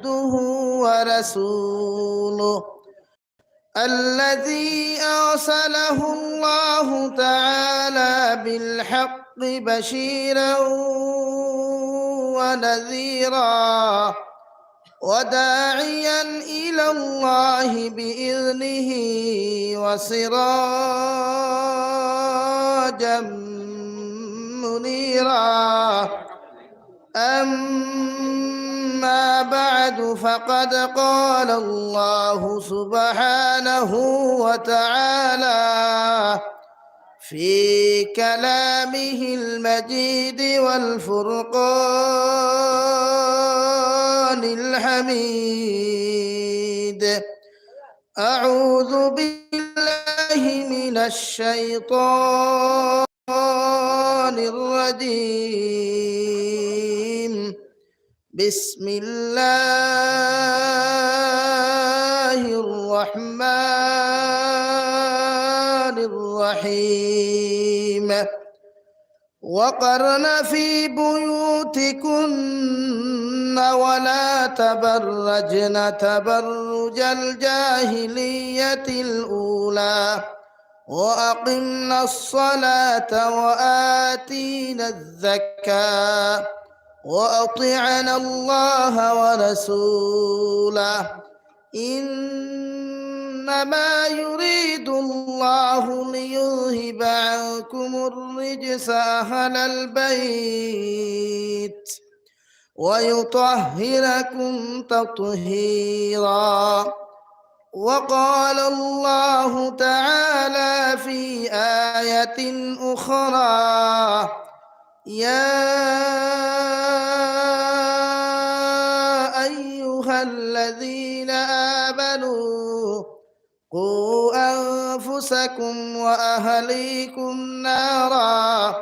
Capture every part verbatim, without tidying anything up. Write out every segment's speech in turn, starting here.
عبده ورسوله الذي أرسله الله تعالى بالحق بشيرا ونذيرا وداعيا إلى الله بإذنه وسراجا منيرا. أما بعد، فقد قال الله سبحانه وتعالى في كلامه المجيد والفرقان الحميد: أعوذ بالله من الشيطان الرجيم. بسم الله الرحمن الرحيم. وقرن في بيوتكن ولا تبرجن تبرج الجاهلية الأولى وأقمن الصلاة وآتين الزكاة وأطعن الله ورسوله إنما يريد الله ليذهب عنكم الرجس أهل البيت ويطهركم تطهيرا. وقال الله تعالى في آية أخرى: يا أيها الذين آمنوا قوا أنفسكم وأهليكم نارا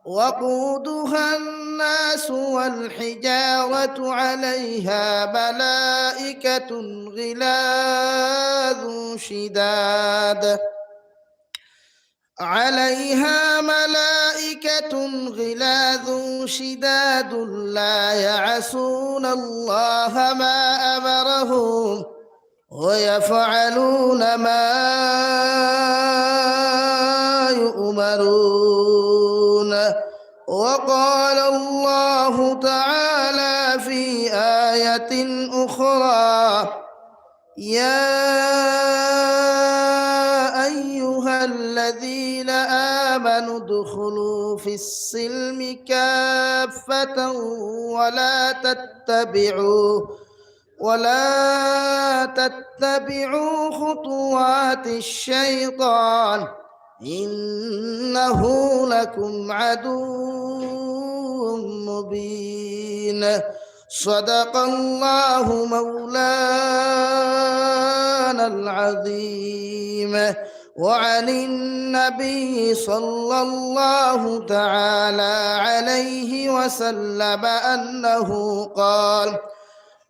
وقودها الناس والحجارة عليها ملائكة غلاظ شداد عليها ملائكة غلاظ شداد لا يعصون الله ما أمرهم ويفعلون ما يؤمرون. وقال الله تعالى في آية أخرى: يا أيها الذين آمنوا ادخلوا في السلم كافة ولا تتبعوا ولا تتبعوا خطوات الشيطان إنه لكم عدو مبين. صدق الله مولانا العظيم. وعن النبي صلى الله تعالى عليه وسلم أنه قال: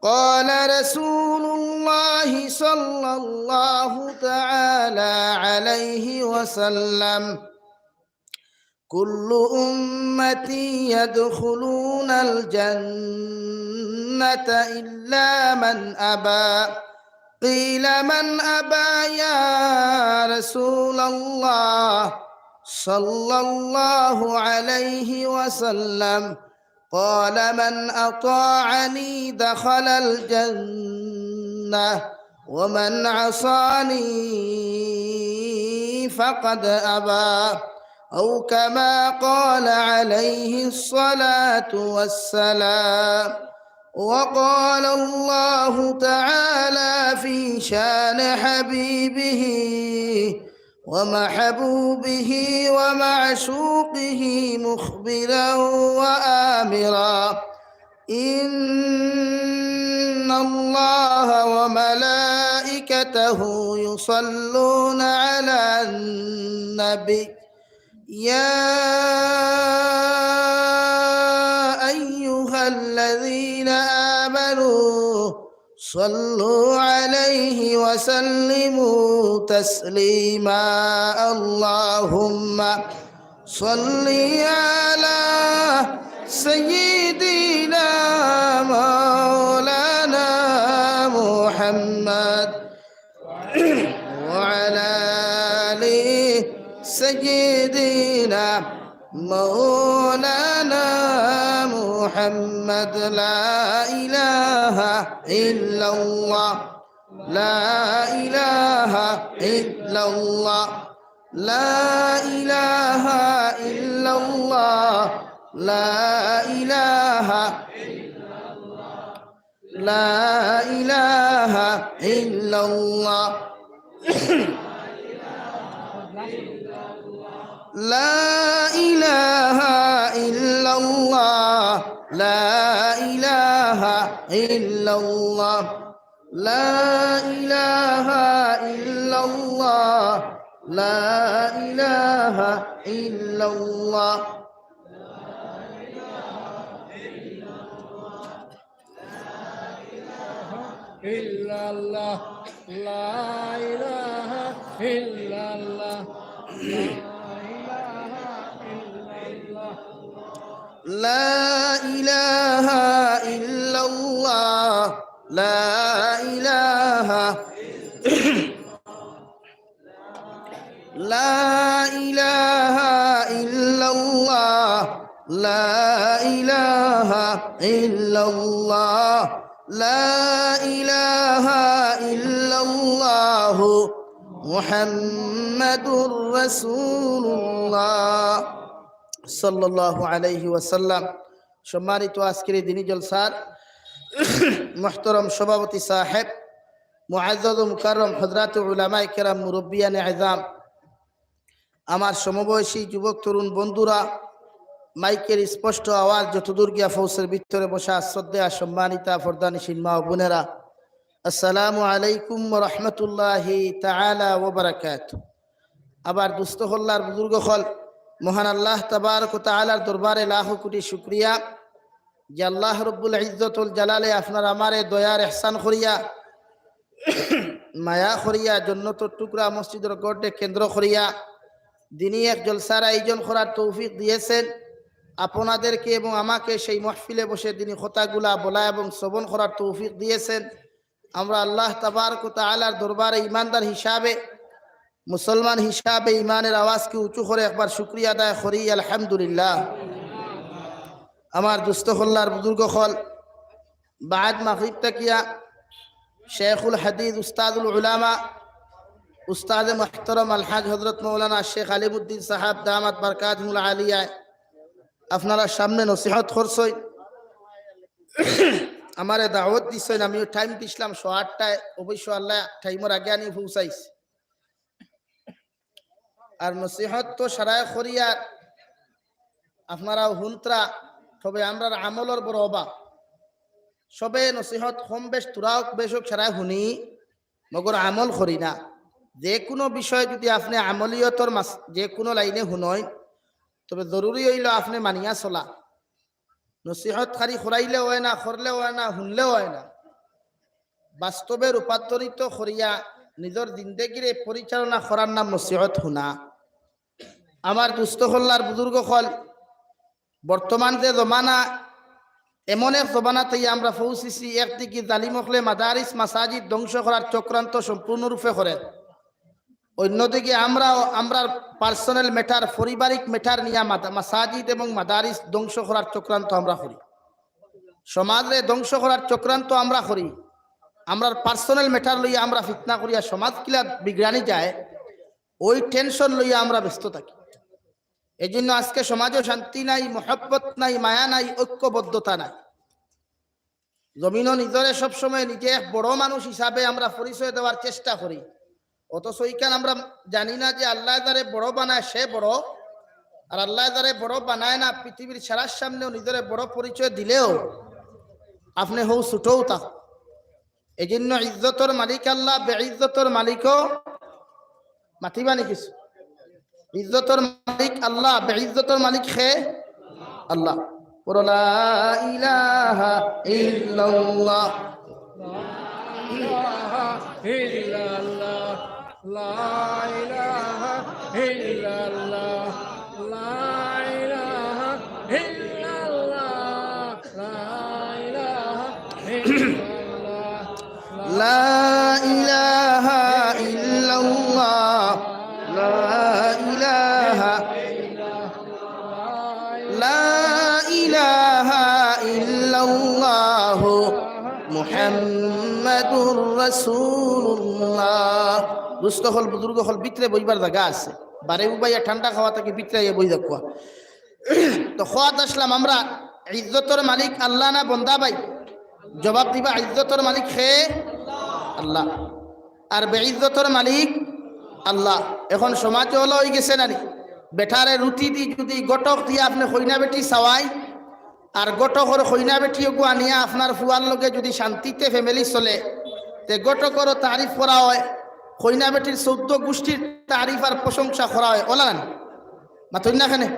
قال رسول الله صلى الله تعالى عليه وسلم: كل أمتي يدخلون الجنة إلا من أبى. قيل: من أبى يا رسول الله؟ صلى الله عليه وسلم قال: من أطاعني دخل الجنة ومن عصاني فقد أبى. أو كما قال عليه الصلاة والسلام. وقال الله تعالى في شان حبيبه ومحبوبه ومعشوقه مخبرا وآمرا: إن الله وملائكته يصلون على النبي. يا أيها الذين آمنوا صلوا عليه وسلموا تسليما. اللهم صل على سيدنا مولانا محمد وعلى آل سيدنا مولانا محمد. لا إله إلا الله، لا إله إلا الله، لا إله إلا الله، لا إله، لا إله إلا الله. لا إله إلا الله، لا إله إلا الله، لا إله إلا الله، لا إله إلا الله. إلا الله، لا إله إلا الله، لا إله إلا الله. لا إله إلا الله، لا إله، لا إله إلا الله، لا إله إلا الله، لا إله إلا الله، محمد رسول الله، সাল্লাল্লাহু আলাইহি ওয়াসাল্লাম। সম্মানিত আজকের এই দিনী জলসার মুহতারাম সভাপতি সাহেব, মুআজ্জাজ ও মুকাররম হযরত উলামায়ে কেরাম, মুরব্বিয়ানে আযম, আমার সমবয়সী যুবক তরুণ বন্ধুরা, মাইকের স্পষ্ট আওয়াজ যতদূর গিয়া পৌঁছের ভিতরে বসা শ্রদ্ধেয়া সম্মানিতা পর্দানিশীন মা ও বোনেরা, আসসালামু আলাইকুম ওয়া রাহমাতুল্লাহি তাআলা ওয়া বারাকাতুহু। আবার দুস্ত হল্লার বুজুর্গ হল, মহান আল্লাহ তাবারক ওয়া তাআলার দরবারে লাখো কোটি শুকরিয়া যে আল্লাহ রব্বুল ইজ্জতুল জালালে আপনার আমারে দয়ার এহসান করিয়া, মায়া করিয়া, জন্নতর টুকরা মসজিদর গড়ে কেন্দ্র করিয়া দিনী এক জলসার আয়োজন করার তৌফিক দিয়েছেন। আপনাদেরকে এবং আমাকে সেই মাহফিলে বসে দিনী কথাগুলা বলা এবং শ্রবণ করার তৌফিক দিয়েছেন। আমরা আল্লাহ তাবারক ওয়া তাআলার দরবারে ইমানদার হিসাবে, মুসলমান হিসাবে ইমানের আওয়াজকে উঁচু করে একবার শুকরিয়া আদায় করি, আলহামদুলিল্লাহ। আমার দুস্ত হল্লার বুজুর্গ হল, বাদ মাগরিব থাকিয়া শেখুল হাদিস, উস্তাদুল উলামা, উস্তাদে মুহতারাম আলহাজ হযরত মাওলানা শেখ আলিমুদ্দিন সাহেব দামাত বারকাতহুমুল আলিয়া আপনারার সামনে নসিহত করছইন, আমারে দাওয়াত দিছইন, আমিও টাইম দিছলাম সোয়া আটটায়, অবশ্য আল্লাহ টাইমর আগে আনি পৌঁছাইছে। আর নসিহত তো সারায় করিয়ার আপনারাও হুনতরা, তবে আমরার আমলর বড় অভাব। সবে নসিহত কম বেশ, থুড়া অউক বেশ অউক সারায় হুনি, মগর আমল করি না। যে কোনো বিষয় যদি আপনে আমলিয়তর মাস-, যে কোনো লাইনে হুনইন, তবে জরুরি অইলো আপনে মানিয়া চলা। নসিহত খালি করাইলে অয় না, করলে অয় না, হুনলে অয় না। বাস্তবে রূপান্তরিত করিয়া নিজর জিন্দেগিরে পরিচালনা করার নাম নসিহত হুনা। আমার দুস্ত হল্লার বুজুর্গ হল, বর্তমান যে জমানা, এমন এক জমানাত আইয়া আমরা পৌঁছিছি, একদিকে জালিম অকলে মাদারিস মাসাজিদ ধ্বংস করার চক্রান্ত সম্পূর্ণরূপে করে, অন্যদিকে আমরাও আমরার পার্সোনাল ম্যাটার, পারিবারিক ম্যাটার নিয়া মাদা-, মাসাজিদ এবং মাদারিস ধ্বংস করার চক্রান্ত আমরা করি, সমাজরে ধ্বংস করার চক্রান্ত আমরা করি। আমরার পার্সোনাল ম্যাটার লইয়া আমরা ফিতনা করিয়া সমাজ কিলা বিগড়ানি যায়, ওই টেনশন লইয়া আমরা ব্যস্ত থাকি। এই জন্য আজকে সমাজও শান্তি নাই, মহব্বত নাই, মায়া নাই, ঐক্যবদ্ধতা নাই। জমিনও নিজরে সবসময় নিজে এক বড় মানুষ হিসাবে আমরা পরিচয় দেওয়ার চেষ্টা করি, অথচ ইখান আমরা জানি না যে আল্লাহ যারে বড় বানায় সে বড়, আর আল্লাহ যারে বড় বানায় না, পৃথিবীর সারার সামনেও নিজরে বড় পরিচয় দিলেও আপনে হউ ছোটও থাক। এই জন্য ইজ্জতর মালিক আল্লাহ, বেইজ্জতর মালিকও মাতিবা নি কিছু। ইজ্জতর মালিক আল্লাহ, বেইজ্জতর মালিক কে? আল্লাহ। পড়ো, লা ইলাহা ইল্লাল্লাহ। لا إله إلا الله، لا إله إلا الله، لا إله إلا الله، لا إله إلا الله، لا মুহাম্মাদুর রাসূলুল্লাহ। দোস্ত অকল, বুজুর্গ অকল, ভিতরে বইবার জাগা আছে। বারে উবাইয়া ঠান্ডা খাওয়া থাকি ভিতরে আইয়া বই দেখুয়া। তো কওয়াত আছলাম আমরা, ইজ্জতর মালিক আল্লাহ না বন্দা ভাই? জবাব দিবা, ইজ্জতর মালিক কে? আল্লাহ। আর বেইজ্জতর মালিক আল্লাহ। এখন সমাজে অলা অইগেছে না নি? বেটারে রুটি দি যুদি ঘটক দিয়া আপনে কইনা বেটি চাওয়াইন, আর ঘটকর কইনা বেটি ওগু আনিয়া আপনার ফুয়ার লগে যুদি শান্তিতে family চলে, তে ঘটকরও তারিফ করা অয়, কইনা বেটির চৌদ্দ গুষ্টির তারিফ আর প্রশংসা করা অয়, অলা না নি? মাতইন না কেনে?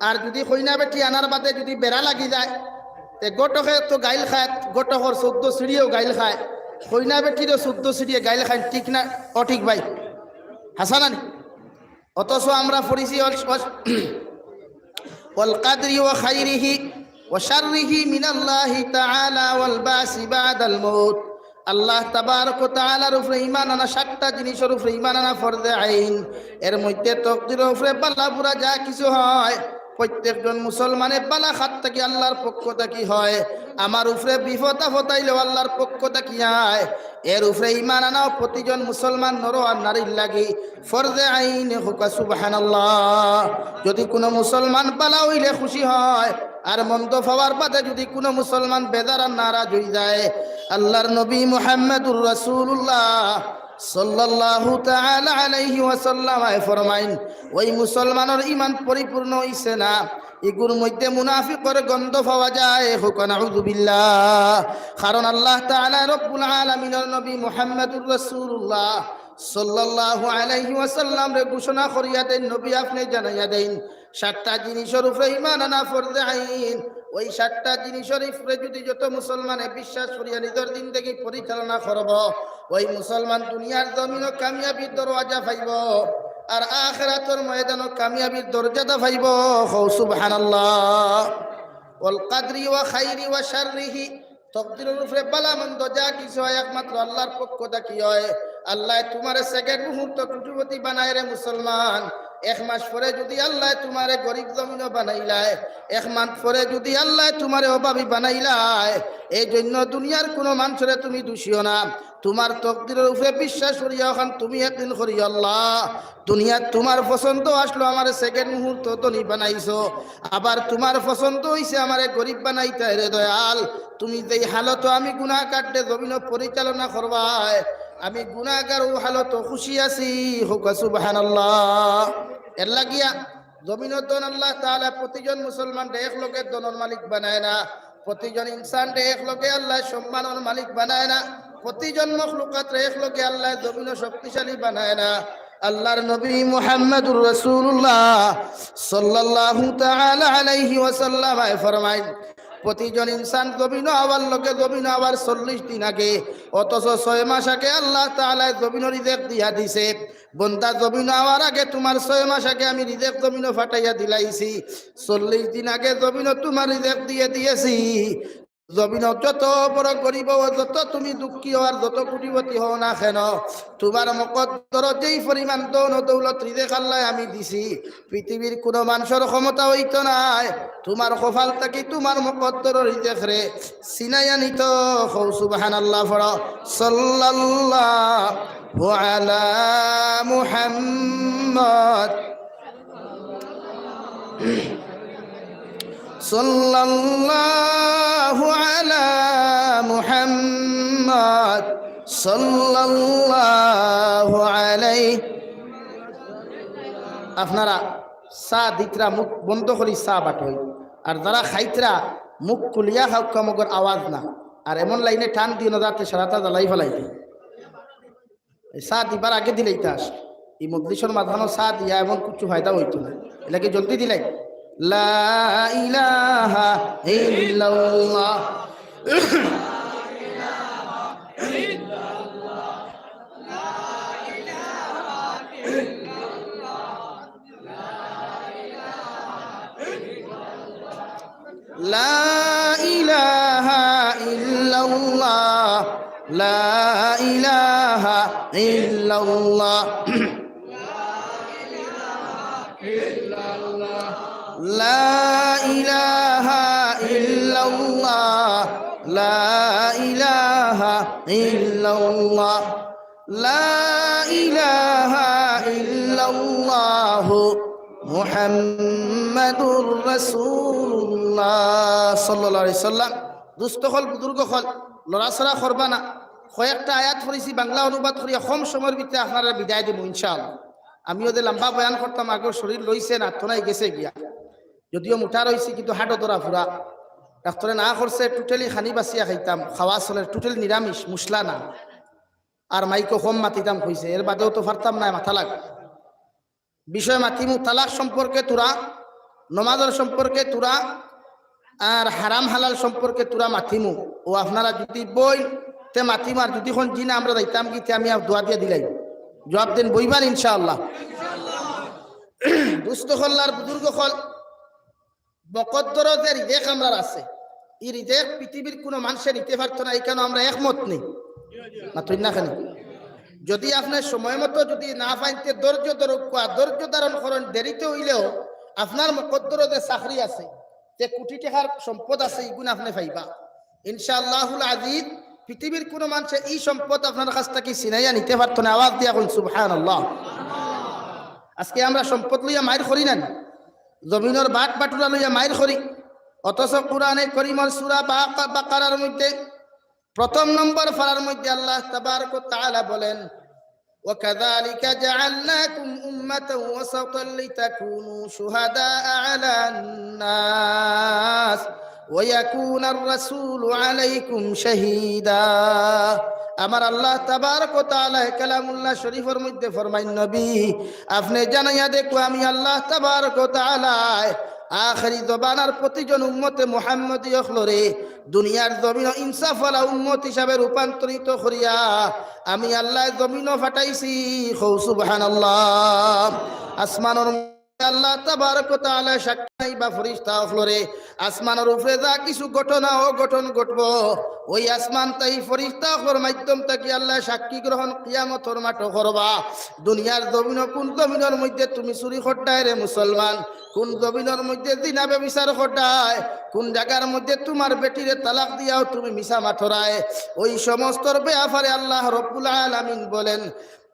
আর যুদি কইনা বেটি আনার বাদে যুদি বেড়া লাগি যায়, তে ঘটকে তো গাইল খায়, ঘটকর চৌদ্দ সিঁড়িয়েও গাইল খায়, কইনা বেটিরও চৌদ্দ সিঁড়িয়ে গাইল খায়, ঠিক না? অঠিক ভাই? হাছা না নি? অথচ আমরা পড়ছি অল-, অল-, والقدر وخيره وشره من الله تعالى والبعث بعد الموت। আল্লাহ তাবারক ওয়া তাআলার উপরে ঈমান আনা, সাতটা জিনিসর উপরে ঈমান আনা ফরজে আইন। এর মধ্যে তকদিরর উপরে বালা বুরা যা কিছু হয়, প্রত্যেকজন মুসলমানে বালা খাত থাকি আল্লাহর পক্ষ থাকি হয়। আমার উপরে বিপদ আপদ আইলেও আল্লাহর পক্ষ থাকি আয়। এর উপরে ঈমান আনাও প্রতিজন মুসলমান নর আর নারীর লাগি ফরজে আইন। কউক্কা সুবহানাল্লাহ। যুদি কুনু মুসলমান বালা অইলে খুশি হয়, আর মন্দ পাওয়ার বাদে যুদি কুনু মুসলমান বেজার আর নারাজ অইযায়, আল্লাহর নবী মুহাম্মাদুর রাসূলুল্লাহ সাল্লাল্লাহু তাআলা আলাইহি ওয়াসাল্লাম আয় ফরমাইন, ওই মুসলমানর ঈমান পরিপূর্ণ অইছে না, ইগুর মধ্যে মুনাফিকর গন্ধ পাওয়া যায়। কউক্কা নাউযুবিল্লাহ। কারণ আল্লাহ তাআলা রব্বুল আলামিনর নবী মুহাম্মাদুর রাসূলুল্লাহ সাল্লাল্লাহু আলাইহি ওয়াসাল্লামরে ঘোষণা করিয়া দেইন, নবী আপনে জানাইয়া দেইন, সাতটা জিনিসর উপরে ঈমান আনা ফরজে আইন। ওই সাতটা জিনিসর উপরে যুদি যত মুসলমানে বিশ্বাস করিয়া নিজর জিন্দেগি পরিচালনা করবো, ওই মুসলমান দুনিয়ার জমিনো কামিয়াবির দরওয়াজা পাইবো, আর আখিরাতর ময়দানো কামিয়াবির দরজাদা পাইবো। কও সুবহানাল্লাহ। والقدر وخيره وشره। তকদিরর উপরে বালা মন্দ যা কিছু হয় একমাত্র আল্লাহর পক্ষ থাকি হয়। আল্লায় তুমারে সেকেন্ড মুহূর্ত কোটিপতি বানায় রে মুসলমান, এক মাস পরে যুদি আল্লায় তুমারে গরিব জমিনো বানাইলায়, এক মাস পরে যুদি আল্লায় তুমারে অভাবী বানাইলায়, এই জন্য দুনিয়ার কুনু মানষরে তুমি দুষিও না। তুমার তকদিরর উপরে বিশ্বাস করিয়া অখান তুমি একদিন করিও, আল্লাহ, দুনিয়াত তুমার পছন্দ আছলো, আমারে সেকেন্ড মুহূর্ত ধনী বানাইছো, আবার তুমার পছন্দ অইছে আমারে গরিব বানাইতায় রে দয়াল। তুমি যেই হালতো আমি গুনাহগাররে জমিনো পরিচালনা করবায়, আমি গুনাহগার অউ হালতো খুশি আছি। কউক্কা সুবহানাল্লাহ। এর লাগিয়া জমিনো ধন আল্লাহ তাআলা প্রতিজন মুসলমানরে এক লগে ধনর মালিক বানায় না, প্রতিজন ইনসানরে এক লগে আল্লায় সম্মানর মালিক বানায় না, প্রতিজন মখলুকাতরে এক লগে আল্লায় জমিনো শক্তিশালী বানায় না। আল্লাহর নবী মুহাম্মাদুর রাসূলুল্লাহ সাল্লাল্লাহু তাআলা আলাইহি ওয়াসাল্লাম আয় ফরমাইন, প্রতিজন ইনসান জমিনো আওয়ার লগে জমিনো আওয়ার চল্লিশ দিন আগে, অথচ ছয় মাস আগে আল্লাহ তাআলায় জমিনো রিজেক দিয়া দিছে। বন্দা, জমিনো আওয়ার আগে তুমার ছয় মাস আগে আমি রিজেক জমিনো ফাটাইয়া দিলাইছি, চল্লিশ দিন আগে জমিনো তুমার রিজেক দিয়া দিয়েছি। জমিনো যত বড় গরিব অও, যত তুমি দুঃখী অও, আর যত কোটিপতি হও না কেন, তুমার মকদ্দরো যেই পরিমাণ ধন ও দৌলত রিজেক আল্লায় আমি দিছি, পৃথিবীর কুনু মানষর ক্ষমতা অইতো নায় তুমার কপাল থাকি তুমার মকদ্দরর রিজেকরে ছিনাইয়া নিতো। কও সুবহানাল্লাহ পড়ো। সাল্লাল্লাহু আলা মুহাম্মদ। সাল্লাল্লাহু আলা মুহাম্মদ। সাল্লাল্লাহু আলাইহি। আপনারা চা দিতরা, মুখ বন্ধ করি চা বাটইন। আর যারা খাইতরা, মুখ খুলিয়া খাউক্কা, মগর আওয়াজ না। আর এমন লাইনে টান দিও না যাতে সারাটা জ্বালাই ফালাই দেয়। এই চা দিবার আগে দিলাইতা। এই মজলিসর মাঝখানো চা দিয়া এমন কিছু ফায়দা অইতো না। এর লাগি জলদি দিলাই। লা ইলাহা ইল্লাল্লাহ। لا إله إلا الله، لا إله إلا الله، لا إله إلا الله، لا إله ইল্লাল্লাহ, লা ইলাহা ইল্লাল্লাহু মুহাম্মাদুর রাসূলুল্লাহ সাল্লাল্লাহু আলাইহি সাল্লাম। দুস্ত অকল, বুজুর্গ অকল, লড়াচড়া করবা না। কয়েকটা আয়াত পড়ছি, বাংলা অনুবাদ করিয়া কম সময়র ভিতরে আপনারারে বিদায় দিমু ইনশাআল্লাহ। আমিও যে লম্বা বয়ান করতাম, আগর শরীর লইছে না, তো নাই গেছে গিয়া। যদিও মোটা রইছি, কিন্তু হাড়ও ধরা ফুরা। ডাক্তরে না করছে, totally খানি বাছিয়া খাইতাম, খাওয়া চলের, totally নিরামিষ, মশলা না। আর মাইকো কম মাতিতাম কইছে, এর বাদেও তো পারতাম না, মাতা লাগে। বিষয় মাতিমু, তালাক সম্পর্কে থুড়া, নমাজর সম্পর্কে থুড়া, আর হারাম হালাল সম্পর্কে থুড়া মাতিমু। ও আপনারা যুদি বইন, তে মাতিমু, আর যুদি কইন জি না, আমরা যাইতাম গি, তে আমি আর দোয়া দিয়া দিলাই। জুয়াব দেইন, বইবা নি ইনশাআল্লাহ। দুস্ত অকল আর বুজুর্গ অকল, মকদ্দরো যে রিজেক আমরার আছে, ই রিজেক পৃথিবীর কুনু মানষে নিতে পারতো না, ইখানো আমরা একমত নি? মাতইন না কেনে? যুদি আপনে সময় মতো যুদি না পাইন, তে ধৈর্য ধরউক্কা, ধৈর্য ধারণ করইন, দেরিতে অইলেও আপনার মকদ্দরো যে চাকরি আছে, যে কুটি টেকার সম্পদ আছে, ইগুন আপনে পাইবা ইনশাআল্লাহুল আজিজ। পৃথিবীর কুনু মানষে ই সম্পদ আপনার কাছ থাকি ছিনাইয়া নিতে পারতো না। আওয়াজ দিয়া কইন সুবহানাল্লাহ। আজকে আমরা সম্পদ লইয়া মাইর করি না নি? জমিনর বাট বাটুরা লইয়া মাইর করি, অথচ কুরআনে করিমর সূরা বাকা-, বাকারার মধ্যে প্রথম নম্বর পারার মধ্যে আল্লাহ তাবারক ওয়া তাআলা বলেন, "ওয়া কাযালিকা জাআলনাকুম উম্মাতাও ওয়াসাতাল লিতাকুনু শুহাদাআ আলান নাস ওয়া ইয়াকুনার রাসূলু আলাইকুম শাহীদা।" আমার আল্লাহ তাবারক ওয়া তাআলা কালামুল্লাহ শরীফর মধ্যে ফরমাইন, নবী, আপনে জানাইয়া দেখো, আমি আল্লাহ তাবারক ওয়া তাআলা আখেরি জমানার প্রতিজন উম্মতে মুহাম্মদী অকলরে দুনিয়ার জমিনো ইনসাফওয়ালা উম্মত হিসাবে রূপান্তরিত করিয়া আমি আল্লায় জমিনো পাঠাইছি। কও সুবহানাল্লাহ। আসমানর আল্লাহ তাবারক ওয়া তাআলা সাক্ষী নাইবা ফিরিস্তা অকলরে, আসমানর উপরে যা কিছু ঘটনা অঘটন ঘটবো, ওই আসমান তাই ফিরিস্তা অকলর মাধ্যম থাকি আল্লায় সাক্ষী গ্রহণ কিয়ামতর মাঠো করবা। দুনিয়ার জমিনো কুন জমিনর মধ্যে তুমি চুরি কররায় রে মুসলমান, কুন জমিনর মধ্যে জিনা ব্যভিচার কররায়, কুন জাগার মধ্যে তুমার বেটিরে তালাক দিয়াও তুমি মিছা মাতরায়, ওই সমস্তর ব্যাপারে আল্লাহ রব্বুল আলামিন বলেন,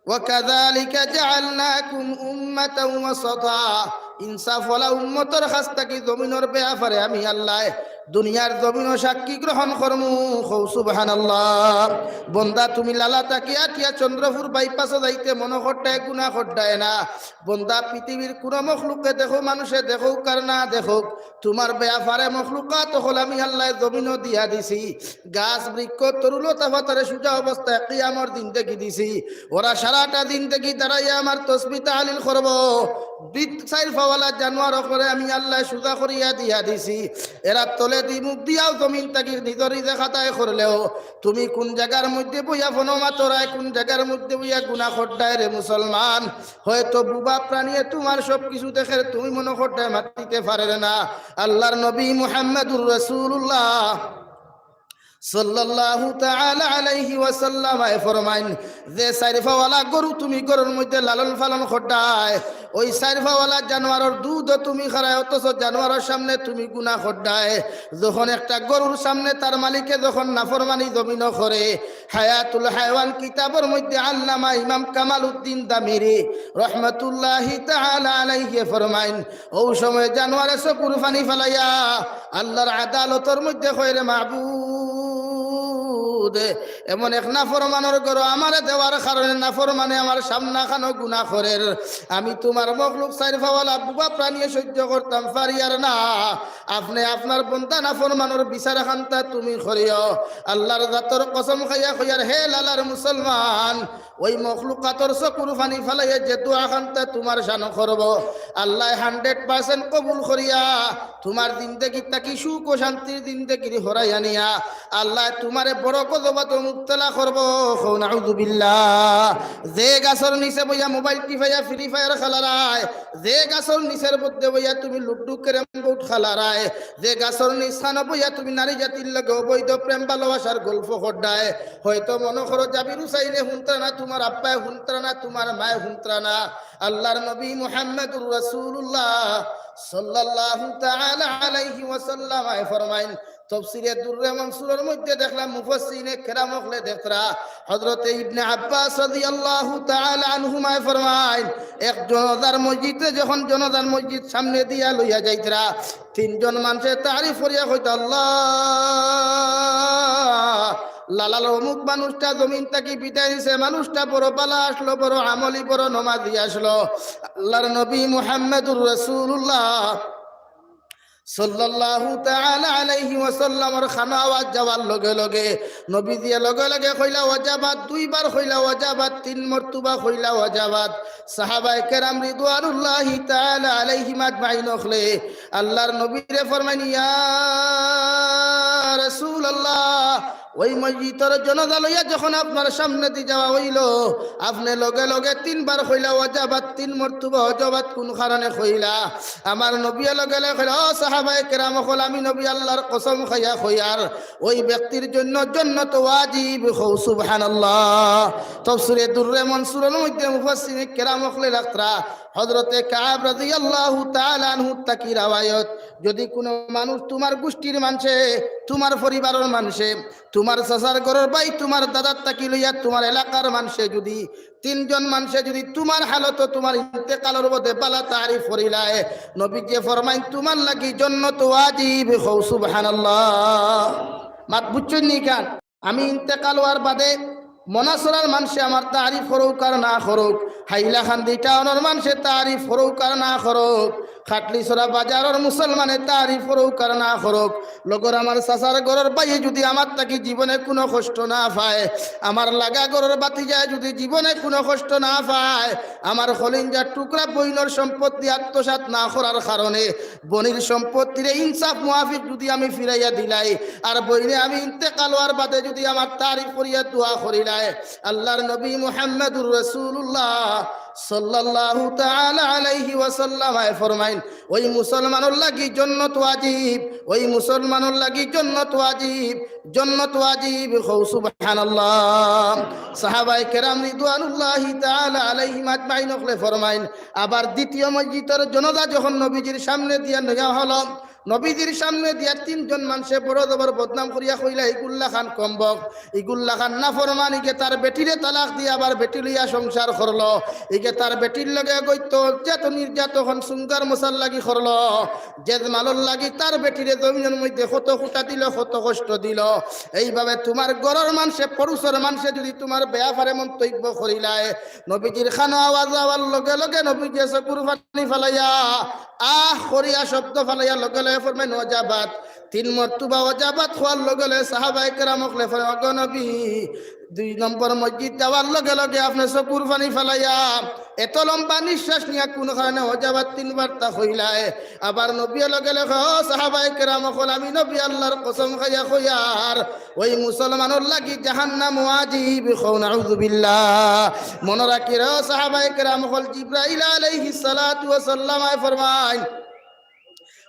"ওয়া কাযালিকা জাআলনাকুম উম্মাতাও ওয়াসাতা।" ইনসাফওয়ালা উম্মতর কাছ থাকি জমিনর ব্যাপারে আমি আল্লায় দুনিয়ার জমিনো সাক্ষী গ্রহণ করমু। কও সুবহানাল্লাহ। বন্দা, তুমি লালা থাকি আটিয়া চন্দ্রপুর বাইপাসো যাইতে মনো কররায় গুনা কররায় না। বন্দা, পৃথিবীর কুনু মখলুকে দেখো, মানষে দেখউক আর না দেখউক, তুমার ব্যাপারে মখলুকাত অকল আমি আল্লায় জমিনো দিয়া দিছি। গাছ, বৃক্ষ, তরুলতা পাতারে সুজা অবস্থায় কিয়ামর দিন দেখি দিছি। ওরা সারাটা দিন দেখি দাঁড়াইয়া আমার তসবি তাহলিল করবো। বৃত-, চাইর পাওয়ালা জানোয়ার অকলরে আমি আল্লায় সুজা করিয়া দিয়া দিছি। এরা তলেদি মুখ দিয়াও জমিন থাকি নিজর রিজেক আদায় করলেও তুমি কুন জাগার মধ্যে বইয়া ফোনো মাতরায়, কুন জাগার মধ্যে বইয়া গুনা কররায় রে মুসলমান? হয়তো বুবা প্রাণীয়ে তুমার সব কিছু দেখের, তুমি মনো কররায় মাতিতে পারের না। আল্লাহর নবী মুহাম্মাদুর রাসূলুল্লাহ সাল্লাল্লাহু তাআলা আলাইহি ওয়াসাল্লাম এ ফরমাইন, যে চাইর পাওয়ালা গরু তুমি ঘরর মধ্যে লালন পালন কররায়, ওই চাইর পাওয়ালা জানোয়ারর দুধ তুমি খারায়, অথচ জানোয়ারর সামনে তুমি গুনা কররায়। যখন একটা গরুর সামনে তার মালিকে যখন নাফরমানি জমিনো করে, হায়াতুল হায়ওয়ান কিতাবর মধ্যে আল্লামা ইমাম কামালউদ্দিন দামিরি রহমাতুল্লাহি তাআলা আলাইহি ফরমাইন, অউ সময় জানোয়ারে চকুর পানি ফালাইয়া আল্লাহর আদালতর মধ্যে কয়, রে মাবুদ, এমন এক নাফরমানর ঘরো আমারে দেওয়ার কারণে নাফরমানে আমার সামনাখানো গুনা করের। আমি তুমার মখলুক চাইর পাওয়ালা বুবা প্রাণীয়ে সহ্য করতাম পারিয়ার না। আপনে আপনার বন্দা নাফরমানর বিচার খান্তা তুমি করিও। আল্লাহর জাতর কসম খাইয়া কইয়ার, হে লালার মুসলমান, ওই মখলুকাতর চকুর পানি ফালাইয়া যে দোয়া খান্তা তুমার শানো করবো, আল্লায় hundred percent কবুল করিয়া তুমার জিন্দেগি থাকি সুখ ও শান্তির জিন্দেগির হরাই আনিয়া আল্লায় তুমারে বড় গজবাতো মুবতলা করবো। কও নাউজুবিল্লাহ। যে গাছর নিচে বইয়া মোবাইল টিপাইয়া Free Fire খেলারায়, যে গাছর নিচের মধ্যে বইয়া তুমি লুডু, ক্যারাম বোর্ড খেলারায়, যে গাছর নিচ খানো বইয়া তুমি নারী জাতির লগে অবৈধ প্রেম ভালোবাসার গল্প কররায়, হয়তো মনো করো জাবির হুসাইনে হুনত্রা না, তুমার আব্বায় হুনত্রা না, তুমার মায়ে হুনত্রা না। আল্লাহর নবী মুহাম্মাদুর রাসূলুল্লাহ সাল্লাল্লাহু তাআলা আলাইহি ওয়াসাল্লাম এ ফরমাইন, তফসিরে দুররে মনসুরর মধ্যে দেখলাম, মুফাসসিরিনে কেরাম অকলে দেখরা, হযরতে ইবনে আব্বাস রাদিয়াল্লাহু তাআলা আনহুমায় ফরমাইন, এক জনাজার মসজিদে যখন জনাজার মসজিদ সামনে দিয়া লইয়া যাইতরা, তিনজন মানষে তারিফ করিয়া কইতা, "আল্লাহ, লালার অমুক মানুষটা জমিন থাকি বিদায় নিছে, মানুষটা বড় ভালা আছলো, বড় আমলি, বড় নমাজি আছলো।" আল্লাহর নবী মুহাম্মাদুর রাসূলুল্লাহ সাল্লাল্লাহু তাআলা আলাইহি ওয়াসাল্লামর কানো আওয়াজ যাওয়ার লগে লগে নবীজিয়ে লগে লগে কইলা, "ওয়াজাবাত।" দুইবার কইলা, "ওয়াজাবাত।" তিন মর্তবা কইলা, "ওয়াজাবাত।" সাহাবায়ে কেরাম রিদওয়ানুল্লাহি তাআলা আলাইহিম আজমাইন অকলে আল্লাহর নবীরে ফরমাইন, "ইয়া রাসূলুল্লাহ, ওই মসজিদর জনাজা লইয়া যখন আপনার সামনেদি যাওয়া অইলো, আপনে লগে লগে তিনবার কইলা, 'ওয়াজাবাত', তিন মর্তবা 'ওয়াজাবাত' কুন কারণে কইলা?" আমার নবীয়ে লগে লগে কইলা, "ও সাহাবায়ে কেরাম অকল, আমি নবী আল্লাহর কসম খাইয়া কইয়ার, ওই ব্যক্তির জন্য জন্নত ওয়াজিব।" কও সুবহানাল্লাহ। তফসিরে দুররে মনসুরর মধ্যে মুফাসসিরিনে কেরাম অকলে রাখরা, হযরতে কাব রাদিয়াল্লাহু তাআলা আনহু থাকি রেওয়ায়ত, যদি কুনু মানুষ তুমার গুষ্টির মানষে, তুমার পরিবারর মানষে, তুমার চাচার ঘরর ভাই, তুমার দাদার থাকি লইয়া, তুমার এলাকার মানষে যদি, তিনজন মানষে যদি তুমার হালতো তুমার ইন্তেকালর বাদে ভালা তারিফ করিলায়, নবীজিয়ে ফরমাইন, "তুমার লাগি জন্নত ওয়াজিব।" কও সুবহানাল্লাহ। মাত বুঝছইন নি কান? আমি ইন্তেকাল অওয়ার বাদে মনাসরার মানষে আমার তারিফ করউক আর না করউক, হাইলাকান্দি টাউনর মানষে তারিফ করউক আর না করউক, খাটলিছড়া বাজারর মুসলমানে তারিফ করউক আর না করউক, লগর আমার চাচার ঘরর ভাইয়ে যদি আমার থাকি জীবনে কুনু কষ্ট না পায়, আমার লাগা ঘরর ভাতিজায় যদি জীবনে কুনু কষ্ট না পায়, আমার কলিজার টুকরা বইনর সম্পত্তি আত্মসাৎ না করার কারণে বইনর সম্পত্তিরে ইনসাফ মুয়াফিক যদি আমি ফিরাইয়া দিলাই, আর বইনে আমি ইন্তেকাল অওয়ার বাদে যদি আমার তারিফ করিয়া দোয়া করিলায়, আল্লাহর নবী মুহাম্মাদুর রাসূলুল্লাহ সাল্লাল্লাহু তাআলা আলাইহি ওয়াসাল্লাম আয় ফরমাইন, "ওই মুসলমানর লাগি জন্নত ওয়াজিব, ওই মুসলমানর লাগি জন্নত ওয়াজিব, জন্নত ওয়াজিব।" কও সুবহানাল্লাহ। সাহাবায়ে কেরাম রিদওয়ানুল্লাহি তাআলা আলাইহিম আজমাইন অকলে ফরমাইন, আবার দ্বিতীয় মসজিদর জনাজা যখন নবীজির সামনে দিয়া নেওয়া হলো, নবীজির সামনে দিয়া তিনজন মানষে বড় জবর বদনাম করিয়া কইলা, "ইগুর লাখান কমবক, ইগুর লাখান নাফরমান, ইগে তার বেটিরে তালাক দিয়া আবার বেটি লইয়া সংসার করলো, ইগে তার বেটির লগে অগৈত্য যত নির্যাতন সুঙ্গার মশার লাগি করলো, জেজমালর লাগি তার বেটিরে জমিনর মধ্যে কত খুটা দিলো, কত কষ্ট দিলো।" এইভাবে তুমার ঘরর মানষে, পড়ুষর মানষে যদি তুমার বেয়াপারে মন্তব্য করিলায়, নবীজির কানো আওয়াজ যাওয়ার লগে লগে নবীজিয়ে চকুর পানি ফালাইয়া, আহ করিয়া শব্দ ফালাইয়া লগে লগে ফরমাইন, "ওয়াজাবাত।" তিন মর্তবা "ওয়াজাবাত" কওয়ার লগে লগে সাহাবায়ে কেরাম অকলে ফরমাইন, "ওগো নবী, দুই নম্বর মসজিদ যাওয়ার লগে লগে আপনে চকুর পানি ফালাইয়া এত লম্বা নিঃশ্বাস নিয়া কুন কারণে ওয়াজাবাত তিনবার তা কইলায়?" আবার নবীয়ে লগে লগে, "ও সাহাবায়ে কেরাম অকল, আমি নবী আল্লাহর কসম খাইয়া কইয়ার, ওই মুসলমানর লাগি জাহান্নাম ওয়াজিব।" কও নাউযুবিল্লাহ। মনো রাখিও রে সাহাবায়ে কেরাম অকল, জিব্রাইল আলাইহিস সালাতু ওয়াস সালাম আয় ফরমাইন,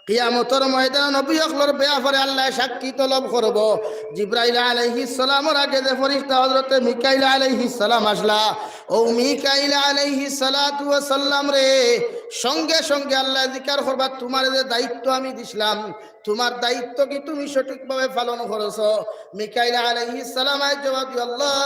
কিয়ামতর ময়দানো নবী অকলর বেয়াপারে আল্লায় সাক্ষী তলব করবো। জিব্রাইল আলাইহিস সালামর আগে যে ফিরিস্তা হযরতে মিকাইল আলাইহিস সালাম আছলা, অউ মিকাইল আলাইহিস সালাতু ওয়াস সালামরে সঙ্গে সঙ্গে আল্লায় জিকার করবা, "তুমারে যে দায়িত্ব আমি দিছলাম, তুমার দায়িত্ব কি তুমি সঠিকভাবে পালন করছো?" মিকাইল আলাইহিস সালাম আয় জবাব দিবা, "আল্লাহ,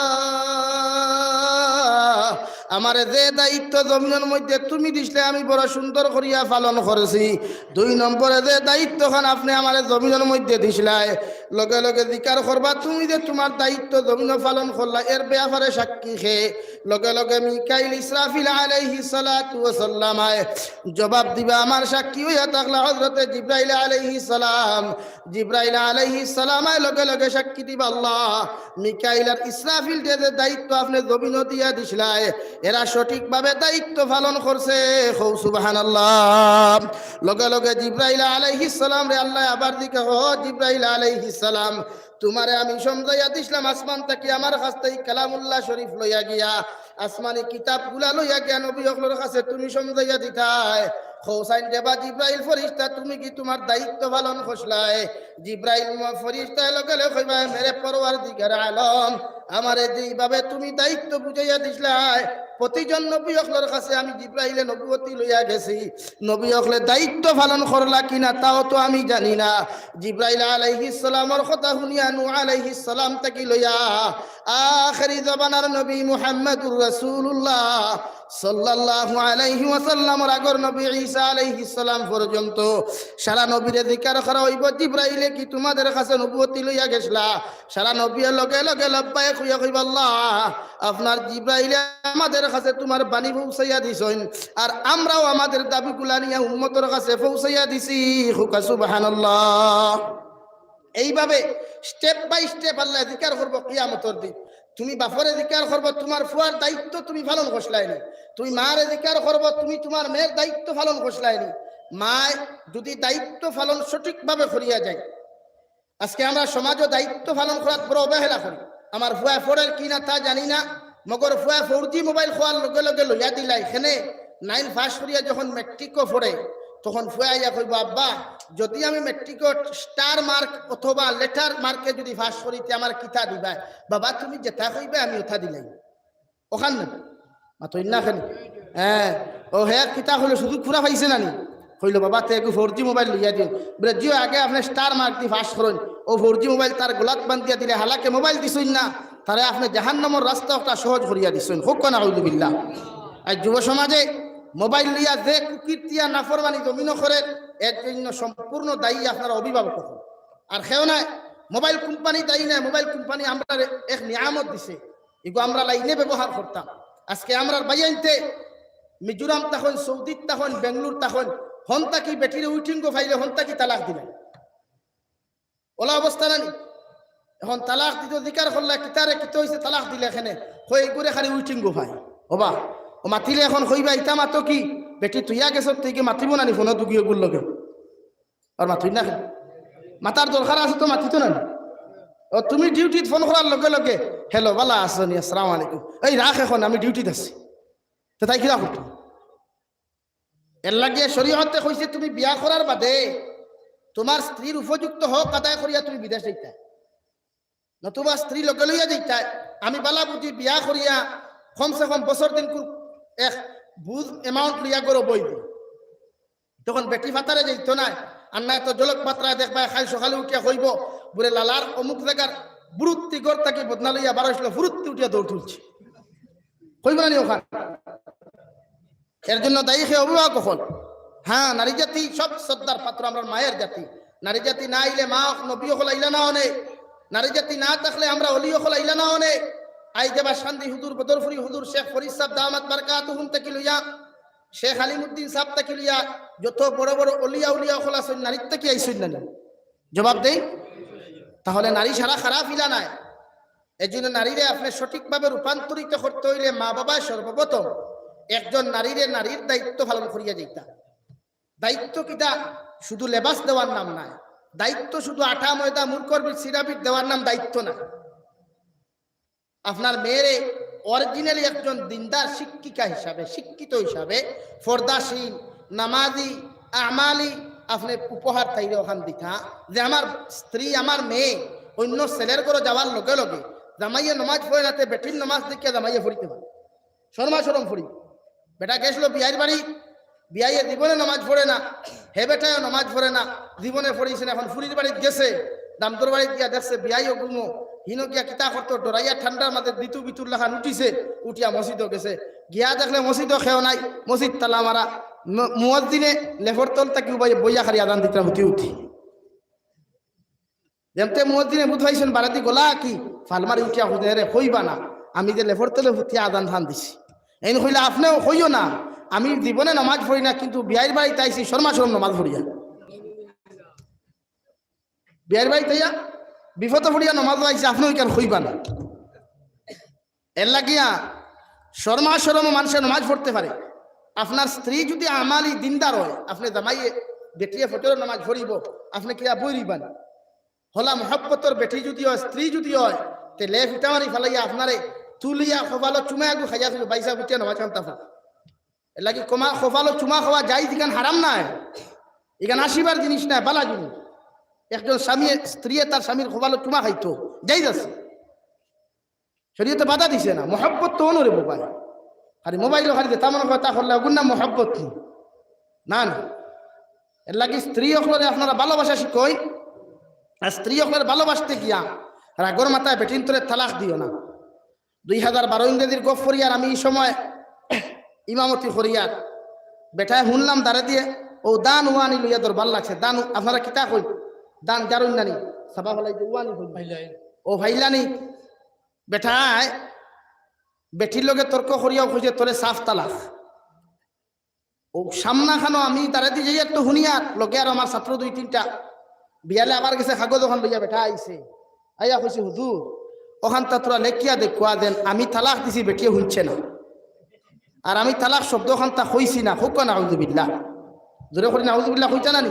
আমারে যে দায়িত্ব জমিনর মধ্যে তুমি দিছলায় আমি বড় সুন্দর করিয়া পালন করছি। দুই নম্বরে যে দায়িত্বখান আপনে আমারে জমিনর মধ্যে দিছলায়, লগে লগে জিকার করবা তুমি যে তুমার দায়িত্ব জমিনো পালন করলায়, এর বেয়াপারে সাক্ষী কে?" লগে লগে মিকাইল ইসরাফিল আলাইহিস সালাতু ওয়াস সালাম আয় জবাব দিবা, "আমার সাক্ষী অইয়া থাকলা হযরতে জিব্রাইল আলাইহিস সালাম।" জিব্রাইল আলাইহিস সালাম আয় লগে লগে সাক্ষী দিবা, "আল্লাহ, মিকাইল আর ইসরাফিল যে যে দায়িত্ব আপনে জমিনো দিয়া দিছলায়, এরা সঠিকভাবে দায়িত্ব পালন করছে।" কও সুবহানাল্লাহ। লগে লগে জিব্রাইল আলাইহিস সালামরে আল্লায় আবার জিকার, "ও জিব্রাইল আলাইহিস সালাম, তুমারে আমি সমঝাইয়া দিছলাম, আসমান থাকি আমার কাছ থাকি কালামুল্লাহ শরীফ লইয়া গিয়া, আসমানি কিতাবগুলা লইয়া গিয়া নবী অকলর কাছে তুমি সমঝাইয়া দিতায়।" কইছইন, "রে বা জিব্রাইল ফিরিস্তা, তুমি কি তুমার দায়িত্ব পালন করছলায়?" জিব্রাইল ম-, ফিরিস্তায় লগে লগে কইবা, "মেরে পরওয়ারদিগার আলম, আমারে যেইভাবে তুমি দায়িত্ব বুঝাইয়া দিছলায়, প্রতিজন নবী অকলর কাছে আমি জিব্রাইলে নবুয়তি লইয়া গেছি, নবী অকলে দায়িত্ব পালন করলা কিনা তাও তো আমি জানি না।" জিব্রাইল আলাইহিস সালামর কথা হুনিয়া নূহ আলাইহিস সালাম থাকি লইয়া আখেরি জমানার নবী মুহাম্মাদুর রাসূলুল্লাহ সাল্লাল্লাহু আলাইহি ওয়াসাল্লামর আগর নবী ঈসা আলাইহিস সালাম পর্যন্ত সারা নবীরে জিকার করা অইবো, "জিব্রাইলে কি তুমাদের কাছে নবুয়তি লইয়া গেছলা?" সারা নবীয়ে লগে লগে লব্বাইক কইয়া কইবা, "আল্লাহ, আপনার জিব্রাইলে আমাদের কাছে তুমার বাণী পৌঁছাইয়া দিছইন, আর আমরাও আমাদের দাবিগুলা নিয়া উম্মতর কাছে পৌঁছাইয়া দিছি।" কউক্কা সুবহানাল্লাহ। এইভাবে step by step আল্লায় জিকার করবো কিয়ামতর দিন। তুমি বাফরে জিকার করবো, তুমার ফুয়ার দায়িত্ব তুমি পালন করছলায় নি। তুমি মারে জিকার করবো, তুমি তুমার মেয়ের দায়িত্ব পালন করছলায় নি। মায় যদি দায়িত্ব পালন সঠিকভাবে করিয়া যায়, আজকে আমরা সমাজো দায়িত্ব পালন করাত বড় অবহেলা করি। আমার ফুয়ায় পড়ের কি না তা জানি না, মগর ফুয়ায় four G mobile খোয়ার লগে লগে লইয়া দিলায়। এখানে nine পাস করিয়া যখন ম্যাট্রিকো পড়ে, তখন ফুয়ায় আইয়া কইবো, "আব্বা, যদি আমি ম্যাট্রিকো star mark অথবা letter mark এ যদি পাস করি, তে আমার কিতা দিবায়?" "বাবা, তুমি যেটা কইবায় আমি ওটা দিলাই।" অখান না? মাতইন না খালি। হ্যাঁ, ও হে কিতা কইলো, সুযোগ পুরা পাইছে না নি? কইলো, "বাবা, তে এগু four G mobile লইয়া দিও।" বলে, "জিও, আগে আপনে star mark দি পাস করইন।" ও four G mobile তার গলাত বান্ধিয়া দিলে, হালাকে mobile দিছইন না, তারে আপনে জাহান্নামর রাস্তা একটা সহজ করিয়া দিছইন। কউক্কা নাউজুবিল্লাহ। আর যুব সমাজে mobile লইয়া যে কুকীর্তি আর নাফরমানি জমিনো করের, এর জন্য সম্পূর্ণ দায়ী আপনারা অভিভাবক অকল। আর কেউ নায়, mobile company দায়ী নায়। Mobile company আমরারে এক নিয়ামত দিছে, এগু আমরা লাইনে ব্যবহার করতাম। আজকে আমরার ভাইয়াইন্তে মিজোরাম থাকইন, সৌদিত থাকইন, বেঙ্গালুর থাকইন, হন থাকি বেটিরে waiting ও পাইলে হন থাকি তালাক দিলে। অলা অবস্থা না নি? এখন তালাক দিতো জিকার করলা, কিতারে কিতা অইছে তালাক দিলে এখানে? কই এগুরে খালি waiting ও পায়। ওবা, ও মাতিলে এখন কইবা, "ইতা মাতো কি? বেটি তুইয়া গেছত, তুই কি মাতিবো না নি ফোনো দুগিও গুর লগে?" আর মাতইন না কেনে? মাতার দরকার আছে তো মাতিতো না নি? ও তুমি duty ত ফোন করার লগে লগে, "Hello, বালা আছো নি? আসসালামু আলাইকুম।" "এই রাখ এখন, আমি duty ত আছি।" তো তাই কিলা করতো? এর লাগিয়া শরীয়তে কইছে, তুমি বিয়া করার বাদে তুমার স্ত্রীর উপযুক্ত হক আদায় করিয়া তুমি বিদেশ যাইতায়, নতুবা স্ত্রী লগে লইয়া যাইতায়। আমি বালা বুঝি বিয়া করিয়া কমসে কম বছর দিনকুর এক বুঝ amount লইয়া ঘরো বইবো। তখন বেটি ফাতারে যাইতো নায়। আর নায় তো জলক পাত্রা দেখবায়, খাইল সকালে উঠিয়া কইবো, "বুলে লালার অমুক জাগার বুরুত্তি ঘর থাকি বদনা লইয়া বারইছিল, ফুরুত্তি উঠিয়া দৌড় তুলছে।" কইবো না নি অখান? এর জন্য দায়ী কে? অভিভাবক অকল। হ্যাঁ, নারী জাতি সব শ্রদ্ধার পাত্র, আমরার মায়ের জাতি। নারী জাতি না আইলে মা অক-, নবী অকল আইলা না অনে। নারী জাতি না থাকলে আমরা অলি অকল আইলা না অনে। আইজ যে বাসকান্দি হুজুর, বদরপুরি হুজুর, শেখ ফরিদ সাব দামাত বারকাতুহুম থাকি লইয়া, শেখ আলিমুদ্দিন সাব থাকি লইয়া, যত বড় বড় অলিয়া উলিয়া অকল আছইন, নারীর থাকি আইছইন না নি? জবাব দেই। তাহলে নারী সারা খারাপ ইলা নায়। এই জন্য নারীরে আপনে সঠিকভাবে রূপান্তরিত করতে অইলে মা বাবায় সর্বপ্রথম একজন নারীরে নারীর দায়িত্ব পালন করিয়া যাইতা। দায়িত্ব কিতা? শুধু লেবাস দেওয়ার নাম নায়। দায়িত্ব শুধু আটা ময়দা মুরকর বিট সিরাবিট দেওয়ার নাম দায়িত্ব না। আপনার মেয়েরে originally একজন দিনদার শিক্ষিকা হিসাবে, শিক্ষিত হিসাবে, পর্দাশীল, নামাজি, আমালি, আপনে উপহার তাইরে অখান দিতা যে আমার স্ত্রী, আমার মেয়ে অন্য ছেলের ঘরো যাওয়ার লগে লগে জামাইয়ে নমাজ পড়ে না, তে বেটির নমাজ দেখিয়া জামাইয়ে পড়িতে পারে, শর্মা শরম পড়ি। বেটা গেছিল বিয়াইর বাড়ি, বিয়াইয়ে জীবনে নমাজ পড়ে না, হে বেটায়ও নমাজ পড়ে না, জীবনে পড়িছে না। এখন ফুরির বাড়িত গেছে, দামদর বাড়িত গিয়া দেখছে বিয়াইও ঘুমো, হিনো গিয়া কিতা করতো, ডরাইয়া ঠান্ডার মাঝে দিতু বিতুর লাখান উঠিছে, উঠিয়া মসজিদও গেছে। গিয়া দেখলে মসজিদও কেউ নাই, মসজিদ তালা মারা। ম-, মুয়াজ্জিনে লেফর তল থাকি উবাই বইয়া খালি আজান দিতরা হুতি হুতি। যেমতে মুয়াজ্জিনে বুঝ পাইছইন বাড়াতি গলা কি, ফালমারি উঠিয়া হুদে রে, কইবা না, আমি যে লেফর তলে হুতিয়া আজান খান দিছি। এইন কইলে, "আপনেও কইও না, আমি জীবনে নমাজ পড়ি না, কিন্তু বিয়াইর বাড়িত আইছি, শর্মা শরম নমাজ পড়িয়া।" বিয়াইর বাড়িত আইয়া বিপদে পড়িয়া নমাজ আইছি, আপনেও ইখান কইবা না। এর লাগিয়া শর্মা শরমও মানষে নমাজ পড়তে পারে। আপনার স্ত্রী যদি আমালি দিনদার অয়, আপনে জামাইয়ে বেটিয়ে ফজরর নমাজ পড়িবো, আপনে কিয়া বই রইবা না? হলা মহব্বতর বেটি যদি অয়, স্ত্রী যদি অয়, তে লেফ ইটা মারি ফালাইয়া আপনারে তুলিয়া কপালো চুমা এগু খাইয়া কইবো, "ভাইসাব, উঠিয়া নমাজ খান তাফা।" এর লাগি কমা-, কপালো চুমা খাওয়া জায়েজ, ইখান হারাম নায়, ইখান আসিবার জিনিস নায়, বালা জিনিস। একজন স্বামী, স্ত্রীয়ে তার স্বামীর কপালো চুমা খাইতো, জায়েজ আছে। শরীয়তে বাধা দিছে না, মহব্বত তো অনরে মোবাইল। খালি মোবাইল খালি যেতা মনে কয় তা করলে অগুর নাম মহব্বত নি? না, না। এর লাগি স্ত্রী অকলরে আপনারা ভালোবাসা শিখইন। আর স্ত্রী অকলরে ভালোবাসতে গিয়া রাগর মাথায় বেটিন্তরে তালাক দিও না। দুই হাজার বারো ইংরেজির গফ করিয়ার আমি ই সময় ইমামতি করিয়ার, বেটায় হুনলাম দারে দিয়ে, ও দান ওয়ানি লইয়া দরবার লাগছে। দান আপনারা কিতা কইন? দান জারুন নানি? সাবা ফালাই দে ওয়ানি কইন। ফাইলাই। ও ফাইলানি। বেটায় বেটির লগে তর্ক করিয়াও কইছে, "তোরে সাফ তালাক।" ও সামনা খানো আমি তারে দি যাইয়ার তো হুনিয়ার, লগে আরো আমার ছাত্র দুই তিনটা। বিয়ালে আমার গেছে কাগজ ওখান লইয়া বেটা আইছে। আইয়া কইছে, "হুজুর, ওখান তা তোরা লেখিয়া দেখুয়া দেন, আমি তালাক দিছি, বেটিয়ে হুনছে না। আর আমি তালাক শব্দ ওখান তা কইছি না।" কউক্কা নাউজুবিল্লাহ। জোরে করি নাউজুবিল্লাহ কইতা না নি?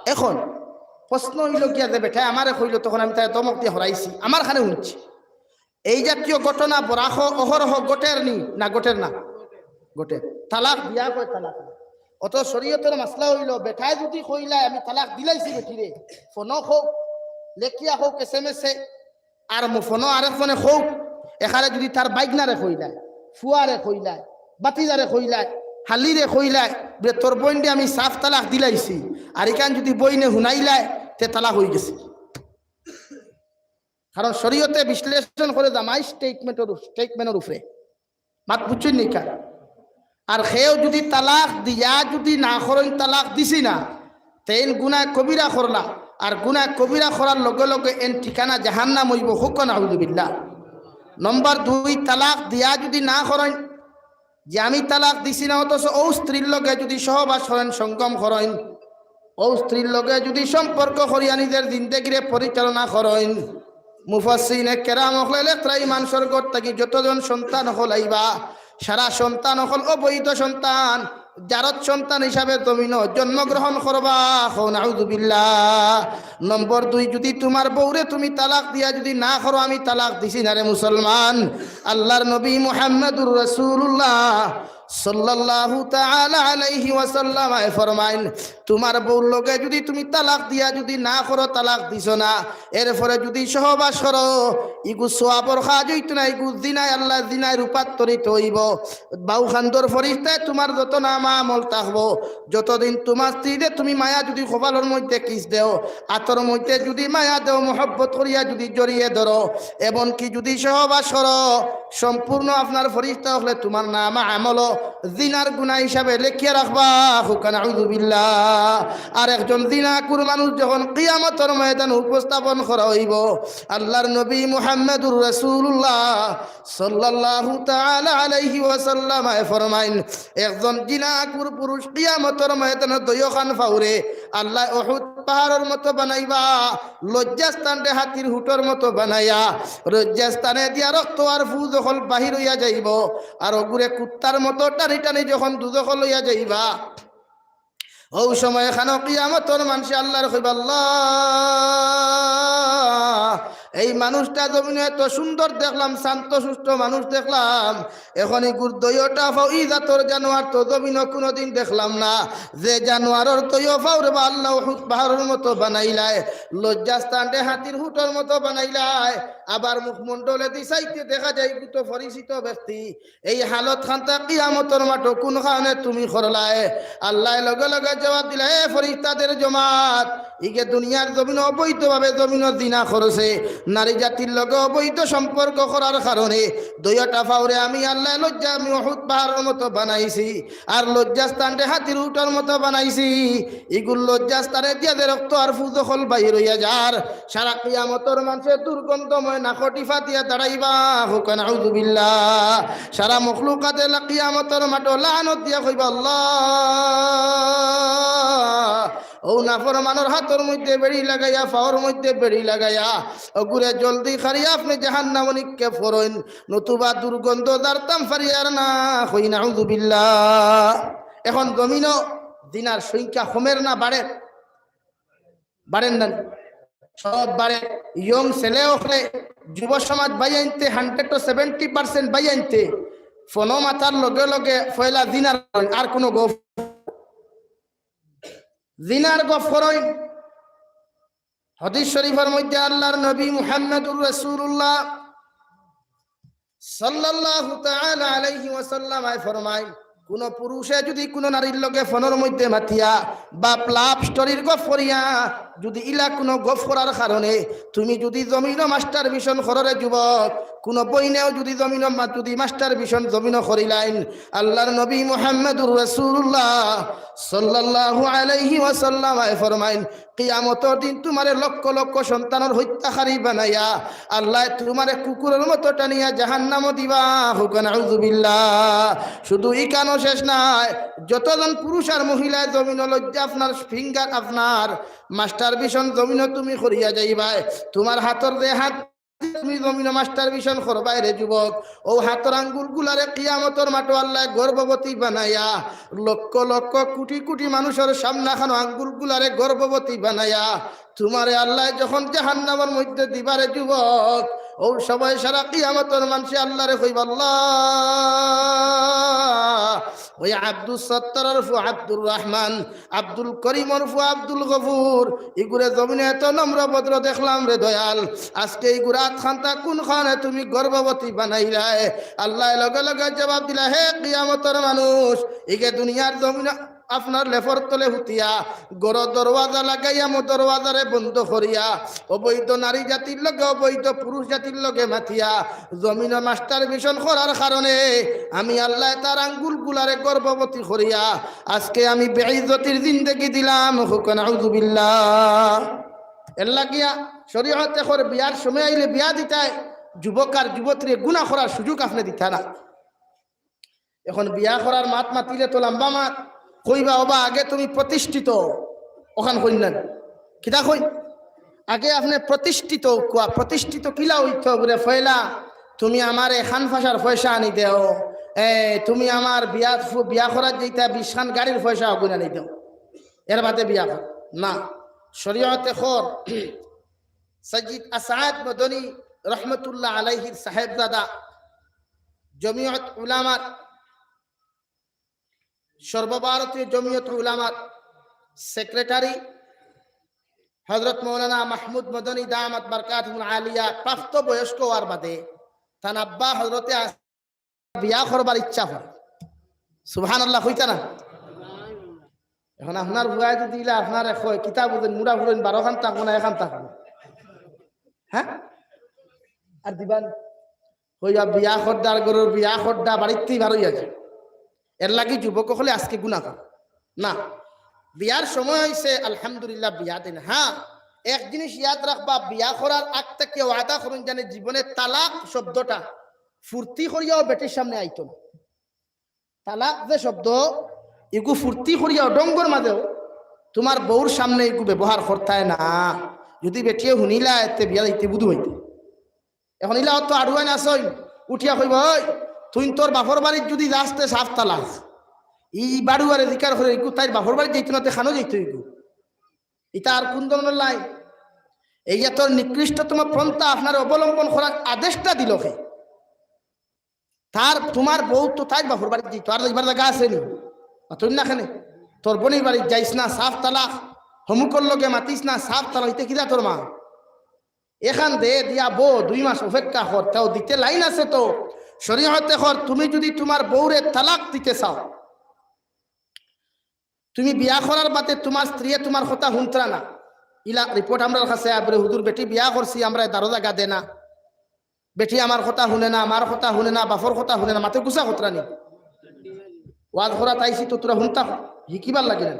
এখন প্রশ্ন অইল গিয়া যে বেটায় আমারে কইল, তখন আমি তারে ধমক দিয়া হরাইছি, আমার খানে হুনছি। এই জাতীয় ঘটনা বরাহ অহরহ ঘটের নি? না, ঘটের না? ঘটের। তালাক দিয়া কয় তালাক না। অত শরীয়তর মাসলা অইল, বেটায় যদি কইলায়, "আমি তালাক দিলাইছি বেটিরে", ফোনো কউক, লেখিয়া কউক, এসএমএসে, আর মো-, ফোনো আরেক ফোনে কউক, এখানে যদি তার বাইগনারে কইলায়, ফুয়ারে কইলায়, বাতিজারে কইলায়, হালিরে কইলায়, বলে, "তোর বইনরে আমি সাফ তালাক দিলাইছি", আর ইখান যদি বইনে হুনাইলায়, তে তালাক অইগেছে। কারণ শরীয়তে বিশ্লেষণ করে জামাই স্টেটমেন্টর উপ-, স্টেটমেন্টর উপরে। মাত বুঝছইন নি কা? আর কেউ যদি তালাক দিয়া যদি না করইন, "তালাক দিছি না", তেইন গুনাহ কবিরা করলা। আর গুনাহ কবিরা করার লগে লগে এন ঠিকানা জাহান্নাম অইবো। কউক্কা নাউজুবিল্লাহ। নম্বর দুই, তালাক দিয়া যদি না করইন, যে আমি তালাক দিছি না, অথচ অউ স্ত্রীর লগে যদি সহবাস করইন, সঙ্গম করইন, অউ স্ত্রীর লগে যদি সম্পর্ক করিয়া নিজের জিন্দেগিরে পরিচালনা করইন, মুফাসসিরিনে কেরাম অকলে লেখরা, ই মানষর ঘর থাকি যতজন সন্তান অকল আইবা, সারা সন্তান অকল অবৈধ সন্তান, জারত সন্তান হিসাবে জমিনো জন্মগ্রহণ করবা। কও নাউজুবিল্লাহ। নম্বর দুই, যদি তুমার বউরে তুমি তালাক দিয়া যদি না করো, "আমি তালাক দিছি না রে মুসলমান", আল্লাহর নবী মুহাম্মাদুর রাসূলুল্লাহ সাল্লাল্লাহু তাআলা আলাইহি ওয়াসাল্লাম আয় ফরমাইন, তুমার বউর লগে যদি তুমি তালাক দিয়া যদি না করো, তালাক দিছো না, এরপরে যদি সহবাস করো, ইগু সওয়াবর কাজ অইতো না, ইগু জিনায়, আল্লাহ জিনায় রূপান্তরিত অইবো। বাউ খান্দর ফিরিস্তায় তুমার যত নামা আমল থাকবো, যতদিন তুমার স্ত্রীরে তুমি মায়া যদি কপালর মধ্যে কিস দেও, আতর মধ্যে যদি মায়া দেও, মহব্বত করিয়া যদি জড়িয়ে ধরো, এমনকি যদি সহবাস করো, সম্পূর্ণ আপনার ফিরিস্তা অকলে তুমার নামা আমল জিনার গুনাহ হিসাবে লেখিয়া রাখবা। কউক্কা নাউজুবিল্লাহ। আর একজন জিনাকুর মানুষ যখন কিয়ামতর ময়দান উপস্থাপন করা অইবো, আল্লাহর নবী মুহাম্মাদুর রাসূলুল্লাহ সাল্লাল্লাহু তাআলা আলাইহি ওয়াসাল্লাম আয় ফরমাইন, একজন জিনাকুর পুরুষ কিয়ামতর ময়দানো দুইওখান ফাওরে আল্লাহ উহুদ পাহাড়র মতো বানাইবা, লজ্জাস্থানরে হাতির হুটর মতো বানাইয়া, লজ্জাস্থানে দিয়া রক্ত আর ফুজ অকল বাহির অইয়া যাইবো, আর অগুরে কুত্তার মতো টানি টানি যখন দুজখো লইয়া যাইবা, অউ সময় খানো কিয়ামতর মানষে আল্লাহরে কইবা, "আল্লাহ, এই মানুষটা জমিনো এত সুন্দর দেখলাম, শান্ত সুষ্ঠ মানুষ দেখলাম, এখন ইগুর দুইওটা ফাও, ই জাতর জানোয়ার তো জমিনো কুনুদিন দেখলাম না, যে জানোয়ারর দুইও ফাওরে বা আল্লাহ উহুদ পাহাড়র মতো বানাইলায়, লজ্জাস্থানরে হাতির হুটর মতো বানাইলায়, আবার মুখমণ্ডলেদি চাইতে দেখা যায় ইগু তো পরিচিত ব্যক্তি।" এই হালত খান্তা কিয়ামতর মাঠো কুন কারণে তুমি করলায়? আল্লায় লগে লগে জবাব দিলা, "এ ফিরিস্তাদের জমাত, ইগে দুনিয়ার জমিনো অবৈধভাবে জমিনো জিনা করছে, নারী জাতির লগে অবৈধ সম্পর্ক করার কারণে দুইওটা ফাওরে আমি আল্লায় লজ্জা, আমি উহুদ পাহাড়র মতো বানাইছি, আর লজ্জাস্থানরে হাতির হুটর মতো বানাইছি। ইগুর লজ্জাস্থানে দিয়া যে রক্ত আর ফুজ অকল বাইর অইয়া যার, সারা কিয়ামতর মানষে দুর্গন্ধময় নাকো টিফা দিয়া দাঁড়াইবা।" কউক্কা নাউজুবিল্লাহ। সারা মখলুকাতে লা-, কিয়ামতর মাঠো লানত দিয়া কইবা, "আল্লাহ, অউ নাফরমানর হাতর মধ্যে বেড়ি লাগাইয়া, ফাওর মধ্যে বেড়ি লাগাইয়া, অগুরে জলদি কাড়িয়া আপনে জাহান্নামো নিক্ষেপ করইন, নতুবা দুর্গন্ধ জারতাম পারিয়ার না।" কই নাউজুবিল্লাহ। এখন জমিনো জিনার সংখ্যা কমের না বাড়ের? বাড়ের না? সব বাড়ের। Young ছেলে অকলে, যুব সমাজ ভাইয়াইন্তে, hundred to seventy percent ভাইয়াইন্তে ফোনো মাতার লগে লগে পয়লা জিনার করইন, আর কুনু গফ, জিনার গফ করইন। হাদিস শরীফর মধ্যে আল্লাহর নবী মুহাম্মাদুর রাসূলুল্লাহ সাল্লাল্লাহু তাআলা আলাইহি ওয়াসাল্লাম আয় ফরমাইন, কুনু পুরুষে যুদি কুনু নারীর লগে ফোনর মধ্যে মাতিয়া বা লাভ স্টোরির গফ করিয়া যুদি ইলা কুনু গফ করার কারণে তুমি যুদি জমিনো মাস্টারবেশন কররে যুবক, কুনু বইনেও যুদি জমিনো মা-, যুদি মাস্টারবেশন জমিনো করিলাইন, আল্লাহর নবী মুহাম্মাদুর রাসূলুল্লাহ সাল্লাল্লাহু আলাইহি ওয়াসাল্লাম আয় ফরমাইন, কিয়ামতর দিন তুমারে লক্ষ লক্ষ সন্তানর হত্যাকারী বানাইয়া আল্লায় তুমারে কুকুরর মতো টানিয়া জাহান্নামো দিবা। কউক্কা নাউজুবিল্লাহ। শুধু ইখানো শেষ নায়, যতজন পুরুষ আর মহিলায় জমিনো লজ্জা আপনার ফিঙ্গার আপনার মাস্টারবেশন জমিনো তুমি করিয়া যাইবায়, তুমার হাতর যে হাত তুমি জমিনো মাস্টারবেশন করবায় রে যুবক, অউ হাতর আঙ্গুলগুলারে কিয়ামতর মাঠো আল্লায় গর্ভবতী বানাইয়া, লক্ষ লক্ষ কুটি কুটি মানুষর সামনাখানো আঙ্গুলগুলারে গর্ভবতী বানাইয়া, তুমারে আল্লায় যখন জাহান্নামর মধ্যে দিবা রে যুবক, অউ সময় সারা কিয়ামতর মানষে আল্লারে কইবা, "আল্লাহ, অউ আব্দুস সত্তারর ফুয়া আব্দুর রহমান, আব্দুল করিমর ফুয়া আব্দুল গফুর, ইগুরে জমিনো এত নম্র ভদ্র দেখলাম রে দয়াল, আজকে ইগুর আতখানতা কুনখানে তুমি গর্ভবতী বানাইলায়?" আল্লায় লগে লগে জবাব দিলা, "হে কিয়ামতর মানুষ, ইগে দুনিয়ার জমিনো আপনার লেফর তলে হুতিয়া, ঘরো দরওয়াজা লাগাইয়া মো দরওয়াজারে বন্ধ করিয়া, অবৈধ নারী জাতির লগে, অবৈধ পুরুষ জাতির লগে মাতিয়া, জমিনো মাস্টারবেশন করার কারণে আমি আল্লায় তার আঙ্গুলগুলারে গর্ভবতী করিয়া আজকে আমি বেইজ্জতির জিন্দেগি দিলাম।" কউক্কা নাউজুবিল্লাহ। এরলাগিয়া শরীয়তে কর বিয়ার সময় আইলে বিয়া দিতায়, যুবক আর যুবতীরে গুনা করার সুযোগ আপনে দিতা না। এখন বিয়া করার মাত মাতিলে তো লম্বা মাত, কইবা, "ওবা, আগে তুমি প্রতিষ্ঠিত।" অখান কইন না, কিতা কইন? আগে আপনে প্রতিষ্ঠিত অউক্কা, প্রতিষ্ঠিত কিলা অইতো বুলে, "পয়লা তুমি আমারে খান ফাসার পয়সা আনি দেও, এ, তুমি আমার বিয়া, বিয়া করার যেইতা বিশখান গাড়ির পয়সা অগুন আনি দেও, এর বাদে বিয়া কর।" না, শরীয়তে কর সৈয়দ আসাদ মদনী রহমতুল্লাহ আলাইহির সাহেবজাদা, জমিয়ত উলামার, সর্বভারতীয় জমিয়ত উলামার সেক্রেটারি হযরত মাওলানা মাহমুদ মদনী দামাত বারকাতুহুমুল আলিয়া প্রাপ্ত বয়স্ক অওয়ার বাদে তান আব্বা হযরতে আস-, বিয়া করবার ইচ্ছা করে। সুবহানাল্লাহ কইতা না? এখন আপনার ফুয়ায় যদি ইলা আপনারে কয়, "কিতা বুঝইন, মুড়া ফুড়ইন, বারোখান থাকবো না, এখান থাকবো?" হ্যাঁ? আর দিবা নি? কইবা, "বিয়া করদার ঘরর বিয়া করদা, বাড়িত্তি বারই আছে।" এরলাগি যুবক অকলে আজকে গুনা কর। না, বিয়ার সময় অইছে, আলহামদুলিল্লাহ, বিয়া দেইন। হ্যাঁ, এক জিনিস ইয়াদ রাখবা, বিয়া করার আগ থাকি ওয়াদা করইন জানে জীবনে তালাক শব্দটা ফুর্তি করিয়াও বেটির সামনে আইতো না। তালাক যে শব্দ, ইগু ফুর্তি করিয়াও ঢংগর মাঝেও তুমার বউর সামনে ইগু ব্যবহার করতায় না। যদি বেটিয়ে হুনিলায়, তে বিয়া দিতে বুধু অইতে। এখন ইলা অত আড়ুয়াইন আছইন, উঠিয়া কইবা, "ওই, তুই তোর বাপর বাড়িত যদি যাস, তে সাফ তালাক।" ই বাড়ুয়ারে জিকার করে, "ইগু তাইর বাপর বাড়িত যাইতো না, তে খানো যাইতো ইগু?" ইতা আর কুন ধরনর লাইন? এই এত নিকৃষ্টতম পন্থা আপনারে অবলম্বন করার আদেশটা দিল কে? তার, তুমার বউ তো তাইর বাপর বাড়িত যাইতো, আর যাইবার জাগা আছে নি? আর তুই না কেনে? তোর বইনর বাড়িত যাইস না, সাফ তালাক। হমুকর লগে মাতিস না, সাফ তালাক। ইতে কিতা তোর মা? এখান দে দিয়া বউ দুই মাস অপেক্ষা কর, তাও দিতে লাইন আছে তো। শরীয়তে কর, তুমি যদি তুমার বউরে তালাক দিতে চাও, তুমি বিয়া করার বাদে তুমার স্ত্রীয়ে তুমার কথা হুনতরা না। ইলা রিপোর্ট আমরার কাছে আয়, বুলে, "হুজুর, বেটি বিয়া করছি, আমরারে দারো জাগা দে না। বেটি আমার কথা হুনে না, মার কথা হুনে না, বাপর কথা হুনে না।" মাতে গুছা করতরা নি? ওয়াজ করাত আইছি তো তোরা হুনতা, হিকিবার লাগি না।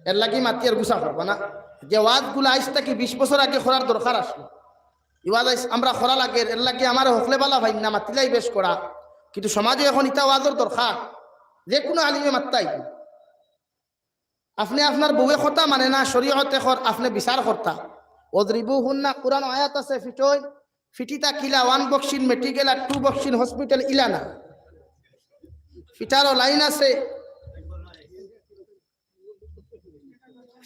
এরলাগি মাতি আর গুছা করবা না। যে ওয়াজগুলা আইজ থাকি বিশ বছর আগে করার দরকার আছিল। ই ওয়াজ আইজ আমরা করা লাগের, এরলাগি আমারে হকলে বালা পাইন না, মাতিলাই বেশ করা। কিন্তু সমাজো এখন ইতা ওয়াজর দরকার। যে কুনু আলিমে মাততা অইবো। আপনে আপনার বউয়ে কথা মানে না, শরীয়তে কর, আপনে বিচার করতা। "ওয়াদরিবুহুন্না", কুরআন আয়াত আছে, ফিটইন, ফিটিতা কিলা, one boxing medical আর two boxing hospital ইলা না। ফিটারও লাইন আছে,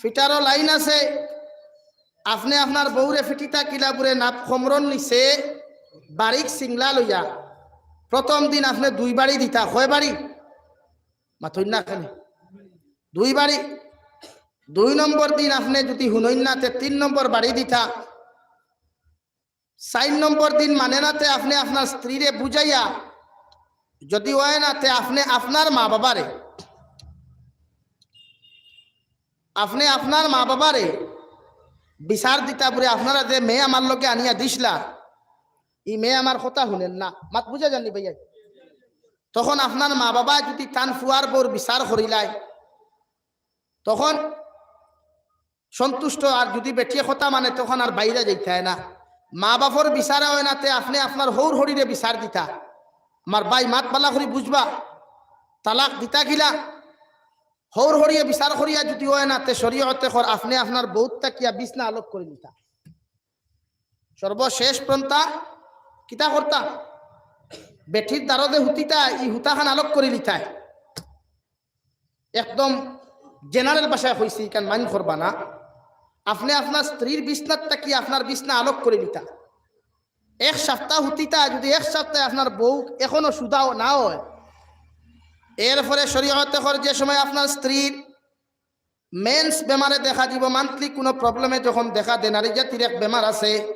ফিটারও লাইন আছে। আপনে আপনার বউরে ফিটিতা কিলা বুলে নাপ কমরর নিচে বারিক সিংলা লইয়া প্রথম দিন আপনে দুই বাড়ি দিতা। কয় বাড়ি? মাতইন না কেনে? দুই বাড়ি। দুই নম্বর দিন আপনে যুদি হুনইন না, তে তিন নম্বর বাড়ি দিতা। চাইর নম্বর দিন মানে না, তে আপনে আপনার স্ত্রীরে বুঝাইয়া, যুদি অয় না, তে আপনে আপনার মা বাবারে, আপনে আপনার মা বাবারে বিচার দিতা বুলে, আপনারা যে মেয়ে আমার লগে আনিয়া দিছলা, ই মেয়ে আমার কথা হুনের না। মাত বুঝা যার নি ভাইয়া? তখন আপনার মা বাবা যুদি তান ফুয়ার বউর বিচার করিলায়, তখন সন্তুষ্ট, আর যুদি বেটিয়ে কথা মানে, তখন আর বাইরে যাইতায় না। মা বাপর বিচারে অয় না, তে আপনে আপনার হউর হড়িরে বিচার দিতা। আমার ভাই, মাত ভালা করি বুঝবা, তালাক দিতা কিলা? হউর হড়িয়ে বিচার করিয়া যুদি অয় না, তে শরীয়তে কর আপনে আপনার বউত থাকিয়া বিছনা আলোক করি নিতা। সর্বশেষ পন্থা কিতা করতা? বেটির দারদে হুতিতা, ই হুতাখান আলোক করি লিতায়। একদম general ভাষায় কইছি, ইখান mind করবা না। আপনে আপনার স্ত্রীর বিছনাত থাকি আপনার বিছনা আলোক করি লিতা। এক সপ্তাহ হুতিতা, যুদি এক সপ্তাহে আপনার বউ এখনো সুদাও না অয়, এরপরে শরীয়তে কর যে সময় আপনার স্ত্রীর মেন্স বেমারে দেখা দিব, মান্থলি কোনো প্রবলেমে যখন দেখা দেয়, নারী জাতির এক বেমার আছে,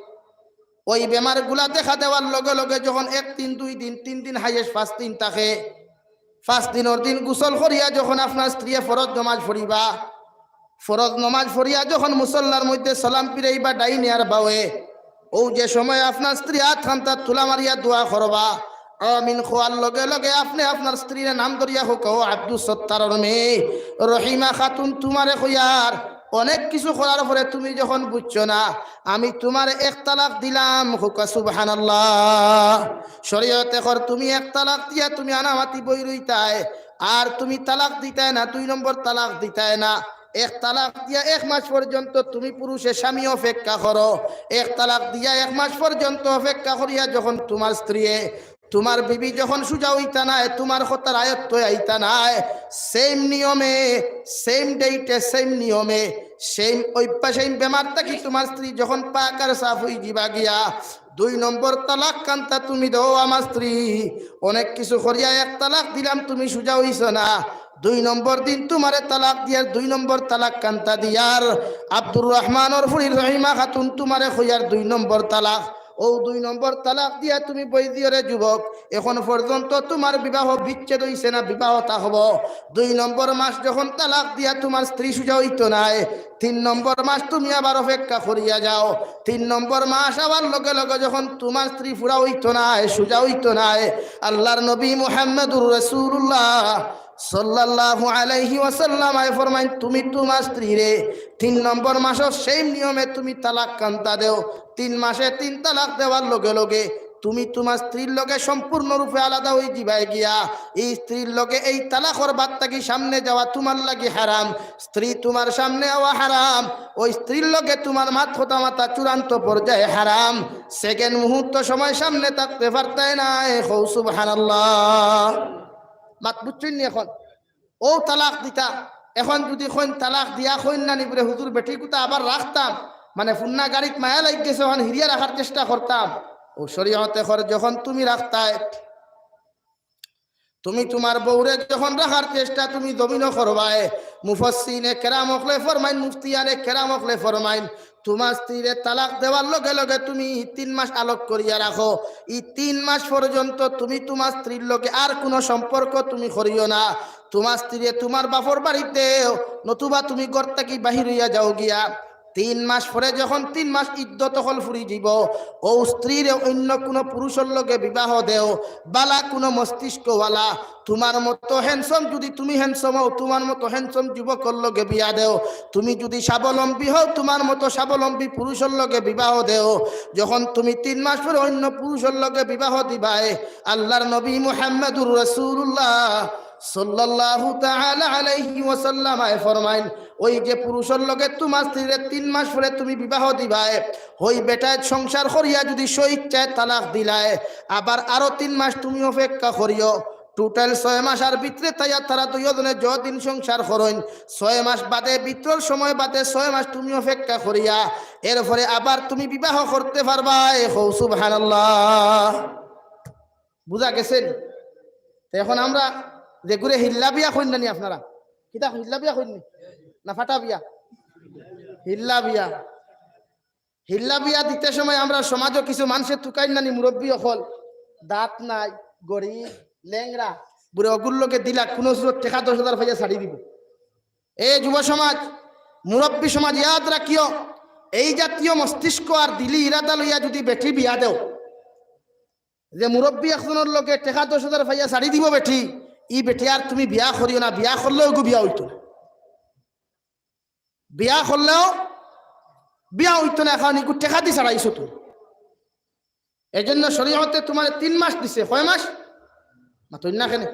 ওই বেমারগুলা দেখা দেওয়ার লগে লগে যখন এক দিন, দুই দিন, তিন দিন, হাইয়েস্ট পাঁচ দিন থাকে, পাঁচ দিনর দিন গোসল করিয়া যখন আপনার স্ত্রীয়ে ফরজ নমাজ পড়িবা, ফরজ নমাজ পড়িয়া যখন মুসল্লার মধ্যে সালাম ফিরাইবা ডাইনে আর বাওয়ে, ও যে সময় আপনার স্ত্রী আত খান্তা তুলা মারিয়া দোয়া করবা, আমিন কওয়ার লগে লগে আপনে আপনার স্ত্রীর নাম ধরিয়া কউক্কা, "ও আব্দুস সত্তারর মেয়ে, রহিমা খাতুন, তুমারে কইয়ার, অনেক কিছু করার পরে তুমি যখন বুঝছো না, আমি তুমারে এক তালাক দিলাম।" কউক্কা সুবহানাল্লাহ। শরীয়তে কর তুমি এক তালাক দিয়া তুমি আনামাতি বই রইতায়, আর তুমি তালাক দিতায় না, দুই নম্বর তালাক দিতায় না। এক তালাক দিয়া এক মাস পর্যন্ত তুমি পুরুষে স্বামী অপেক্ষা করো। এক তালাক দিয়া এক মাস পর্যন্ত অপেক্ষা করিয়া যখন তুমার স্ত্রীয়ে, তুমার বিবি যখন সুজা অইতা নায়, তুমার কথার আয়ত্ত আইতা নায়, সেম নিয়মে, সেম ডেটে, সেম নিয়মে, সেম অভ্যাস, সেম বেমার থাকি তুমার স্ত্রী যখন পাক আর সাফ অইযিবা গিয়া, দুই নম্বর তালাক খান্তা তুমি দেও আমার স্ত্রী। অনেক কিছু করিয়া এক তালাক দিলাম, তুমি সুজা অইছো না। দুই নম্বর দিন তুমারে তালাক দিয়ার, দুই নম্বর তালাক খান্তা দিয়ার, আব্দুর রহমানর ফুড়ি রহিমা খাতুন তুমারে কইয়ার দুই নম্বর তালাক। ও দুই নম্বর তালাক দিয়া তুমি বই দিও রে যুবক, এখন পর্যন্ত তুমার বিবাহ বিচ্ছেদ অইছে না, বিবাহ থাকবো। দুই নম্বর মাস যখন তালাক দিয়া তুমার স্ত্রী সুজা অইতো নায়, তিন নম্বর মাস তুমি আবার অপেক্ষা করিয়া যাও। তিন নম্বর মাস আবার লগে লগে যখন তুমার স্ত্রী ফুরা অইতো নায়, সুজা অইতো নায়, আল্লাহর নবী মুহাম্মাদুর রাসূলুল্লাহ সাল্লাল্লাহু আলাইহি ওয়াসাল্লাম আয় ফরমাইন, তুমি তুমার স্ত্রীরে তিন নম্বর মাসর সেম নিয়মে তুমি তালাক খান্তা দেও। তিন মাসে তিন তালাক দেওয়ার লগে লগে তুমি তুমার স্ত্রীর লগে সম্পূর্ণ রূপে আলাদা অইযিবায় গিয়া। এই স্ত্রীর লগে এই তালাকর বাদ থাকি সামনে যাওয়া তুমার লাগি হারাম। স্ত্রী তুমার সামনে আওয়া হারাম। ওই স্ত্রীর লগে তুমার মাত কথা মাতা চূড়ান্ত পর্যায়ে হারাম। সেকেন্ড মুহূর্ত সময় সামনে থাকতে পারতায় নায়। কও সুবহানাল্লাহ। মাত বুঝছইন নি এখন? ও তালাক দিতা। এখন যুদি কইন তালাক দিয়া কইন না নি বুলে, "হুজুর, বেটিগুতা আবার রাখতাম, মানে ফুন্না গাড়িত মায়া লাগি গেছে, এখন হিরিয়া রাখার চেষ্টা করতাম।" ও শরীয়তে কর যখন তুমি রাখতায়, তুমি তুমার বউরে যখন রাখার চেষ্টা তুমি জমিনো করবায়, মুফাসসিরিনে কেরাম অকলে ফরমাইন, মুফতিয়ানে কেরাম অকলে ফরমাইন, তুমার স্ত্রীরে তালাক দেওয়ার লগে লগে তুমি তিন মাস আলোক করিয়া রাখো। ই তিন মাস পর্যন্ত তুমি তুমার স্ত্রীর লগে আর কুনু সম্পর্ক তুমি করিও না। তুমার স্ত্রীরে তুমার বাপর বাড়িত দেও, নতুবা তুমি ঘর থাকি বাহির অইয়া যাও গিয়া। তিন মাস পরে যখন তিন মাস ইদ্দত অকল ফুরি যিবো, ও স্ত্রীরে অইন্য কুনু পুরুষর লগে বিবাহ দেও, বালা কুনু মস্তিষ্কওয়ালা, তুমার মতো হ্যান্ডসাম, যুদি তুমি হ্যান্ডসাম অও, তুমার মতো হ্যান্ডসাম যুবকর লগে বিয়া দেও। তুমি যুদি স্বাবলম্বী হও, তুমার মতো স্বাবলম্বী পুরুষর লগে বিবাহ দেও। যখন তুমি তিন মাস পরে অইন্য পুরুষর লগে বিবাহ দিবায়, আল্লাহর নবী মুহাম্মাদুর রাসূলুল্লাহ সাল্লাল্লাহু তাআলা আলাইহি ওয়াসাল্লাম আয় ফরমাইন, ওই যে পুরুষর লগে তুমার স্ত্রীরে তিন মাস পরে তুমি বিবাহ দিবায়, ওই বেটায় সংসার করিয়া যুদি স্বইচ্ছায় তালাক দিলায়, আবার আরো তিন মাস তুমি অপেক্ষা করিও। টোটাল ছয় মাসর ভিতরে থাইয়া তারা দুইওজনে যদিন সংসার করইন, ছয় মাস বাদে, ভিতরর সময় বাদে ছয় মাস তুমি অপেক্ষা করিয়া, এরপরে আবার তুমি বিবাহ করতে পারবায়। কও সুবহানাল্লাহ। বুঝা গেছে নি? তো এখন আমরা যেগুরে হিল্লা বিয়া কইন না নি আপনারা, কিতা হিল্লা বিয়া কইন নি না ফাটা বিয়া? হিল্লা বিয়া। হিল্লা বিয়া দিতে সময় আমরা সমাজও কিছু মানষে তুকাইন না নি, মুরব্বি অকল, দাঁত নাই, গরিব, লেংড়া, বুড়ে অগুর লগে দিলা কোনো সুরত টেকা দশ হাজার পাইয়া ছাড়ি দিব। এ যুব সমাজ, মুরব্বি সমাজ, ইয়াদ রাখিও, এই জাতীয় মস্তিষ্ক আর দিলি ইরাদা লইয়া যদি বেটি বিয়া দেও, যে মুরব্বি একজনর লগে টেকা দশ হাজার পাইয়া ছাড়ি দিব বেটি, ই বেটি আর তুমি বিয়া করিও না, বিয়া করলেও এগু বিয়া অইতো না, বিয়া করলেও বিয়া অইতো না, কারণ এগু টেকা দি ছাড়াইছো তুমি। এই জন্য শরীয়তে তোমারে তিন মাস দিছে। কয় মাস? মাতইন না কেনে?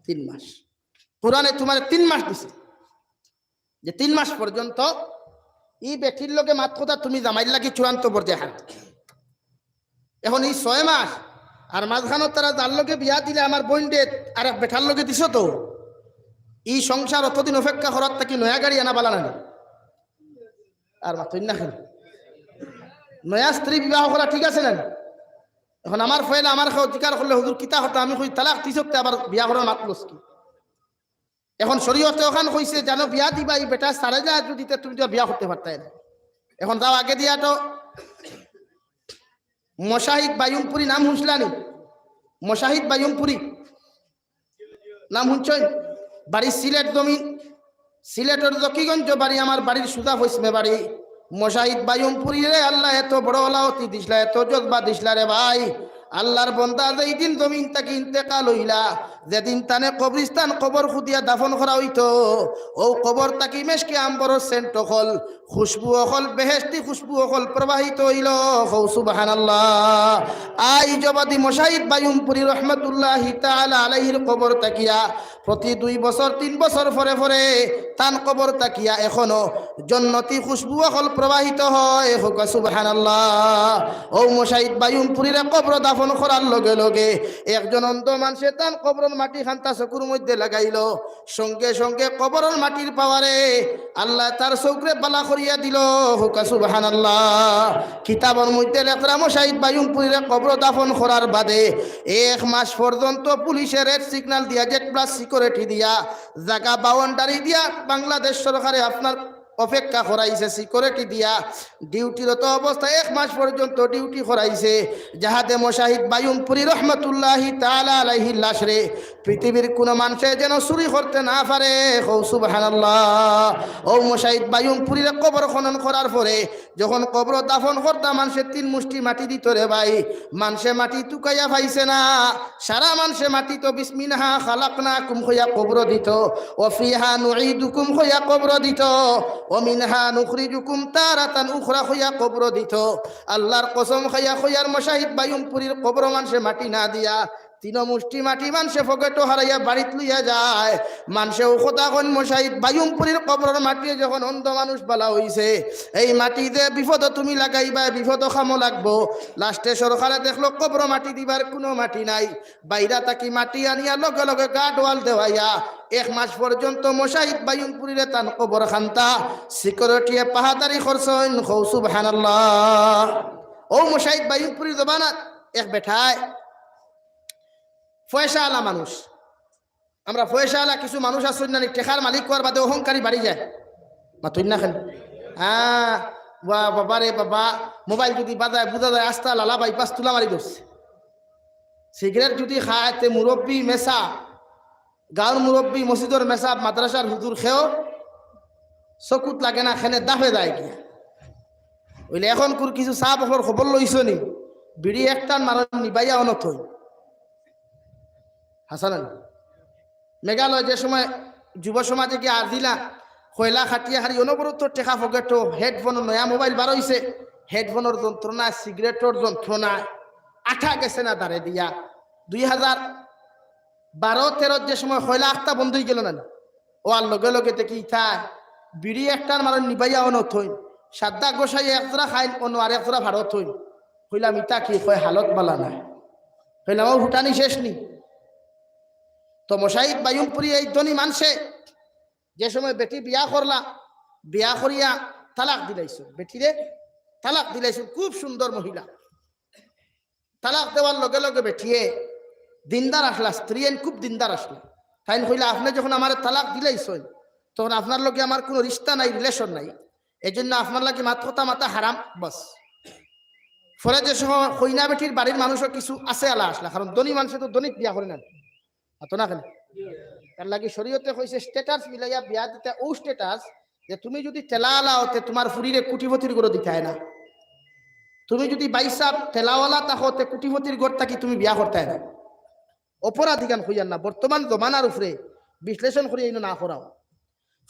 তিন মাস। কোরআনে তোমারে তিন মাস দিছে, যে তিন মাস পর্যন্ত ই বেটির লগে মাত কথা তুমি জামাইর লাগি চূড়ান্ত পর্যায়ে হারাম। এখন ই ছয় মাস আর মাঝখানো তারা যার লগে বিয়া দিলে আমার বইনরে আর এক বেটার লগে দিছো তো, ই সংসার অতদিন অপেক্ষা করার থাকি নয়া গাড়ি আনা বালা না নি? আর মাতইন না কেন? নয়া স্ত্রী বিবাহ করা ঠিক আছে না নি? এখন আমার ফয়েলে আমার কেউ জিকার করলে, "হুজুর, কিতা কথা?" আমি কই, "তালাক দিছত তে আবার বিয়া করার মাত লস কি?" এখন শরীয়তে ওখান কইছে, জানো, বিয়া দিবা, ই বেটা সারে যা যদি তে তুমি তো বিয়া করতে পারতায় না। এখন যাও আগে দিয়া তো মুজাহিদ বায়ুমপুরি নাম হুনছলা নি? মুজাহিদ বায়ুমপুরি নাম হুনছইন? বাড়ি সিলেট জমিন, সিলেটর জকিগঞ্জ বাড়ি, আমার বাড়ির সুজা পশ্চিমে বাড়ি। মুজাহিদ বায়ুমপুরি রে, আল্লায় এত বড় অলাওতি দিছলা, এত জজবা দিছলা রে ভাই। আল্লার বন্দা যেই দিন জমিন থাকি ইন্তেকাল অইলা, যেদিন তানে কবরিস্তান কবর খুদিয়া দাফন করা অইতো, অউ কবর থাকি মেশকে আম্বরর সেন্ট অকল, খুশবু অকল, বেহেশতি খুশবু অকল প্রবাহিত অইলো। কও সুবহানাল্লাহ। আইজ অবদি মুজাহিদ বায়ুমপুরি রহমতুল্লাহি তাআলা আলাইহির কবর থাকিয়া প্রতি দুই বছর, তিন বছর পরে পরে তান কবর থাকিয়া এখনো জন্নতি খুশবু অকল প্রবাহিত হয়। কও সুবহানাল্লাহ। অউ মুজাহিদ বায়ুমপুরিরে কবর দাফন করার লগে লগে একজন অন্ধ মানষে তান কবরর মাটি খান্তা চকুর মধ্যে লাগাইলো, সঙ্গে সঙ্গে কবরর মাটির পাওয়ারে আল্লায় তার চকুরে বালা করিয়া দিলো। কও সুবহানাল্লাহ। কিতাবর মধ্যে লেখরা মুজাহিদ বায়ুমপুরিরে কবর দাফন করার বাদে এক মাস পর্যন্ত পুলিশে রেড সিগন্যাল দিয়া, জেড প্লাস সিকিউরিটি দিয়া, জাগা বাউন্ডারি দিয়া বাংলাদেশ সরকারে আপনার অপেক্ষা করাইছে সিকিউরিটি দিয়া। ডিউটিরত অবস্থায় এক মাস পর্যন্ত ডিউটি করাইছে, যাহাতে মুজাহিদ বায়ুমপুরি রহমতুল্লাহি তাআলা আলাইহির লাশরে পৃথিবীর কোনো মানষে যেন চুরি করতে না পারে। কও সুবহানাল্লাহ। অউ মুজাহিদ বায়ুমপুরিরে কবর খনন করার পরে যখন কবর দাফন করতা, মানষে তিন মুষ্টি মাটি দিতো রে ভাই, মানষে মাটি তুকাইয়া পাইছে না। সারা মানষে মাটি তো বিসমিনহা খালাকনাকুম কইয়া কবর দিতো, ওয়া ফিহা নুঈদুকুম কইয়া কবর দিতো, ওয়া মিনহা নুখরিজুকুম তারাতান উখরা কইয়া কবর দিতো। আল্লার কসম খাইয়া কইয়ার মুজাহিদ বায়ুমপুরির কবর মানষে মাটি না দিয়া তিন মুষ্টি মাটি মানষে পকেটো হারাইয়া বাড়িত লইয়া যায়। মানষে অউ কথা কইন, মুজাহিদ বায়ুমপুরির কবরর মাটিয়ে যখন অন্ধ মানুষ বালা অইছে, এই মাটি যে বিপদো তুমি লাগাইবায়, বিপদো কামো লাগবো। লাস্টে সরকারে দেখলো কবরো মাটি দিবার কোনো মাটি নাই, বাইরা থাকি মাটি আনিয়া লগে লগে গার্ড ওয়াল দেওয়াইয়া এক মাস পর্যন্ত মুজাহিদ বায়ুমপুরিরে তান কবর খান্তা সিকিউরিটিয়ে পাহাদারি করছইন। কও সুবহানাল্লাহ। অউ মুজাহিদ বায়ুমপুরির জমানাত এক বেটায় পয়সাআলা মানুষ। আমরা পয়সাআলা কিছু মানুষ আছইন না নি, টেকার মালিক অওয়ার বাদে অহংকারী বাড়ি যায়। মাতইন না কেনে? হ্যাঁ, ওয়া বাবা রে বাবা, মোবাইল যদি বাজায়, বুঝা যায় আস্তা লালা বাইপাস তুলা মারি ধরছে। সিগারেট যদি খায়, তে মুরব্বি মেসাব, গাঁওর মুরব্বি, মসজিদর মেসাব, মাদ্রাসার হুজুর কেউ চকুত লাগে না, কেনে দাফে যায় গিয়া। অইলে এখনকুর কিছু সাব অকলর খবর লইছো নি? বিড়ি এক টান মারইন, নিবাইয়া অনো থইন। হাছা না নি? মেঘালয় যে সময় যুব সমাজে গিয়া আজিলা, কয়লা কাটিয়া হারি অনবরত টেকা পকেটো, হেডফোন, নয়া মোবাইল বার অইছে, হেডফোনর যন্ত্রণা, সিগারেটর যন্ত্রণা, আঠা গেছে না দাড়ে দিয়া। দুই হাজার বারো তেরোত যে সময় কয়লা আখতা বন্ধ অইগেলো না নি, অওয়ার লগে লগে দেখি ইতা বিড়ি এক টান মারইন, নিবাইয়া অনো থইন, সাদ্দা গোসাই এক জোড়া খাইন, অনো আর এক জোড়া ফাড়ো থইন। কইলাম, "ইতা কি?" কয়, "হালত বালা নায়।" কইলাম, "অউ ফুটানি শেষ নি?" তো মুজাহিদ বায়ুমপুরি এই ধনী মানষে যে সময় বেটি বিয়া করলা, বিয়া করিয়া তালাক দিলাইছইন, বেটিরে তালাক দিলাইছইন, খুব সুন্দর মহিলা। তালাক দেওয়ার লগে লগে বেটিয়ে দিনদার আছলা, স্ত্রী এন খুব দিনদার আছলা। তাইন কইলা, "আপনে যখন আমারে তালাক দিলাইছইন, তখন আপনার লগে আমার কুনু রিশতা নাই, রিলেশন নাই, এজন্য আপনার লাগি মাত কথা মাতা হারাম।" বাস। পরে যে সময় কইনা বেটির বাড়ির মানুষও কিছু আছে আলা আছলা, কারণ ধনী মানষে তো ধনীত বিয়া করে না, মাতো না কেনে? তার লাগি শরীয়তে কইছে স্ট্যাটাস মিলাইয়া বিয়া দিতা, অউ স্ট্যাটাস যে তুমি যুদি ঠেলাআলা অতে তুমার ফুরিরে কুটিপতির ঘরো দিতায় না, তুমি যুদি বাইসাব ঠেলাআলা থাকো তে কুটিপতির ঘর থাকি তুমি বিয়া করতায় না। অপরাধীগান কইয়ার না, বর্তমান জমানার উপরে বিশ্লেষণ করি এইন না করাও।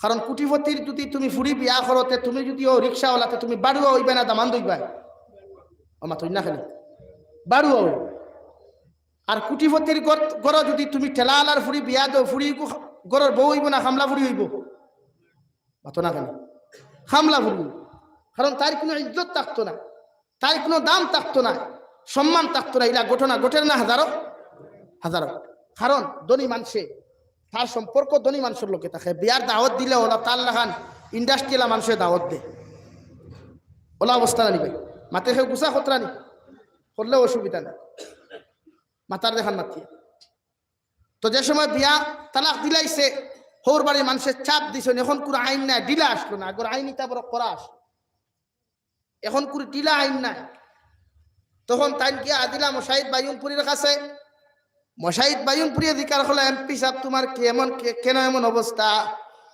কারণ কুটিপতির যুদি তুমি ফুরি বিয়া করো তে তুমি যুদি অউ রিক্সাআলা তে তুমি বাড়ুয়া অইবায় না দামান্দ অইবায়? ও মাতইন না কেনে? বাড়ুয়া অইবায়। আর কুটিপতির ঘর, ঘরো যুদি তুমি ঠেলাআলার ফুরি বিয়া দেও, ফুরি ইগু ঘরর বউ অইবো না কামলা ফুরি অইবো? মাতো না কেনে? কামলা ফুরি। কারণ তার কুনু ইজ্জত থাকতো না, তার কুনু দাম থাকতো না, সম্মান থাকতো না। ইলা ঘটনা ঘটের না হাজারো হাজারো। কারণ ধনী মানষে, তার সম্পর্ক ধনী মানষর লগে থাকে। বিয়ার দাওয়াত দিলে অলা তার লাখান ইন্ডাস্ট্রিয়ালা মানষে দাওয়াত দে। অলা অবস্থা না নি ভাই? মাতে কেউ গুছা খতরা নি? করলেও অসুবিধা নাই। মাতার দেখান মাতিয়া। তো যে সময় বিয়া তালাক দিলাইছে, হউর বাড়ির মানষে চাপ দিছইন, এখন কুনু আইন নাই, ঢিলা আছলো না, আগর আইন ইতা বড় কড়া আছলো। এখন কুনু ঢিলা আইন নাই। তখন তাইন গিয়া হাজিরা মশাইদ বায়ুমপুরীর কাছে। মশাইদ বায়ুমপুরীয়ে জিকার করলা, "এমপি সাব, তুমার কি এমন, কে-, কেন এমন অবস্থা?"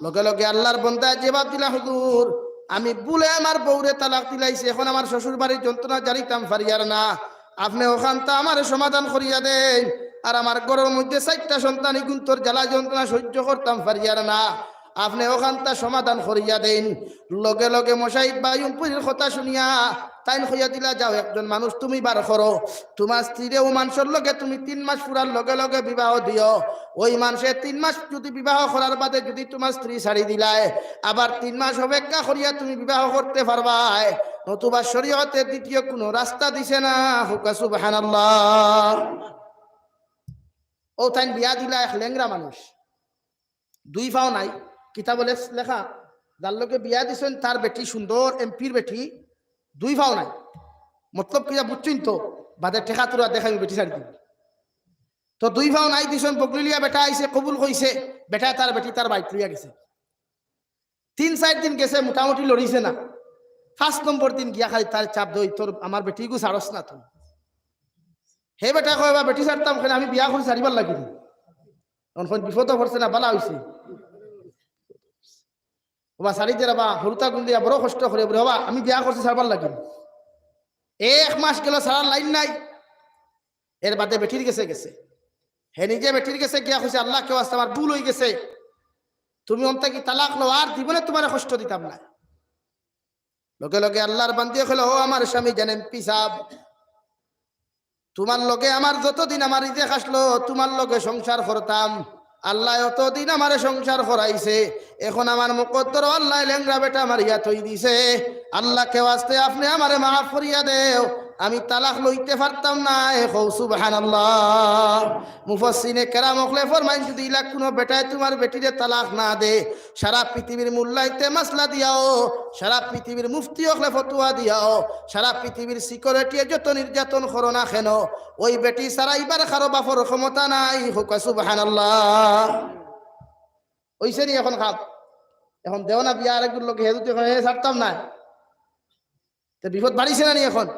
লগে লগে আল্লার বন্দায় জবাব দিলা, "হুজুর, আমি ভুলে আমার বউরে তালাক দিলাইছি, এখন আমার শ্বশুর বাড়ির যন্ত্রণা জানিতাম পারিয়ার না। আপনে অখানতা আমারে সমাধান করিয়া দেইন। আর আমার ঘরর মধ্যে চাইরটা সন্তান, ইগুন্তর জ্বালা যন্ত্রণা সহ্য করতাম পারিয়ার না।" আপনে অখানতা সমাধান করিয়া দেইন। লগে লগে মশাইদ বায়ুমপুরীর কথা শুনিয়া তাইন কইয়া দিলা, "যাও, একজন মানুষ তুমি বার করো, তুমার স্ত্রীরে অউ মানষর লগে তুমি তিন মাস পুরার লগে লগে বিবাহ দিও। অউ মানষে তিন মাস যুদি বিবাহ করার বাদে যুদি তুমার স্ত্রী ছাড়ি দিলায়, আবার তিন মাস অপেক্ষা করিয়া তুমি বিবাহ করতে পারবায়, নতুবা শরীয়তে দ্বিতীয় কুনু রাস্তা দিছে না।" কউক্কা সুবহানাল্লাহ। অউ তাইন বিয়া দিলা এক লেংড়া মানুষ। দুই পাও নাই, কিতাবো লেখা, যার লগে বিয়া দিছইন, তার বেটি সুন্দর, এমপির বেটি, দুই পাও নাই। মতলব কিতা বুঝছইন তো, বাদে টেকা তুরা দেখাইমু, বেটি ছাড়ি দিমু। তো দুই পাও নাই দিছইন, বগলি লইয়া বেটা আইছে, কবুল কইছে, বেটায় তার বেটি তার বাড়িত লইয়া গেছে। তিন চাইর দিন গেছে, মোটামুটি লড়িছে না। পাঁচ নম্বর দিন গিয়া খালি তার চাপ দেয়, "তোর আমার বেটিগু ছাড়স না তুই।" হে বেটায় কয়, "বা বেটি ছাড়তাম কেনে, আমি বিয়া করি ছাড়িবার লাগি নি।" অখন বিপদো পড়ছে না, বালা অইছে। ওবা ছাড়ি দে রেবা, হুরুতা গুন্দিয়া বড় কষ্ট করে, বলে, "ওবা, আমি বিয়া করছি ছাড়বার লাগি।" এক মাস গেল, ছাড়ার লাইন নাই। এর বাদে বেটির গেছে গেছে। হে নিজে বেটির গেছে গিয়া কইছে, "আল্লাহকে ওয়াস্তে আমার ভুল অই গেছে, তুমি অন থাকি তালাক লও, আর জীবনে তুমারে কষ্ট দিতাম না।" লগে লগে আল্লাহর বান্দিয়ে কইলো, "ও আমার স্বামী জান এমপি সাব, তুমার লগে আমার যতদিন আমার রিজেক আসলো, তুমার লগে সংসার করতাম। আল্লায় অতদিন আমারে সংসার করাইছে। এখন আমার মুকদ্দরো আল্লায় লেংড়া বেটা মারিয়া থই দিছে। আল্লাহকে ওয়াস্তে আপনে আমারে মাফ করিয়া দেও, আমি তালাক লইতে পারতাম না।" এ কও সুবহানাল্লাহ। মুফাসসিরিনে কেরাম অকলে ফরমাইন, যুদি ইলা কুনু বেটায় তুমার বেটিরে তালাক না দে, সারা পৃথিবীর মোল্লাইন্তে মাসলা দিয়াও, সারা পৃথিবীর মুফতি অকলে ফতোয়া দিয়াও, সারা পৃথিবীর সিকিউরিটিয়ে যত নির্যাতন করো না কেন, ওই বেটি ছাড়াইবার কারো বাপর ক্ষমতা নাই। কউক্কা সুবহানাল্লাহ। অইছে নি এখন কাম? এখন দেও না বিয়া আরেকগুর লগে, হে যুদি কয়, "হে ছাড়তাম না", তে বিপদ বাড়িছে না নি এখন?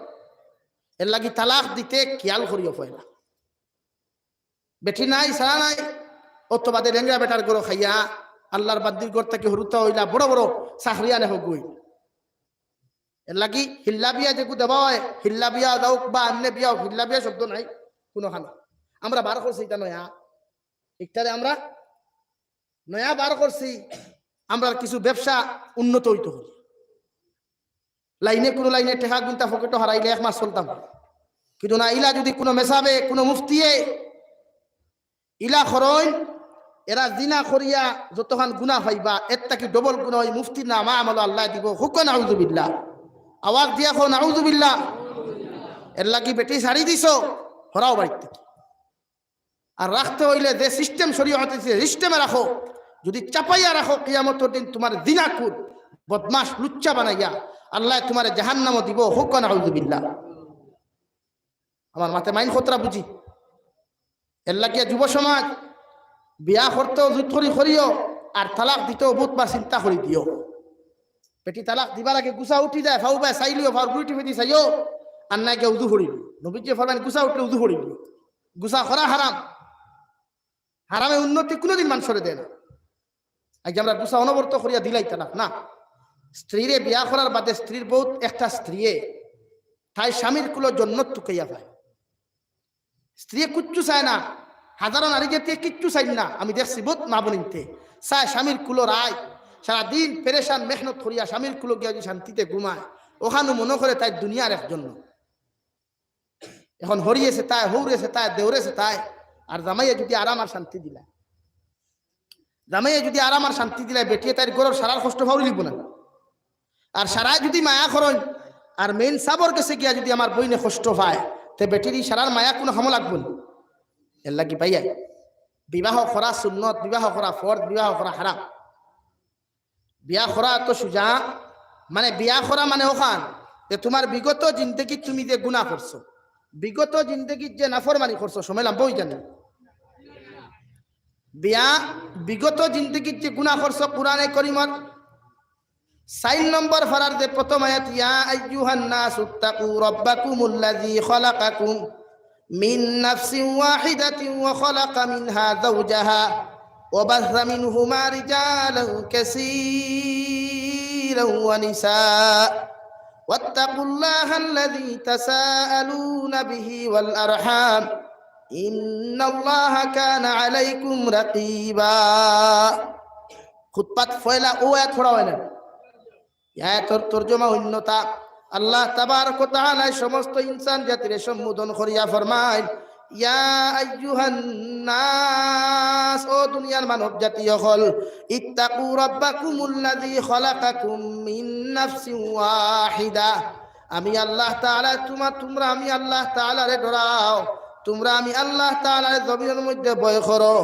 এর লাগি তালাক দিতে খিয়াল করিও পয়লা। বেটি নাই, ছাড়া নাই, অত বাদে লেংড়া বেটার ঘরো খাইয়া, আল্লাহর বান্দির ঘর থাকি হুরুতা অইলা, বড় বড় চাকরিয়ান অইগি। এর লাগি হিল্লা বিয়া যেগু দেওয়া অয়, হিল্লা বিয়া দেউক বা অন্য বিয়া অউক, হিল্লা বিয়া শব্দ নাই কুনুখানো। আমরা বার করছি ইটা নয়া, ইটারে আমরা নয়া বার করছি, আমরার কিছু ব্যবসা উন্নত অইতো করি। লাইনে কুনু লাইনে টেকা গুনতা পকেটো হারাইলে এক মাস চলতাম। কিন্তু না, ইলা যুদি কুনু মেসাবে, কুনু মুফতিয়ে ইলা করইন, এরা জিনা করিয়া যতখান গুনা পাইবা, এর থাকি ডবল গুনা ওই মুফতির নামা আমলো আল্লায় দিবো। কউক্কা নাউজুবিল্লাহ। আওয়াজ দিয়া কও নাউজুবিল্লাহ। এর লাগি বেটি ছাড়ি দিছো, হরাও বাড়ির থাকি। আর রাখতে অইলে যে সিস্টেম শরীয়তে দিছে, সিস্টেমে রাখো। যুদি চাপাইয়া রাখো, কিয়ামতর দিন তুমার জিনাকুর, বদমাশ, লুচ্চা বানাইয়া আল্লায় তুমারে জাহান্নামো দিবো। কউক্কা নাউজুবিল্লাহ। আমার মাতে মাইন খতরা বুঝি। এর লাগিয়া যুব সমাজ, বিয়া করতেও জুত করি করিও, আর তালাক দিতেও বহুত বার চিন্তা করি দিও। বেটি তালাক দিবার আগে গুছা উঠি যায়, ফাউ বায় চাইলিও, ফাউর গুইটি ফেদি চাইও, আর নায় গিয়া উজু করিলিও। নবীজি ফরমাইন, গুছা উঠলে উজু করিলিও। গুছা করা হারাম। হারামে উন্নতি কুনুদিন মানষরে দেয় না। আইজ আমরা গুছা অনবরত করিয়া দিলাই তালাক না। স্ত্রীরে বিয়া করার বাদে স্ত্রীর বউত একটা স্ত্রীয়ে তাই স্বামীর কুলো জন্নত তুকাইয়া পায়। স্ত্রীয়ে কুচ্ছু চায় না, হাজারো নারী জাতিয়ে কিচ্ছু চাইন না। আমি দেখছি বউত মা বইনিন্তে চায় স্বামীর কুলো রায়, সারাদিন পেরেশান মেহনত করিয়া স্বামীর কুলো গিয়া যদি শান্তিতে ঘুমায়, অখানউ মনো করে তাইর দুনিয়ার একজন। অখন হরিয়ে চেতায়, হউরে চেতায়, দেওরে চেতায়, আর জামাইয়ে যদি আরাম আর শান্তি দিলায়, জামাইয়ে যদি আরাম আর শান্তি দিলায়, বেটিয়ে তাইর ঘরর সারার কষ্ট পাউরিলিবো না? আর সারায় যদি মায়া করইন, আর মেইন সাবর গেছে গিয়া যদি আমার বইনে কষ্ট পায়, তে বেটির ই সারার মায়া কুনু কামো লাগবো না। এর লাগি ভাইয়া, বিবাহ করা সুন্নত, বিবাহ করা ফরজ, বিবাহ করা হারাম। বিয়া করা তো সুজা, মানে বিয়া করা মানে অখান যে তুমার বিগত জিন্দেগিত তুমি যে গুনা করছো, বিগত জিন্দেগিত যে নাফরমানি করছো, সময় লাম্বা অইযার না। বিয়া, বিগত জিন্দেগিত যে গুনা করছো, কুরআনে করিমর চাইর নম্বর পারার যে প্রথম আয়াত, يا أيها الناس اتقوا ربكم الذي خلقكم من نفس واحدة وخلق منها زوجها وبث منهما رجالا كثيرا ونساء واتقوا الله الذي تساءلون به والأرحام إن الله كان عليكم رقيبا. খুতবাত পয়লা অউ আয়াত পড়া অয় না। ই আয়াতর তর্জমা অইন্যতা। আল্লাহ তাবারক ওয়া তাআলায় সমস্ত ইনসান জাতিরে সম্বোধন করিয়া ফরমাইন, يا أيها الناس, ও দুনিয়ার মানব জাতি অকল, اتقوا ربكم الذي خلقكم من نفس واحدة, আমি আল্লাহ তাআলা তুমা-, তুমরা আমি আল্লাহ তাআলারে ডরাও, তুমরা আমি আল্লাহ তাআলারে জমিনর মধ্যে ভয় করো,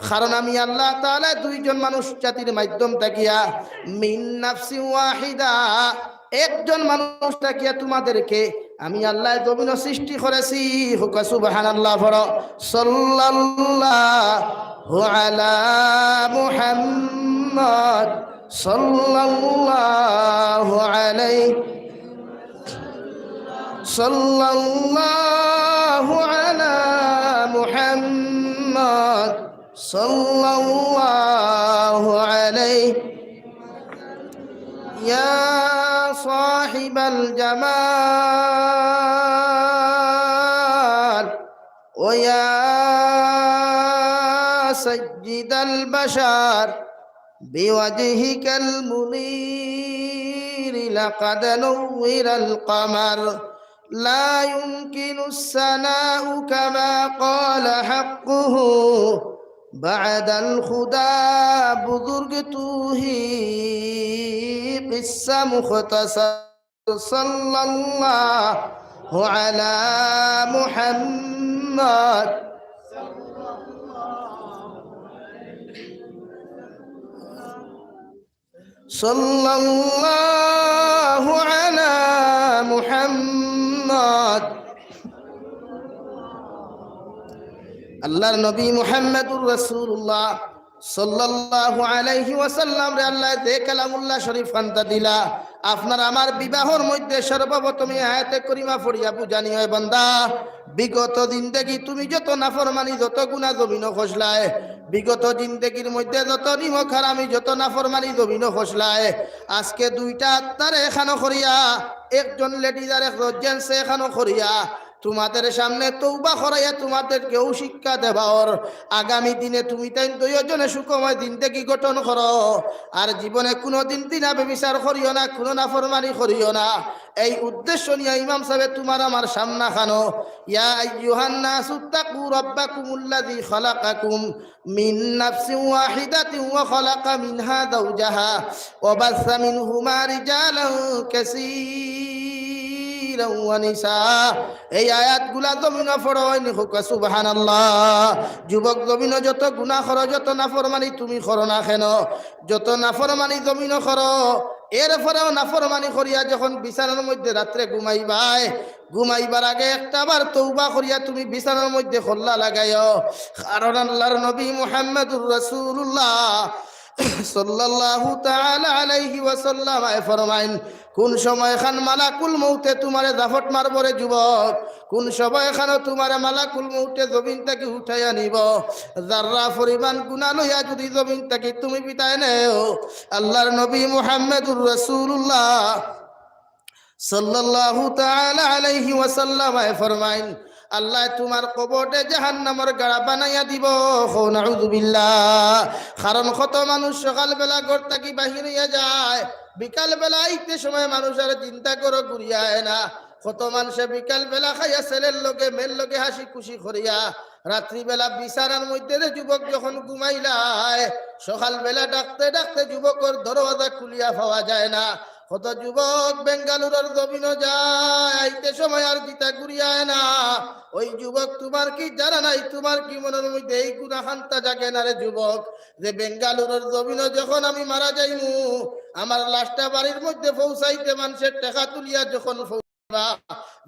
কারণ আমি আল্লাহ তাআলা দুইজন মানুষ জাতির মাধ্যম থাকিয়া من نفس واحدة, একজন মানুষ থাকিয়া তুমাদেরকে আমি আল্লায় জমিনো সৃষ্টি করেছি। কউক্কা সুবহানাল্লাহ পড়ো। صلى الله على محمد صلى الله عليه صلى الله على محمد صلى الله عليه يا صاحب الجمال ويا سيد البشر بوجهك المنير لقد نور القمر لا يمكن الثناء كما قال حقه بعد الخدا بزرگ تو ہی قصہ مختصر صلى الله على محمد صلى الله على محمد আল্লাহর নবী মুহাম্মাদুর রাসূলুল্লাহ সাল্লাল্লাহু আলাইহি ওয়াসাল্লামরে আল্লায় যে কালামুল্লাহ শরীফ খান্তা দিলা, আপনার আমার বিবাহর মধ্যে সর্বপ্রথম এই আয়াতে করিমা পড়িয়া বুঝানি অয়, বান্দা, বিগত জিন্দেগি তুমি যত নাফরমানি, যত গুনা জমিনো করছলায়, বিগত জিন্দেগির মধ্যে যত নিমক হারামি, যত নাফরমানি জমিনো করছলায়, আজকে দুইটা আত্মারে একখানো করিয়া, একজন লেডিজ আর একজন জেন্টসে একখানো করিয়া, তুমাদের সামনে তওবা করাইয়া তুমাদেরকে অউ শিক্ষা দেওয়া অর। আগামী দিনে তুমি তাইন দুইওজনে সুখময় জিন্দেগি গঠন করো। আর জীবনে কুনুদিন জিনা ব্যভিচার করিও না, কুনু নাফরমানি করিও না। এই উদ্দেশ্য নিয়া ইমাম সাবে তুমার আমার সামনা খানো, يا أيها الناس اتقوا ربكم الذي خلقكم من نفس واحدة وخلق منها زوجها وبث منهما رجالا كثيرا ونساء। এই আয়াতগুলা জমিনো পড়ো অয়নি, কউক্কা সুবহানাল্লাহ। যুবক, জমিনো যত গুনা করো, যত নাফরমানি তুমি করো না কেন, যত নাফরমানি জমিনো করো, এরপরেও নাফরমানি করিয়া যখন বিছানার মধ্যে রাত্রে ঘুমাইবায়, ঘুমাইবার আগে একটা বার তওবা করিয়া তুমি বিছানার মধ্যে কল্লা লাগাইও। কারণ আল্লাহর নবী মুহাম্মাদুর রাসূলুল্লাহ সাল্লাল্লাহু তাআলা আলাইহি ওয়াসাল্লাম আয় ফরমাইন, কোন সময়খান মালাকুল মউতে তুমারে জাফট মারবো রে যুবক, কোন সময়খানো তুমারে মালাকুল মউতে জমিন থাকি উঠাইয়া নিবো, যাররা পরিমাণ গুনা লইয়া যদি জমিন থাকি তুমি বিদায় নেও, আল্লাহর নবী মুহাম্মাদুর রাসূলুল্লাহ সাল্লাল্লাহু তাআলা আলাইহি ওয়াসাল্লাম আয় ফরমাইন, আল্লায় তুমার কবররে জাহান্নামর গাড়া বানাইয়া দিবো। কও নাউযুবিল্লাহ। কারণ কত মানুষ সকালবেলা ঘর থাকি বাহির অইয়া যায়, বিকালবেলা আইতে সময় মানুষ আর জিন্দা ঘরো ঘুরিয়া আয় না। কত মানষে বিকালবেলা খাইয়া ছেলের লগে মেয়ের লগে হাসি খুশি করিয়া রাত্রিবেলা বিছানার মধ্যে রে যুবক যখন ঘুমাইলায়, সকালবেলা ডাকতে ডাকতে যুবকর দরওয়াজা খুলিয়া পাওয়া যায় না। কত যুবক বেঙ্গালুরুর জমিনো যায়, আইতে সময় আর জিতা ঘুরিয়া আয় না। ওই যুবক, তুমার কি জানা নাই, তুমার কি মনর মধ্যে এই গুনাখানতা জাগে না রে যুবক, যে বেঙ্গালুরুর জমিনো যখন আমি মারা যাইমু, আমার লাশটা বাড়ির মধ্যে পৌঁছাইতে মানষে টেকা তুলিয়া যখন পৌ-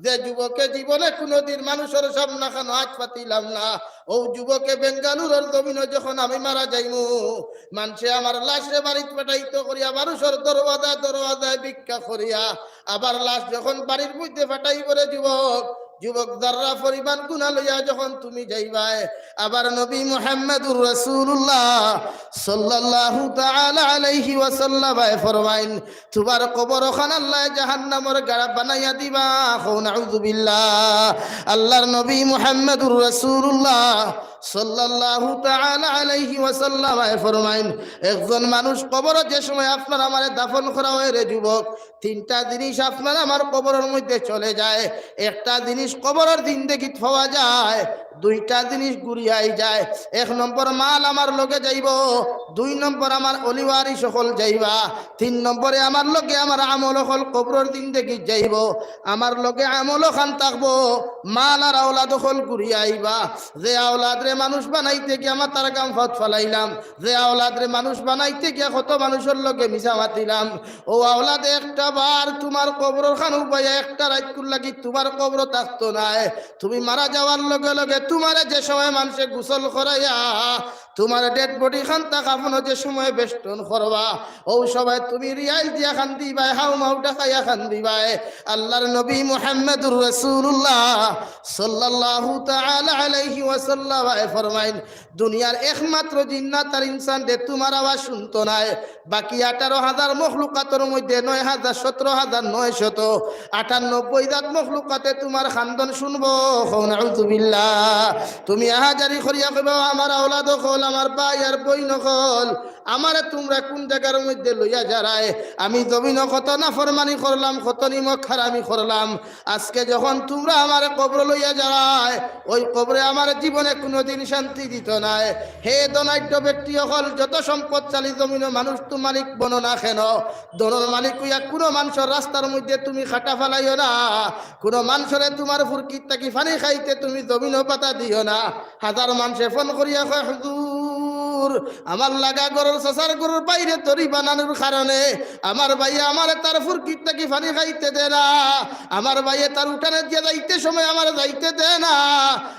যে যুবকে জীবনে কুনুদিন মানুষর সামনাখানো আত পাতিলাম না, অউ যুবকে বেঙ্গালুরুর জমিনো যখন আমি মারা যাইমু, মানষে আমার লাশরে বাড়িত পাঠাইতো করিয়া মানুষর দরওয়াজায় দরওয়াজায় ভিক্ষা করিয়া, আবার লাশ যখন বাড়ির মধ্যে পাঠাইবো রে যুবক, যুবক, যাররা পরিমাণ গুনা লইয়া যখন তুমি যাইবায়, আবার নবী মুহাম্মাদুর রাসূলুল্লাহ সাল্লাল্লাহু তাআলা আলাইহি ওয়াসাল্লাম আয় ফরমাইন, তুমার কবরখান আল্লায় জাহান্নামর গাড়া বানাইয়া দিবা। কও নাউযুবিল্লাহ। আল্লাহর নবী মুহাম্মাদুর রাসূলুল্লাহ সাল্লাল্লাহু তাআলা আলাইহি ওয়াসাল্লাম আয় ফরমাইন, একজন মানুষ কবরো যে সময় আপনার আমারে দাফন করা অয় রে যুবক, তিনটা জিনিস আপনার আমার কবরর মধ্যে চলে যায়। একটা জিনিস কবরর জিন্দেগিত পাওয়া যায়, দুইটা জিনিস ঘুরিয়াই যায়। এক নম্বর মাল আমার লগে যাইবো, দুই নম্বর আমার অলি ওয়ারিস অকল যাইবা, তিন নম্বরে আমার লগে আমার আমল অকল কবরর জিন্দেগিত যাইবো। আমার লগে আমল অখান থাকবো, মাল আর আওলাদ অকল ঘুরিয়া আইবা। যে আওলাদরে মানুষ বানাইতে গিয়া মাথার ঘাম পাওত ফালাইলাম, যে আওলাদরে মানুষ বানাইতে গিয়া কত মানুষর লগে মিছা মাতিলাম, অউ আওলাদে একটা বার তুমার কবরর খানো উবাইয়া একটা রাইতকুর লাগি তুমার কবরো থাকতো নায়। তুমি মারা যাওয়ার লগে লগে তুমারে যে সময় মানষে গোসল করাইয়া তুমার dead body খানতা কাফনো যে সময় বেষ্টন করবা, অউ সময় তুমি রিয়াইল দিয়া কান্দিবায়, হাউমাউ ডাকাইয়া কান্দিবায়। আল্লাহর নবী মুহাম্মাদুর রাসূলুল্লাহ সাল্লাল্লাহু তাআলা আলাইহি ওয়াসাল্লাম আয় ফরমাইন, দুনিয়ার একমাত্র জিন্নাত আর ইনসান যে তুমার আওয়াজ শুনতো নায়, বাকি আঠারো হাজার মখলুকাতর মধ্যে নয় হাজার, সতেরো হাজার নয়শত আটানব্বই জাত মখলুকাতে তুমার কান্দন শুনবো। কও নাউযুবিল্লাহ। তুমি আহাজারি করিয়া কইবা, "আমার আওলাদ অকল, আমার ভাই আর বইন অকল, আমারে তুমরা কুন জাগার মধ্যে লইয়া যারায়? আমি জমিনো কত নাফরমানি করলাম, কত নিমক হারামি করলাম, আজকে যখন তুমরা আমারে কবরো লইয়া যারায়, অউ কবরে আমারে জীবনে কুনুদিন শান্তি দিতো নায়।" হে ধনাঢ্য ব্যক্তি অকল, যত সম্পদশালী জমিনো মানুষ তুমি মালিক বনো না কেন, ধনর মালিক অইয়া কুনু মানষর রাস্তার মধ্যে তুমি কাটা ফালাইও না, কুনু মানষরে তুমার ফুরকিত থাকি পানি খাইতে তুমি জমিনো বাধা দিও না। হাজার মানষে ফোন করিয়া কয়, "হুজুর, আমার লাগা ঘরর চাচার ঘরর বাইরে তরি বানানোর কারণে আমার ভাইয়ে আমারে তার ফুরকিত থাকি পানি খাইতে দেয় না, আমার ভাইয়ে তার উঠানে দিয়া যাইতে সময় আমারে যাইতে দেয় না।"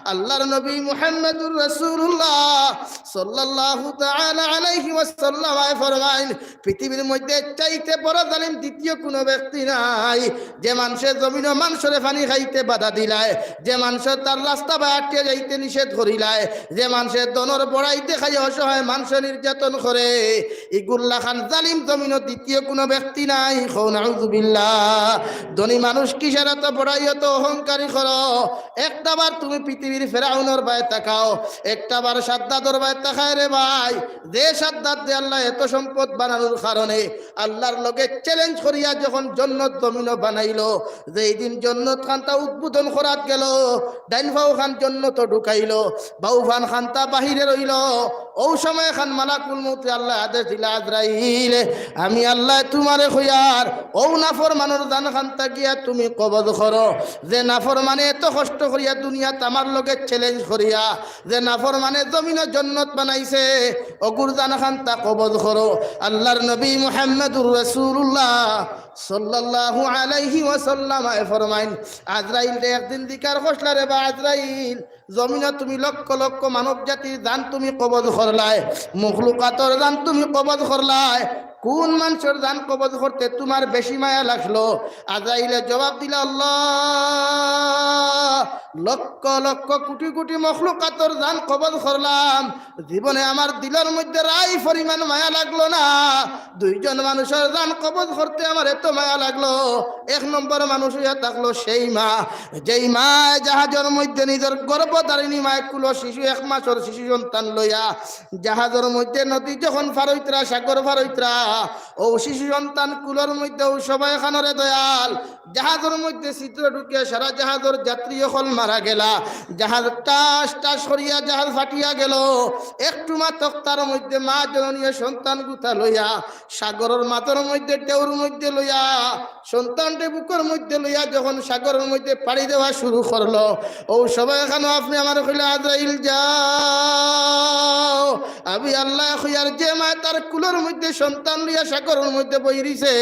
আল্লাহর নবী মুহাম্মাদুর রাসূলুল্লাহ সাল্লাল্লাহু তাআলা আলাইহি ওয়াসাল্লাম আয় ফরমাইন, পৃথিবীর মধ্যে চাইতে বড় জালিম দ্বিতীয় কুনু ব্যক্তি নাই। যে মানষে জমিনো মানষরে পানি খাইতে বাধা দিলায়, যে মানষে তার রাস্তা বায় আটিয়া যাইতে নিষেধ করিলায়, যে মানষে ধনর বড়াই দেখাইয়া অসহায় মানষে নির্যাতন করে, ইগুর লাখান জালিম জমিনো দ্বিতীয় কুনু ব্যক্তি নাই। কও নাউযুবিল্লাহ। ধনী মানুষ কিসের অত বড়াই, অত অহংকারী করো? একটা বার তুমি পৃথিবীর ফেরাউনর বায় তাকাও, একটা বার সাদ্দাদর বায় তাকায় রে ভাই। যে সাদ্দাদরে আল্লায় এত সম্পদ বানানোর কারণে আল্লাহর লগে challenge করিয়া যখন জন্নত জমিনো বানাইলো, যেই দিন জন্নত খানতা উদ্বোধন করাত গেলো, ডাইন পাও খান জন্নতো ঢুকাইলো, বাউ পাও খানতা বাহিরে রইলো, অউ সময় খান মালাকুল মউতে আল্লায় আদেশ দিলা, "আজরাইল, আমি আল্লায় তুমারে কইয়ার, অউ নাফরমানর জান খান্তা গিয়া তুমি কবজ করো। যে নাফরমানে এত কষ্ট করিয়া দুনিয়াত আমার লগে challenge করিয়া, যে নাফরমানে জমিনো জন্নত বানাইছে, অগুর জান খান্তা কবজ করো।" আল্লার নবী মুহাম্মাদুর রাসূলুল্লাহ সাল্লাল্লাহু আলাইহি ওয়াসাল্লাম আয় ফরমাইন, আজরাইলরে একদিন জিকার করছলা, "রে বা আজরাইল, জমিনো তুমি লক্ষ লক্ষ মানব জাতির জান তুমি কবজ করলায়, মখলুকাতর জান তুমি কবজ করলায়, কুন মানষর জান কবজ করতে তুমার বেশি মায়া লাগলো?" আজরাইলে জবাব দিলা, "আল্লাহ, লক্ষ লক্ষ কুটি কুটি মখলুকাতর জান কবজ করলাম, জীবনে আমার দিলর মইধ্যে রাই পরিমাণ মায়া লাগলো না। দুইজন মানুষর জান কবজ করতে আমার এত মায়া লাগলো।" এক নম্বর মানুষ অইয়া থাকলো সেই মা, যেই মায় জাহাজর মইধ্যে নিজর গর্ভধারিণী মায় কুলো শিশু, এক মাসর শিশু সন্তান লইয়া জাহাজর মইধ্যে নদী যখন পার অইতরা, সাগর পার অইতরা, অউ শিশু সন্তান কুলর মইধ্যে অউ সময় খানরে দয়াল জাহাজর মইধ্যে ছিদ্র ঢুকিয়া সারা জাহাজর যাত্রী অকল মারা গেলা। জাহাজ টাস টাস করিয়া জাহাজ ফাটিয়া গেলো। একটুমা তক্তার মইধ্যে মা জননীয়ে সন্তান গুতা লইয়া সাগরর মাঝর মইধ্যে ঢেউর মইধ্যে লইয়া সন্তানরে বুকর মইধ্যে লইয়া যখন সাগরর মইধ্যে পাড়ি দেওয়া শুরু করলো, অউ সময় খানো আপনে আমারে কইলা, "আজরাইল যাও, আমি আল্লায় কইয়ার যে মায় তার কুলর মইধ্যে সন্তান লইয়া সাগরর মইধ্যে বই রইছে,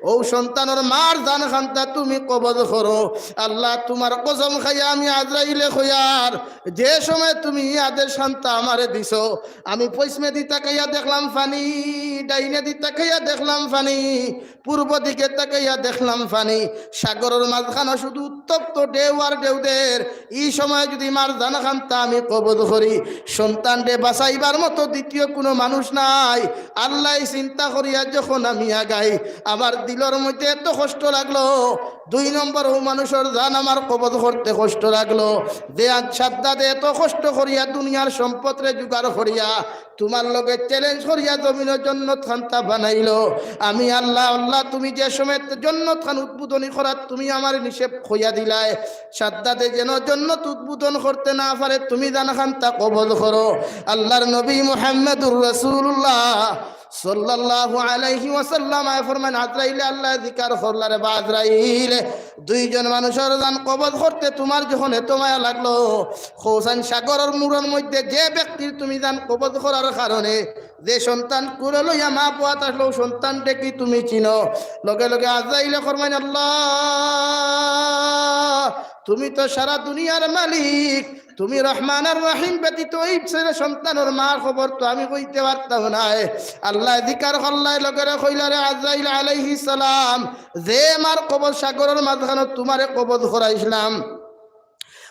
অউ সন্তানর মার জান খান্তা তুমি কবজ করো।" আল্লাহ, তুমার কসম খাইয়া আমি আজরাইলে কইয়ার, যে সময় তুমি ই আদেশ খান্তা আমারে দিছো, আমি পশ্চিমেদি তাকাইয়া দেখলাম পানি, ডাইনেদি তাকাইয়া দেখলাম পানি, পূর্ব দিকে তাকাইয়া দেখলাম পানি, সাগরর মাঝখানো শুধু উত্তপ্ত ঢেউ আর ঢেউ দের। ই সময় যুদি মার জান খান্তা আমি কবজ করি, সন্তানরে বাঁচাইবার মতো দ্বিতীয় কুনু মানুষ নাই। আল্লায় চিন্তা করিয়া যখন আমি আগাই, আমার দিলর মইধ্যে এত কষ্ট লাগলো। দুই নম্বর, অউ মানুষর জান আমার কবজ করতে কষ্ট লাগলো। যে আজ সাদ্দাদে এত কষ্ট করিয়া দুনিয়ার সম্পদরে জোগাড় করিয়া তুমার লগে challenge করিয়া জমিনো জন্নত খান্তা বানাইলো। আমি আল্লাহ, আল্লাহ, তুমি যে সময় জন্নত খান উদ্বোধনী করার তুমি আমারে নিষেধ কইয়া দিলায়, সাদ্দাদে যেন জন্নত উদ্বোধন করতে না পারে, তুমি জান খান্তা কবজ করো। আল্লার নবী মুহাম্মাদুর রাসূলুল্লাহ সাল্লাল্লাহু আলাইহি ওয়াসাল্লাম আয় ফরমাইন, আজরাইলে আল্লায় জিকার করলা, "রে বা আজরাইল, দুইজন মানুষর জান কবজ করতে তুমার যখন এত মায়া লাগলো, কওছাইন সাগরর মুড়র মইধ্যে যে ব্যক্তির তুমি জান কবজ করার কারণে যে সন্তান কুলো লইয়া মা বুকত আছলো, সন্তানরে কি তুমি চিনো?" লগে লগে আজরাইলে ফরমাইন, "আল্লাহ, তুমি তো সারা দুনিয়ার মালিক, তুমি রহমান আর রহিম ব্যতীত অউ ছেলে সন্তানর মার খবর তো আমি কইতে পারতাম নায়।" আল্লায় জিকার করলায়, লগরে কইলা, "রে আজরাইল আলাইহিস সালাম, যে মার কবজ সাগরর মাঝখানো তুমারে কবজ করাইছলাম,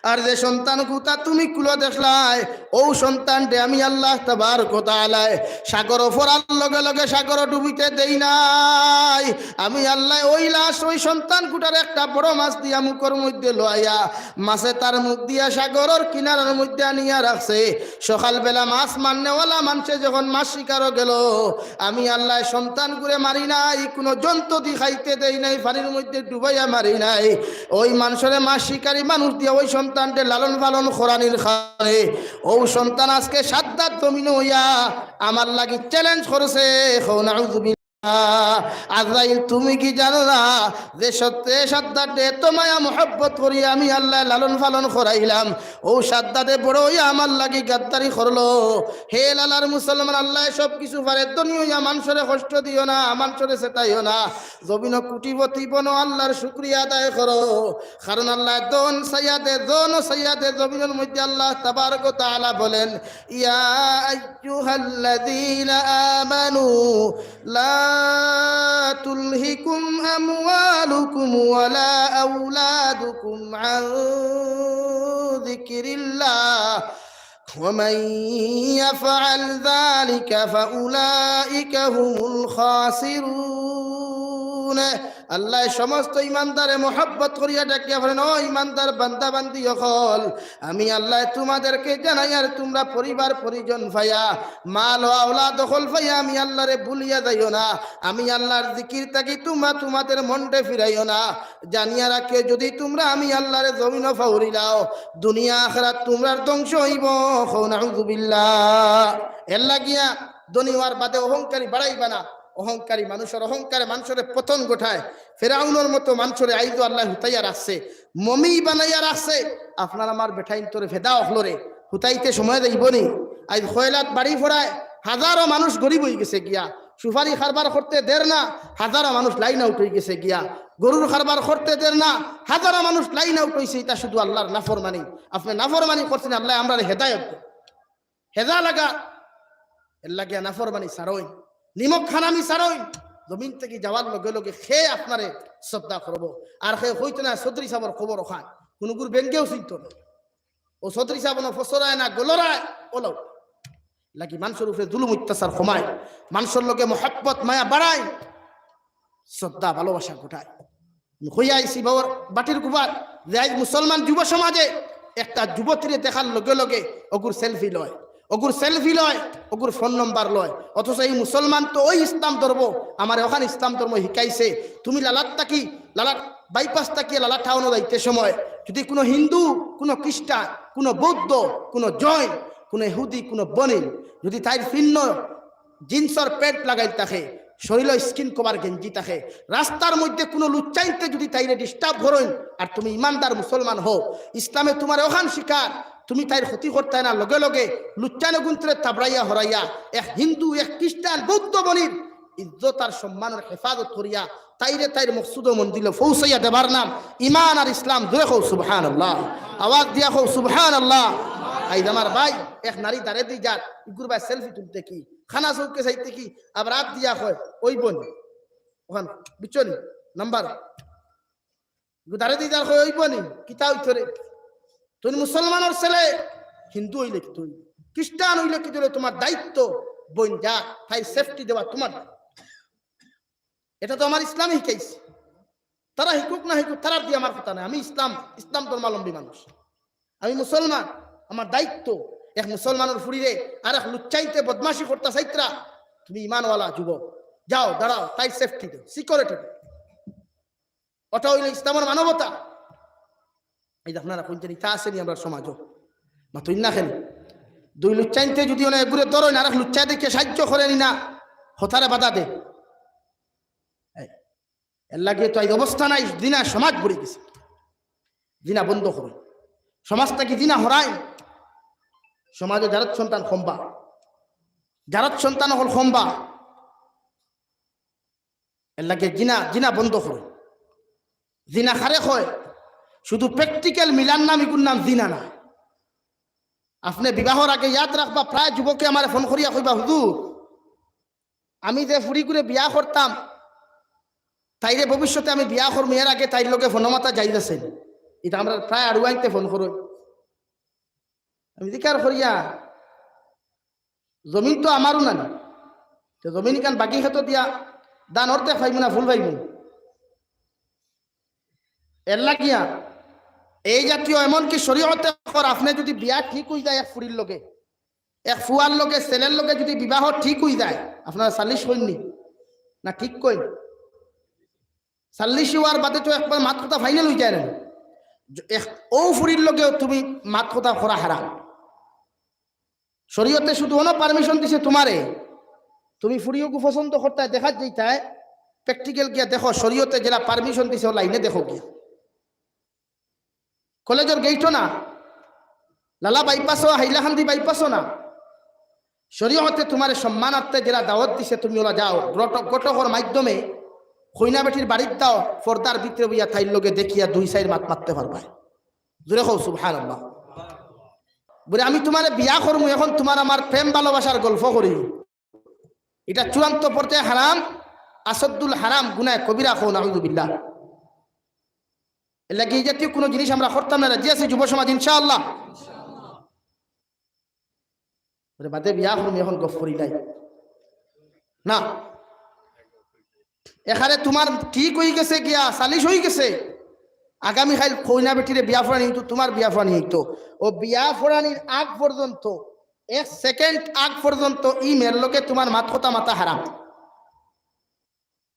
আর যে সন্তান গুতা তুমি কুলো দেখলায়, অউ সন্তানরে আমি আল্লাহ তাবারক ওয়া তাআলায় সাগরো পড়ার লগে লগে সাগরো ডুবিতে দেই নাই। আমি আল্লায় অউ লাশ, অউ সন্তান গুটারে একটা বড় মাছ দিয়া মুখর মইধ্যে লওয়াইয়া মাছে তার মুখ দিয়া সাগরর কিনারার মইধ্যে আনিয়া রাখছে। সকালবেলা মাছ মারনেওয়ালা মানষে যখন মাছ শিকারো গেলো, আমি আল্লায় সন্তানগুরে মারি নাই, কুনু জন্তুদি খাইতে দেই নাই, পানির মইধ্যে ডুবাইয়া মারি নাই। অউ মানষরে মাছ শিকারী মানুষ দিয়া অউ সন্তানরে লালন পালন করানির কারণে অউ সন্তান আজকে সাদ্দাদ জমিনো অইয়া আমার লাগি challenge করছে।" কও নাউজুবিল্লাহ। আজরাইল, তুমি কি জানো না যে সত্যে সাদ্দাদরে এত মায়া মহব্বত করি আমি আল্লায় লালন পালন করাইলাম, অউ সাদ্দাদে বড় অইয়া আমার লাগি গাদ্দারি করলো। হে লালার মুসলমান, আল্লায় সব কিছু পারে, ধনী অইয়া মানষরে কষ্ট দিও না, মানষরে চেতাইও না। জমিনো কুটিপতি বনো, আল্লার শুকরিয়া আদায় করো, কারণ আল্লায় ধন চাইয়া দে, ধন চাইয়া দে। জমিনর মইধ্যে আল্লাহ তাবারক ওয়া তাআলা বলেন, يا أيها الذين آمنوا لا تلهكم أموالكم ولا أولادكم عن ذكر الله ومن يفعل ذلك فأولئك هم الخاسرون। শুনে আল্লায় সমস্ত ইমানদারে মহব্বত করিয়া ডাকিয়া বলেন, "ও ইমানদার বান্দা বান্দি অকল, আমি আল্লায় তুমাদেরকে জানাইয়ার তুমরা পরিবার পরিজন পাইয়া, মাল ও আওলাদ অকল পাইয়া আমি আল্লারে ভুলিয়া যাইও না। আমি আল্লার জিকির থাকি তুমরা তুমাদের মনরে ফিরাইও না। জানিয়া রাখিও, যুদি তুমরা আমি আল্লারে জমিনো পাউরিলাও, দুনিয়া আখিরাত তুমরার ধ্বংস অইবো।" কও নাউজুবিল্লাহ। এর লাগিয়া ধনী অওয়ার বাদে অহংকারী বাড়াইবা না। অহংকারী মানুষর অহংকারে মানুষরে পতন ঘটায়। ফেরাউনর মতো মানুষরে আইজও আল্লায় হুতাইয়া রাখছে, মমি বানাইয়া রাখছে। আপনার আমার বেটাইন্তরে, ফেদা অকলরে হুতাইতে সময় যাইবো নি? আইজ কয়লাত বাড়ি ফড়ায়, হাজারো মানুষ গরিব অইগেছে গিয়া। সুপারি কারবার করতে দের না, হাজারো মানুষ লাইন আউট অইগেছে গিয়া। গরুর কারবার করতে দের না, হাজারো মানুষ লাইন আউট অইছে। ইতা শুধু আল্লার নাফরমানি। আপনে নাফরমানি করছেন, আল্লায় আমরারে হেদায়ত দেন। হেজা লাগা, এর লাগিয়া নাফরমানি ছাড়ইন, নিমক হারামি ছাড়ইন। জমিন থাকি যাওয়ার লগে লগে কে আপনারে শ্রদ্ধা করবো? আর কেউ কইতো না, চৌধুরী সাবর কবর অখান, কুনুগুর বেঙ্গেও চিনতো না। অউ চৌধুরী সাব অনো ফসরায় না গলরায়, অলাউ। লাগি মানষর উপরে জুলুম অত্যাচার কমায়, মানষর লগে মহব্বত মায়া বাড়ায়, শ্রদ্ধা ভালোবাসা ঘটায়। আমি কইয়া আইছি বাবার বাটির গুবার যে আইজ মুসলমান যুব সমাজে একটা যুবতীরে দেখার লগে লগে অগুর সেলফি লয়, অগুর সেলফি লয়, অগুর ফোন নম্বর লয়। অথচ এই মুসলমান তো ওই ইসলাম ধর্ম, আমারে অখান ইসলাম ধর্ম হিকাইছে। তুমি লালাত থাকি, লালাত বাইপাস থাকি লালা টাউনো যাইতে সময় যুদি কুনু হিন্দু, কুনু খ্রিস্টান, কুনু বৌদ্ধ, কুনু জৈন, কুনু ইহুদি, কুনু বনি যুদি তাইর ভিন্ন জিন্সর প্যান্ট লাগাইল থাকে, শরীলো স্কিন কভার গেঞ্জি থাকে, রাস্তার মধ্যে কুনু লুচ্চাইন্তে যুদি তাইরে ডিস্টার্ব করইন, আর তুমি ইমানদার মুসলমান হও, ইসলামে তুমারে অখান শিখার, তুমি তাইর ক্ষতি করতায় না, লগে লগে লুচ্চাইন অগুন্তরে থাবড়াইয়া হরাইয়া এক হিন্দু, এক খ্রিস্টান, বৌদ্ধ বনির ইজ্জত আর সম্মানর হেফাজত করিয়া তাইরে তাইর মকসুদ ও মঞ্জিলো পৌঁছাইয়া দেবার নাম ইমান আর ইসলাম। জোরে কও সুবহানাল্লাহ, আওয়াজ দিয়া কও সুবহানাল্লাহ। আইজ আমার ভাই এক নারী দারেদি যার, ইগুর ভাই সেলফি তুলতে কি, খানা চৌকে চাইতে কি, আবার আত দিয়া কয়, "অইবো নি?" অখান, বুঝছো নি? নাম্বার। ইগু দারেদি যার কয়, "অইবো নি? কিতা অইতো রে? তুমি মুসলমানর ছেলে, হিন্দু অইলে কিতা অইবো? খ্রিস্টান অইলে কিতা অইবো? তুমার দায়িত্ব, বইন যা, তাইর সেফটি দেওয়া তুমার দায়িত্ব।" এটা তো আমার ইসলামে হিকাইছে। তারা হিকুক না হিকুক, তারার দি আমার কথা নাই। আমি ইসলাম, ইসলাম ধর্মাবলম্বী মানুষ, আমি মুসলমান। আমার দায়িত্ব, এক মুসলমানর ফুড়িরে আর এক লুচ্চাইন্তে বদমাশি করতা চাইত্রা, তুমি ইমানওয়ালা যুবক, যাও দাঁড়াও, তাইর সেফটি দেও, সিকিউরিটি দেও। ওটা অইলো ইসলামর মানবতা। এই যে আপনারা কইন যে ইতা আছে নি আমরার সমাজো? মাতইন না কেনে? দুই লুচ্চাইন্তে যুদি অনো এগুরে ধরইন, আর এক লুচ্চায় দেখিয়া সাহায্য করে নি না, হতারে বাধা দে। এই, এর লাগি তো এই অবস্থা নাই, জিনা সমাজ ভরি গেছে। জিনা বন্ধ করো, সমাজ থাকি জিনা হরাই, সমাজো জারত সন্তান কমবা, জারত সন্তান অকল কমবা। এর লাগি জিনা, জিনা বন্ধ করো। জিনা কারে কয়? শুধু প্র্যাকটিক্যাল মিলার নাম, ইগুর নাম জিনা না। আপনে বিবাহর আগে ইয়াদ রাখবা, প্রায় যুবকে আমারে ফোন করিয়া কইবা, "হুজুর, আমি যে ফুড়িগুরে বিয়া করতাম, তাইরে ভবিষ্যতে আমি বিয়া করমু, এর আগে তাইর লগে ফোনো মাতা জায়েজ আছে নি?" ইতা আমরার প্রায় আড়ুয়াইন্তে ফোন করইন। আমি জিকার করিয়া, জমিন তো আমারও নানি, তো জমিন ইখান বাকি খেতো দিয়া ধান অর্ধেক পাইমু না ফুল পাইমু? এর লাগিয়া এই জাতীয়, এমনকি শরীয়তে কর, আপনে যুদি বিয়া ঠিক অই যায় এক ফুড়ির লগে, এক ফুয়ার লগে, ছেলের লগে যুদি বিবাহ ঠিক অই যায়, আপনারা সালিশ কইন নি? না ঠিক কইন? সালিশ অওয়ার বাদে তো একবার মাত কথা ফাইনাল অই যায় না? য-, এক, অউ ফুড়ির লগেও তুমি মাত কথা করা হারাম। শরীয়তে শুধু অনো পারমিশন দিছে তুমারে, তুমি ফুড়ি অগু পছন্দ করতায়, দেখাত যাইতায়, প্র্যাকটিক্যাল গিয়া দেখো, শরীয়তে যেলা পারমিশন দিছে, অউ লাইনে দেখো গিয়া। কলেজর গেইটো না, লালা বাইপাসও, হাইলাকান্দি বাইপাসও না। শরীয়তে তুমারে সম্মানার্থে যেলা দাওয়াত দিছে, তুমি অলা যাও। ঘটক-, ঘটকর মাধ্যমে কইনা বেটির বাড়িত যাও, পর্দার ভিতরে বইয়া তাইর লগে দেখিয়া দুই চাইর মাত মাততে পারবায়। জোরে কও সুবহানাল্লাহ। বুলে, "আমি তুমারে বিয়া করমু, এখন তুমার আমার প্রেম ভালোবাসার গল্প করি।" ইটা চূড়ান্ত পর্যায়ে হারাম, আসাদ্দুল হারাম, গুনায়ে কবিরা, কও নাউজুবিল্লাহ। এর লাগি এই জাতীয় কুনু জিনিস আমরা করতাম না, রাজি আছি যুব সমাজ, ইনশাআল্লাহ। ওরে বাদে বিয়া করমু, এখন গফ করি নাই। না। এখানে তুমার ঠিক অইগেছে গিয়া, সালিশ অইগেছে। আগামী কাইল কইনা বেটিরে বিয়া পড়ানি অইতো, তুমার বিয়া পড়ানি অইতো। অউ বিয়া পড়ানির আগ পর্যন্ত, এক second আগ পর্যন্ত ই মেয়ের লগে তুমার মাত কথা মাতা হারাম।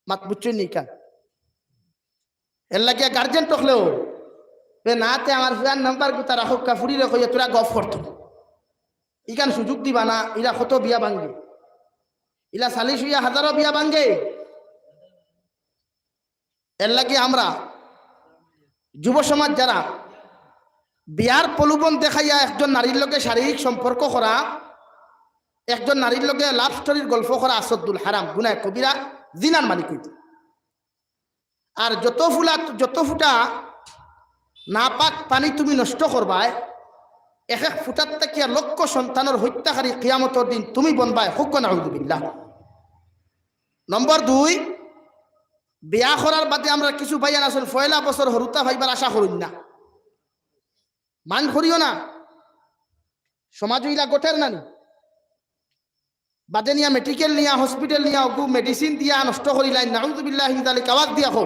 মাত বুঝছইন নি ইখান? এরলাগিয়া গার্জেন টকলেও, বে না তে আমার ফুয়ার নাম্বার গুতা রাখউক্কা, ফুড়িরে কইয়া তোরা গফ করতো। ইখান সুযোগ দিবা না, ইলা কত বিয়া ভাঙ্গে। ইলা সালিশ অইয়া হাজারো বিয়া ভাঙ্গে। এরলাগি আমরা যুব সমাজ যারা বিয়ার প্রলোভন দেখাইয়া একজন নারীর লগে শারীরিক সম্পর্ক করা, একজন নারীর লগে লাভ স্টোরির গল্প করা আশদ্দুল হারাম, গুনাহ কবিরা, জিনার মালিক অইতো। আর যত ফুলা, যত ফুটা নাপাক পানি তুমি নষ্ট করবায়, এক এক ফুটার থাকিয়া লক্ষ সন্তানর হত্যাকারী কিয়ামতর দিন তুমি বনবায়, কউক্কা নাউজুবিল্লাহ। নম্বর দুই, বিয়া করার বাদে আমরা কিছু ভাইয়াইন আছইন, পয়লা বছর হুরুতা পাইবার আশা করইন না, মাইন্ড করিও না। সমাজো ইলা ঘটের না নি? বাদে নিয়া মেডিকেল নিয়া, হসপিটাল নিয়া, অগু মেডিসিন দিয়া নষ্ট করিলাইন, নাউজুবিল্লাহি মিন যালিক, আওয়াজ দিয়া কও।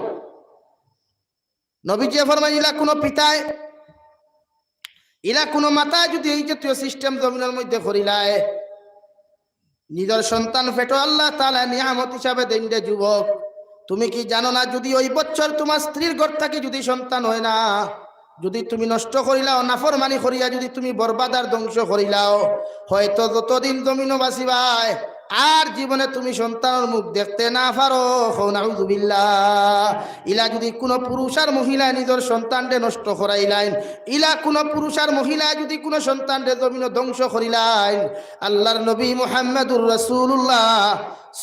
নবীজিয়ে ফরমাইন, ইলা কুনু পিতায়, ইলা কুনু মাতায় যুদি এই জাতীয় সিস্টেম জমিনর মধ্যে করিলায়, নিজর সন্তান পেটো আল্লাহ তাআলায় নিয়ামত হিসাবে দেইন রে যুবক। তুমি কি জানো না, যুদি ওই বছর তুমার স্ত্রীর ঘর থাকি যুদি সন্তান হয় না, যুদি তুমি নষ্ট করিলাও, নাফরমানি করিয়া যুদি তুমি বরবাদ আর ধ্বংস করিলাও, হয়তো যতদিন জমিনো বাঁচিবায়, আর জীবনে তুমি সন্তানর মুখ দেখতে না পারো, কও নাউজুবিল্লাহ। ইলা যুদি কুনু পুরুষ আর মহিলায় নিজর সন্তানরে নষ্ট করাইলাইন, ইলা কুনু পুরুষ আর মহিলায় যুদি কুনু সন্তানরে জমিনো ধ্বংস করিলাইন, আল্লাহর নবী মুহাম্মাদুর রাসূলুল্লাহ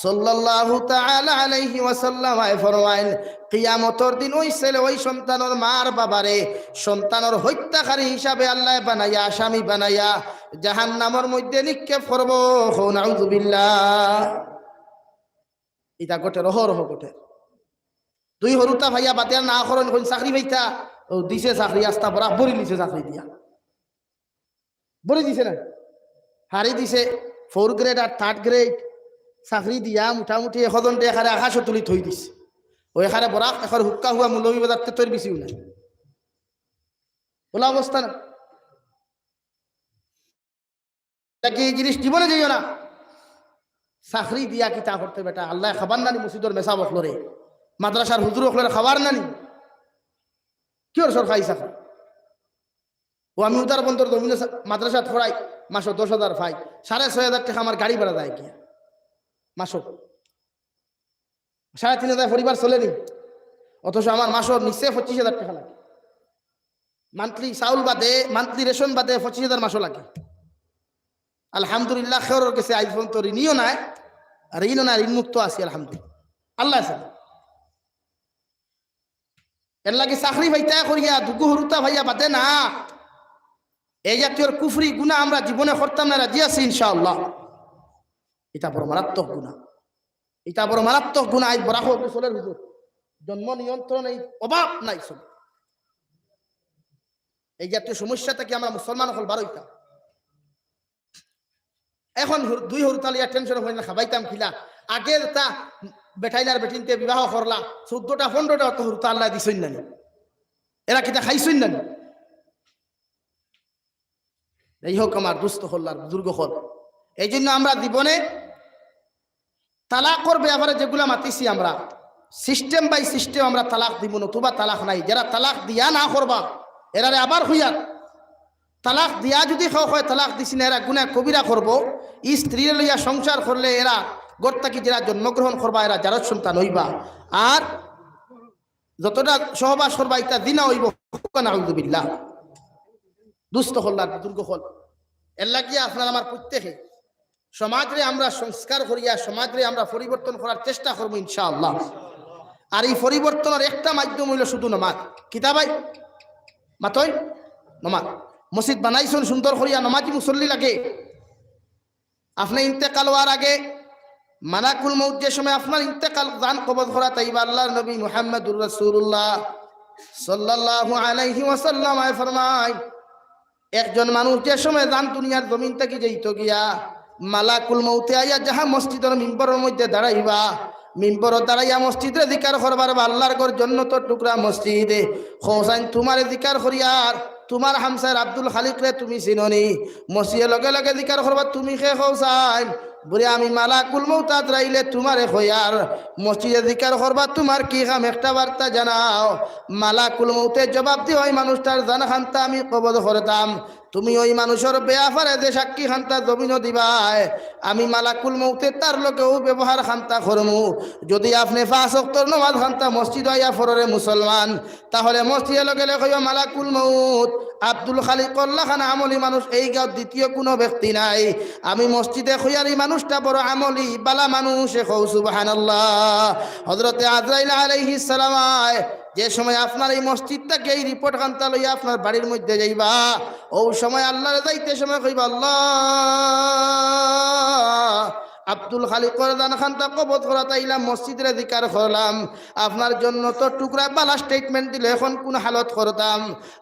সাল্লাল্লাহু তাআলা আলাইহি ওয়াসাল্লাম আয় ফরমাইন, কিয়ামতর দিন ওই ছেলে, ওই সন্তানর মার বাবারে সন্তানর হত্যাকারী হিসাবে আল্লায় বানাইয়া, আসামি বানাইয়া জাহান্নামর মধ্যে নিক্ষেপ করবো। কও নাউজুবিল্লাহ। ইতা ঘটের, অহরহ ঘটের। দুই হুরুতা পাইয়া বাদে আর না করইন, কইন চাকরি পাইতা, অউ দিছে চাকরি, আস্তা বরাক ভরি নিছে চাকরি দিয়া। ভরি দিছে না? হারি দিছে, ফোর গ্রেড আর থার্ড গ্রেড চাকরি দিয়া মোটামুটি একজনরে এখানে আকাশো তুলি থই দিছে। অউ এখানে বরাক, এখানে হুক্কা হুয়া মৌলভীবাজার তে তৈরি বেশিও নাই। অলা অবস্থা না? ইতা কি এই জিনিস জীবনে যাইও না। চাকরি দিয়া কিতা করতে বেটা? আল্লায় খাবার নানি মসজিদর মেসাব অকলরে, মাদ্রাসার হুজুর অকলরে খাবার নানি? কিওর সরকারি চাকরি? অউ আমি উদারবন্দর জমিনো সা-, মাদ্রাসাত পড়াই, মাসো দশ হাজার পাই, সাড়ে ছয় হাজার টেকা আমার গাড়ি ভাড়া যায় গিয়া মাসো। সাড়ে তিন হাজার পরিবার চলে নি, অথচ আমার মাসো নিচে পঁচিশ হাজার টেকা লাগে। মান্থলি চাউল বাদে, মান্থলি রেশন বাদে পঁচিশ হাজার মাসো লাগে। আলহামদুলিল্লাহ, কেউর গেছে আইজ পর্যন্ত ঋণীও নাই, ঋণও নাই, ঋণমুক্ত আছি আলহামদুলিল্লাহ। আল্লাহ আছে। এরলাগি চাকরি পাইতা করিয়া, দুগু হুরুতা পাইয়া বাদে না, এই জাতীয় কুফরি গুনা আমরা জীবনে করতাম না, রাজি আছি ইনশাআল্লাহ। ইতা বড় মারাত্মক গুনা, ইতা বড় মারাত্মক গুনা। আইজ বরাক অকল চলের হুজুর, জন্ম নিয়ন্ত্রণ এই অভাব নাই চলে। এই জাতীয় সমস্যা থাকি আমরা মুসলমান অকল বারইতাম। এখন হুর-, দুই হুরুতা লইয়া টেনশন অইন না, খাবাইতাম কিলা? আগে তা বেটাইন আর বেটিন্তে বিবাহ করলা, চৌদ্দটা পনেরোটা অত হুরুতা আল্লায় দিছইন নানি? এরা কিতা খাইছইন নানি? যাই হোক, আমার দুস্ত অকল আর বুজুর্গ অকল, এই জন্য আমরা জীবনে তালাকর ব্যাপারে যেগুলা মাতিছি আমরা, system by system আমরা তালাক দিমু, নতুবা তালাক নাই। যারা তালাক দিয়া না করবা, এরারে আবার কইয়ার, তালাক দিয়া যুদি কেউ কয় তালাক দিছি না, এরা গুনা কবিরা করবো। ই স্ত্রীরে লইয়া সংসার করলে এরা ঘর থাকি যেরা জন্মগ্রহণ করবা, এরা জারজ সন্তান অইবা। আর যতটা সহবাস করবা, ইতা জিনা অইবো। নাউজুবিল্লাহ। দুস্ত অকল আর বুজুর্গ অকল, এরলাগি আপনার আমার প্রত্যেকে সমাজরে আমরা সংস্কার করিয়া সমাজরে আমরা পরিবর্তন করার চেষ্টা করমু ইনশাআল্লাহ। আর এই পরিবর্তনর একটা মাধ্যম অইলো শুধু নমাজ। কিতা ভাই? মাতইন? নমাজ। মসজিদ বানাইছইন সুন্দর করিয়া, নমাজি মুসল্লি লাগে। আপনে ইন্তেকাল অওয়ার আগে মালাকুল মউত যে সময় আপনার ইন্তেকাল, জান কবজ করাত আইবা, আল্লাহর নবী মুহাম্মাদুর রাসূলুল্লাহ সাল্লাল্লাহু আলাইহি ওয়াসাল্লাম আয় ফরমায়, একজন মানুষ যে সময় জান দুনিয়ার জমিন থাকি যাইতো গিয়া, মালাকুল মউতে আইয়া যাহা মসজিদর মিম্বরর মধ্যে দাঁড়াইবা, মিম্বরো দাঁড়াইয়া মসজিদরে জিকার করবার বা আল্লার ঘর জন্নতর টুকরা মসজিদে। কও চাইন তুমারে জিকার করিয়ার, তুমার হামসার আব্দুল খালিকরে তুমি চিনো নি? মসজিদে লগে লগে জিকার করবা তুমি কে কও চাইন? বুলে আমি মালাকুল মউত আজরাইলে তুমারে কইয়ার, মসজিদে জিকার করবা তুমার কি কাম একটা বার্তা জানাও। মালাকুল মউতে জবাব দিবা, ওই মানুষটার জান খান্তা আমি কবজ করতাম। তুমি ওই মানুষর বেয়াপারে যে সাক্ষী খান্তা জমিনো দিবায়, আমি মালাকুল মউতে তার লগে অউ ব্যবহার খান্তা করমু। যুদি আপনে পাঁচ ওয়াক্তর নমাজ খান্তা মসজিদো আইয়া পড়রে মুসলমান, তাহলে মসজিদে লগে লগে কইবা, মালাকুল মউত, আব্দুল খালিকর লাখান আমলি মানুষ এই গাঁওত দ্বিতীয় কুনু ব্যক্তি নাই। আমি মসজিদে কইয়ার ই মানুষটা বড় আমলি, বালা মানুষ, কও সুবহানাল্লাহ। হযরতে আজরাইল আলাইহিস সালাম আয়, যে সময় আপনার এই মসজিদ থাকি এই রিপোর্ট খান্তা লইয়া আপনার বাড়ির মধ্যে যাইবা, অউ সময় আল্লারে যাইতে সময় কইবা, আল্লাহ, আব্দুল খালিকর জান খান্তা কবজ করাত আইলাম, মসজিদরে জিকার করলাম, আপনার জন্নতর টুকরা বালা statement দিলে এখন কুন হালত করতাম?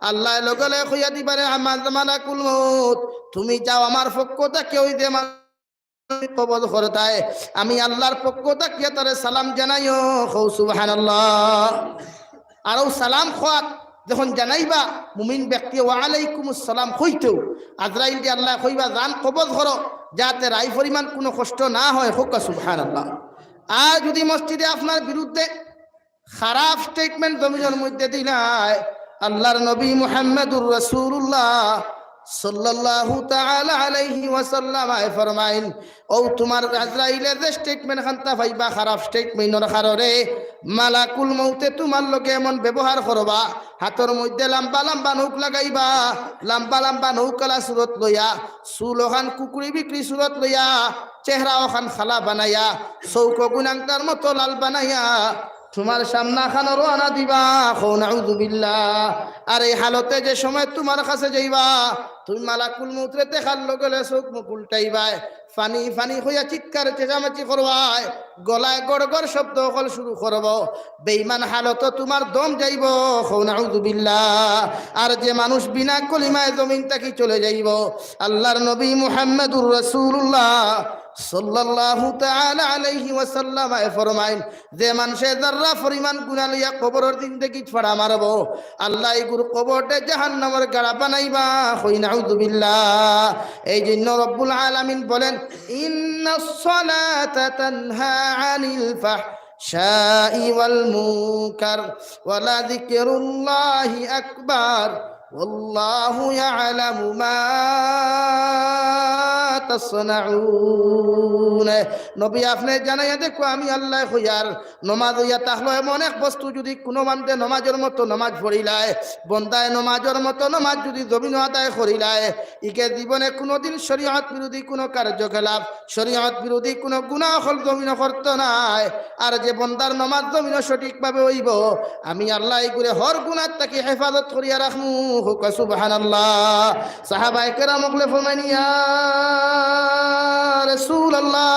আল্লায় লগে লগে কইয়া দিবা, রে আমার মালাকুল মউত, তুমি যাও, আমার পক্ষ থাকি ওই যে মানুষ কবজ করতায়, আমি আল্লার পক্ষ থাকিয়া তারে সালাম জানাইও, কও সুবহানাল্লাহ। আর অউ সালাম কওয়াত যখন জানাইবা মুমিন ব্যক্তি, ওয়া আলাইকুমুস সালাম কইতেউ আজরাইলরে আল্লায় কইবা, জান কবজ করো, যাতে রাই পরিমাণ কুনু কষ্ট না হয়, কউক্কা সুবহানাল্লাহ। আর যুদি মসজিদে আপনার বিরুদ্ধে খারাপ statement জমিনর মধ্যে দিলায়, আল্লার নবী মুহাম্মাদুর রাসূলুল্লাহ সাল্লাল্লাহু তাআলা আলাইহি ওয়াসাল্লাম আয় ফরমাইন, অউ তুমার আজরাইলে যে statement খান্তা পাইবা খারাপ statement-র কারণে, মালাকুল মউতে তুমার লগে এমন ব্যবহার করবা, হাতর মধ্যে লাম্বা লাম্বা নখ লাগাইবা, লাম্বা লাম্বা নখ আলা সুরত লইয়া, চুল অখান কুকুরি বিকরি সুরত লইয়া, চেহারা অখান কালা বানাইয়া, চউখ অগুন আংটার মতো লাল বানাইয়া, তুমার সামনা খানো রওয়ানা দিবা, কও নাউজুবিল্লাহ। আর এই হালতে যে সময় তুমার কাছে যাইবা, তুমি মালাকুল মউতরে দেখার লগে লগে চউখ মুখ উল্টাইবায়, ফানি ফানি কইয়া চিৎকার চেঁচামেচি করবায়, গলায় গড় গড় শব্দ অকল শুরু করবো। বেইমান হালতো তুমার দম যাইবো, কও নাউজুবিল্লাহ। আর যে মানুষ বিনা কলিমায় জমিন থাকি চলে যাইবো, আল্লার নবী মুহাম্মাদুর রাসূলুল্লাহ সাল্লাল্লাহু তাআলা আলাইহি ওয়াসাল্লাম আয় ফরমাইন, যে মানষে যার্রা পরিমাণ গুনা লইয়া কবরর জিন্দেগিত ফাড়া মারবো, আল্লায় ইগুর কবররে জাহান্নামর গাড়া বানাইবা, কই নাউজুবিল্লাহ। এই জন্য রব্বুল আলামিন বলেন, ইন্নাস সালাতা তানহা আনিল ফাহশাই ওয়াল মুনকার ওয়া লাযিকরুল্লাহি আকবার। ওয়াল্লাহু ইয়ালামু মা তাসনাউন। নবী, আপনে জানাইয়া দেখো, আমি আল্লায় কইয়ার, নমাজ অইয়া থাকলো এমন এক বস্তু, যুদি কুনু বান্দে নমাজর মতো নমাজ পড়িলায়, বন্দায় নমাজর মতো নমাজ যুদি জমিনো আদায় করিলায়, ইগে জীবনে কুনুদিন শরীয়ত বিরোধী কুনু কার্যকলাপ, শরীয়ত বিরোধী কুনু গুনা অকল জমিনো করতো নায়। আর যে বন্দার নমাজ জমিনো সঠিকভাবে অইবো, আমি আল্লায় ইগুরে হর গুনার থাকি হেফাজত করিয়া রাখমু। কউক্কা সুবহানাল্লাহ। সাহাবায়ে কেরাম অকলে ফরমাইন, ইয়া রাসূলুল্লাহ,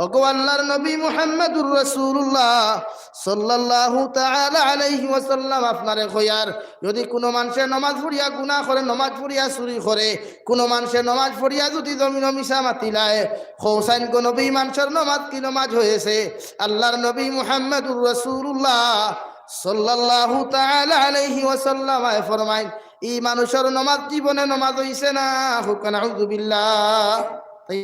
ওগো আল্লার নবী মুহাম্মাদুর রাসূলুল্লাহ সাল্লাল্লাহু তাআলা আলাইহি ওয়াসাল্লাম, আপনারে কইয়ার, যুদি কুনু মানষে নমাজ পড়িয়া গুনা করে, নমাজ পড়িয়া চুরি করে, কুনু মানষে নমাজ পড়িয়া যুদি জমিনো মিছা মাতিলায়, কও চাইন গো নবী, মানষর নমাজ কি নমাজ অইছে? আল্লার নবী মুহাম্মাদুর রাসূলুল্লাহ সাল্লাল্লাহু তাআলা আলাইহি ওয়াসাল্লাম আয় ফরমাইন, ই মানুষর নমাজ জীবনে নমাজ অইছে না। কউক্কা নাউজুবিল্লাহ। তাই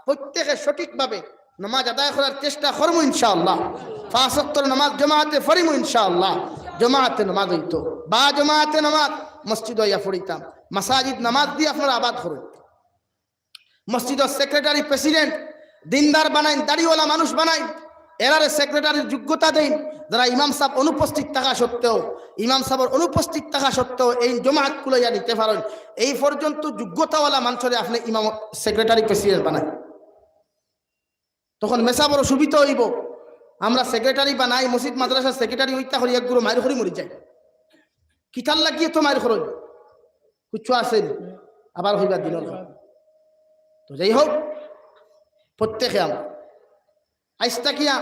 প্রত্যেকে সঠিকভাবে নমাজ আদায় করার চেষ্টা করমু ইনশাআল্লাহ। পাঁচ ওয়াক্তর নমাজ জমাতে পড়িমু ইনশাআল্লাহ। জমাতে নমাজ অইতো, বা জমাতে নমাজ মসজিদো আইয়া পড়িতাম। মাসাজিদ নমাজ দিয়া আপনারা আবাদ করইন। মসজিদর সেক্রেটারি, প্রেসিডেন্ট, দিনদার বানাইন, দাড়িওয়ালা মানুষ বানাইন, এরারে সেক্রেটারির যোগ্যতা দেইন, যারা ইমাম সাব অনুপস্থিত থাকা সত্ত্বেও, ইমাম সাবর অনুপস্থিত থাকা সত্ত্বেও এইন জমাত খুলাইয়া নিতে পারইন। এই পর্যন্ত যোগ্যতাওয়ালা মানষরে আপনে ইমাম, সেক্রেটারি, প্রেসিডেন্ট বানাইন। তখন মেসাবর অসুবিধা অইবো। আমরা সেক্রেটারি বানাই, মসজিদ মাদ্রাসার সেক্রেটারি অইতা করি এক গুরু মাইর করি মরি যাই। কিতার লাগিয়ে তো মাইর করইন? কিচ্ছু আছে নি? আবার কইবা দিনর কথা। তো যাই হোক, প্রত্যেকে আমরা আইজ থাকিয়া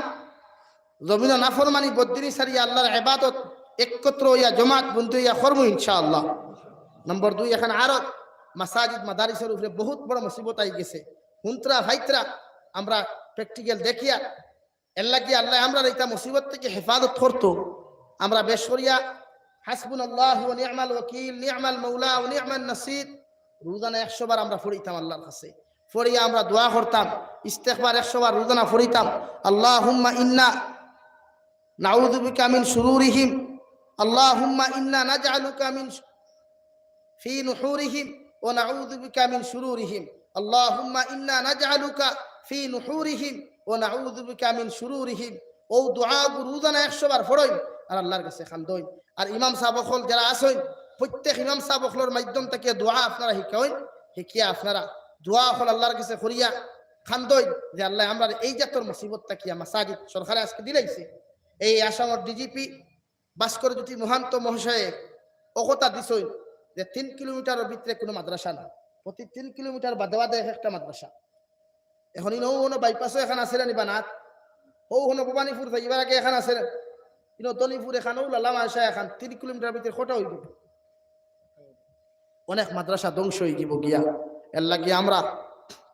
জমিনো নাফরমানি বদদিনি সারিয়া আল্লার ইবাদত একত্র অইয়া জমাত বন্দি অইয়া করমু ইনশাআল্লাহ। নম্বর দুই, এখন আরো মাসাজিদ মাদারিসর উপরে বহুত বড় মুসিবত আই গেছে। হুনতরা ফাইতরা আমরা প্র্যাকটিক্যাল দেখিয়া এর লাগি আল্লায় আমরারে ইতা মুসিবত থাকি হেফাজত করতো। আমরা বেশ করিয়া হাসবুনাল্লাহু ওয়া নি'মাল ওয়াকিল, নি'মাল মাওলা ওয়া নি'মান নাসির রোজানা একশো বার আমরা পড়িতাম আল্লার কাছে। পড়িয়া আমরা দোয়া করতাম, ইস্তেগফার একশো বার রোজানা পড়িতাম। আল্লাহুম্মা ইন্না নাউযু বিকা মিন শুরুরিহিম, আল্লাহুম্মা ইন্না নাজআলুকা মিন ফি নুহুরিহিম ওয়া নাউযু বিকা মিন শুরুরিহিম। আল্লাহুম্মা ইন্না নাজআলুকা ফি নুহুরিহিম ওয়া নাউযু বিকা মিন শুরুরিহিম। অউ দোয়াগু রোজানা একশো বার পড়ইন আর আল্লার কাছে কান্দইন। আর ইমাম সাব অকল যারা আছইন, প্রত্যেক ইমাম সাব অকলর মাধ্যম থাকি দোয়া আপনারা হিকাইন, হিকিয়া আপনারা দোয়া অকল আল্লার কাছে করিয়া কান্দইন যে আল্লায় আমরারে এই জাতর মুসিবত থাকিয়া মাসাজিদ সরকারে আজকে দিলাইছে। এই আসামর ডিজিপি ভাস্কর জ্যোতি মহান্ত মহাশয়ে অকথা দিছইন যে তিন কিলোমিটারর ভিতরে কুনু মাদ্রাসা না, প্রতি তিন কিলোমিটার বাদে বাদে এক একটা মাদ্রাসা। এখন ইনো হনো বাইপাসও এখান আছে নি বানাত, হউ হনো ভবানীপুর যাইবার আগে এখান আছে নি, ইনো দলিপুর এখান, অউ লালা মানসা এখান, তিন কিলোমিটার ভিতরে কটা অইব? অনেক মাদ্রাসা ধ্বংস অইযিবো গিয়া। এর লাগি আমরা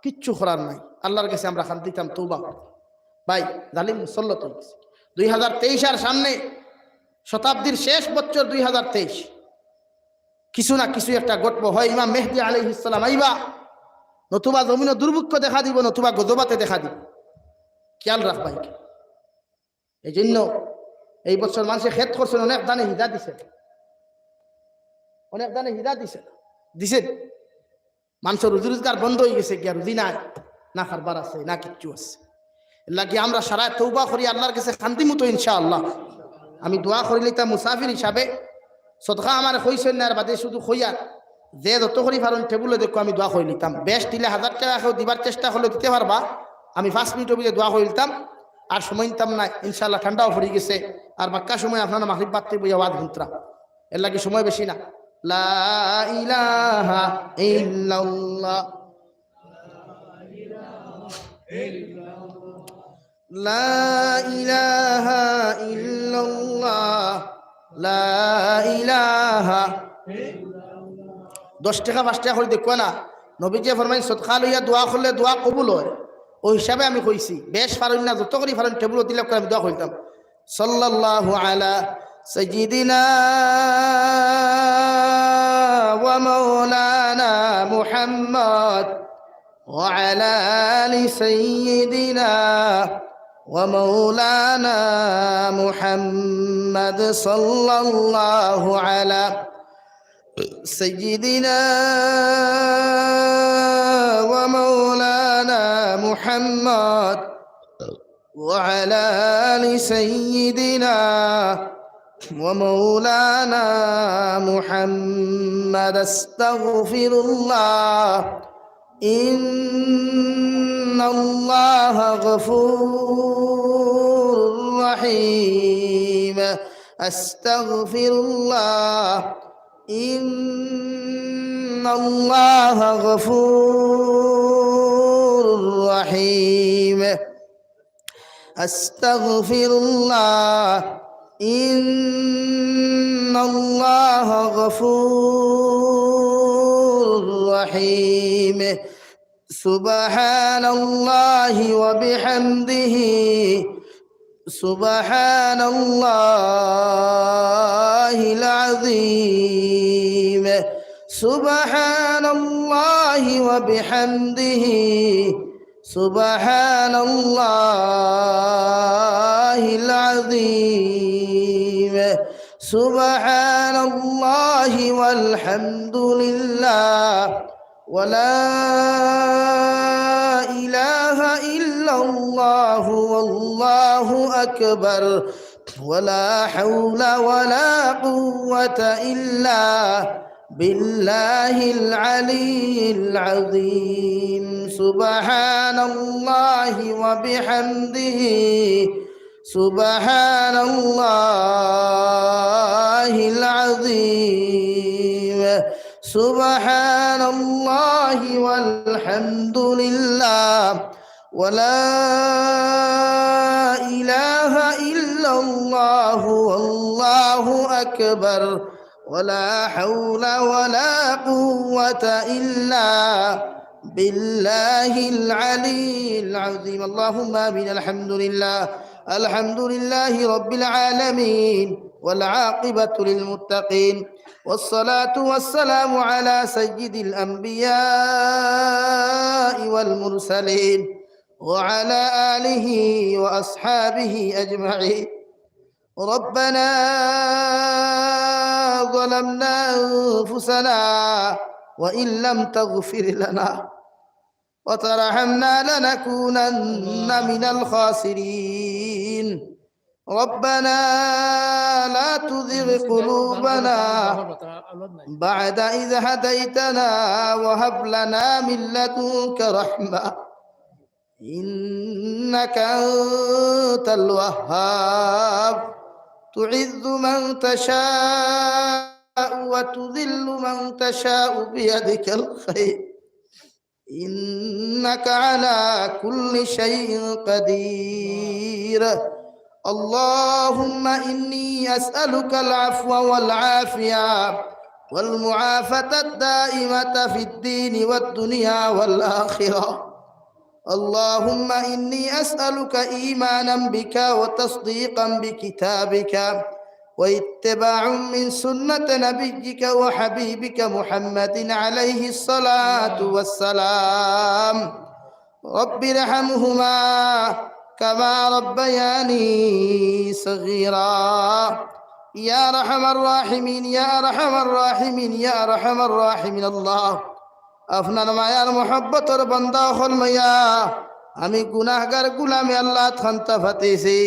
কিচ্ছু করার নাই, আল্লার কাছে আমরা কান্দিতাম, তওবা করতাম। ভাই, জালিম মুসল্লত অইগেছে। দুই হাজার তেইশ আর সামনে, শতাব্দীর শেষ বছর দুই হাজার তেইশ, কিছু না কিছু একটা ঘটবো। হয় ইমাম মেহদি আলাইহিস সালাম আইবা, নতুবা জমিনো দুর্ভিক্ষ দেখা দিবো, নতুবা গজবাতে দেখা দিবো। খেয়াল রাখবা ইখান। এই জন্য এই বছর মানষে খেত করছইন, অনেক ধানে হিজা দিছে, অনেক ধানে হিজা দিছে, দিছে। মানষর রুজি রোজগার বন্ধ অইগেছে গিয়া, রুজি নাই, না কারবার আছে, না কিচ্ছু আছে। এর লাগি আমরা সারায় তওবা করি, আল্লার কাছে কান্দিমু তো ইনশাআল্লাহ। আমি দোয়া করিলিতাম মুসাফির হিসাবে, সদকা আমারে কইছইন না, এর বাদে শুধু কইয়ার, যে যত করি পারইন টেবুলো দেখো আমি দোয়া করিলিতাম। বেশ দিলে হাজার টেকা কেউ দিবার চেষ্টা করলে দিতে পারবা, আমি পাঁচ মিনিটর ভিতরে দোয়া করিলিতাম, আর সময় নিতাম না, ইনশাআল্লাহ ঠান্ডাও পড়ি গেছে, আর বাক্কা সময় আপনারা মাগরিব বাদ থাকি বইয়া ওয়াজ হুনতরা, এর লাগি সময় বেশি না। লা ইলাহা ইল্লাল্লাহ। লা ইলাহা ইল্লাল্লাহ, লা ইলাহা। দশ টেকা পাঁচ টেকা করি দেখো না, নবীজিয়ে ফরমাইন, সদকা লইয়া দোয়া করলে দোয়া কবুল হয়। অউ হিসাবে আমি কইছি, বেশ পারইন না, যত করি পারইন টেবুলো দিলে আমি দোয়া করিতাম। সাল্লাল্লাহু আলা সাইয়্যিদিনা ওয়া মাওলানা মুহাম্মদ وعلى آل سيدنا ومولانا محمد صلى الله على سيدنا ومولانا محمد وعلى آل سيدنا ومولانا محمد. أستغفر الله، إن الله غفور رحيم. أستغفر الله، إن الله غفور رحيم. أستغفر الله، إن الله غفور رحيم. سبحان الله وبحمده، سبحان الله العظيم. سبحان الله وبحمده، سبحان الله العظيم. سبحان الله والحمد لله ولا إله إلا الله والله أكبر ولا حول ولا قوة إلا بالله العلي العظيم. سبحان الله وبحمده، سبحان الله العظيم. سبحان الله والحمد لله ولا إله إلا الله والله أكبر ولا حول ولا قوة إلا بالله العلي العظيم. اللهم آمين. الحمد لله. الحمد لله رب العالمين، والعاقبة للمتقين، والصلاة والسلام على سيد الأنبياء والمرسلين، وعلى آله وأصحابه أجمعين. ربنا ظلمنا أنفسنا وإن لم تغفر لنا وترحمنا لنكونن من الخاسرين. ربنا لا تزغ قلوبنا بعد إذ هديتنا وهب لنا من لدنك رحمة إنك أنت الوهاب. تعز من تشاء وتذل من تشاء بيدك الخير إنك على كل شيء قدير. اللهم إني أسألك العفو والعافية والمعافاة الدائمة في الدين والدنيا والآخرة. اللهم إني أسألك إيمانا بك وتصديقا بكتابك واتباعا من سنة نبيك وحبيبك محمد عليه الصلاة والسلام. رب ارحمهما كما ربياني صغيرا. يا أرحم الراحمين، يا أرحم الراحمين، يا أرحم الراحمين. আল্লাহ, আপনার মায়ার মহব্বতর বান্দা অকল লইয়া আমি গুনাহগার গুলামে আল্লাহ আতখান্তা ফাতিছি।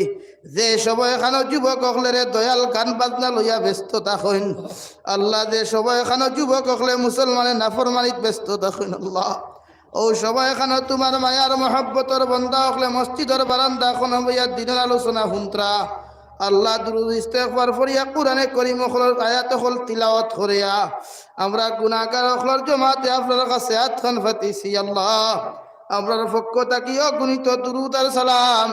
যে সময়খানো যুবক অকলরে দয়াল গান বাজনা লইয়া ব্যস্ত থাকইন, আল্লাহ, যে সময়খানো যুবক অকলে মুসলমানে নাফরমানিত ব্যস্ত থাকইন, আল্লাহ, অউ সময়খানো তোমার মায়ার মহব্বতর বান্দা অকলে মসজিদর বারান্দা খানো বইয়া দিনর আলোচনা হুনরা। আল্লাহ, দুরুদ ইস্তেগফার পড়িয়া কুরআনে করিম অকলর আয়াত অকল তিলাওয়াত করিয়া আমরা গুনাহগার অকলর জমাতে আপনার কাছে আতখান ফাতিছি। আল্লাহ, আমরার পক্ষ থাকি অগণিত দুরুদ আর সালাম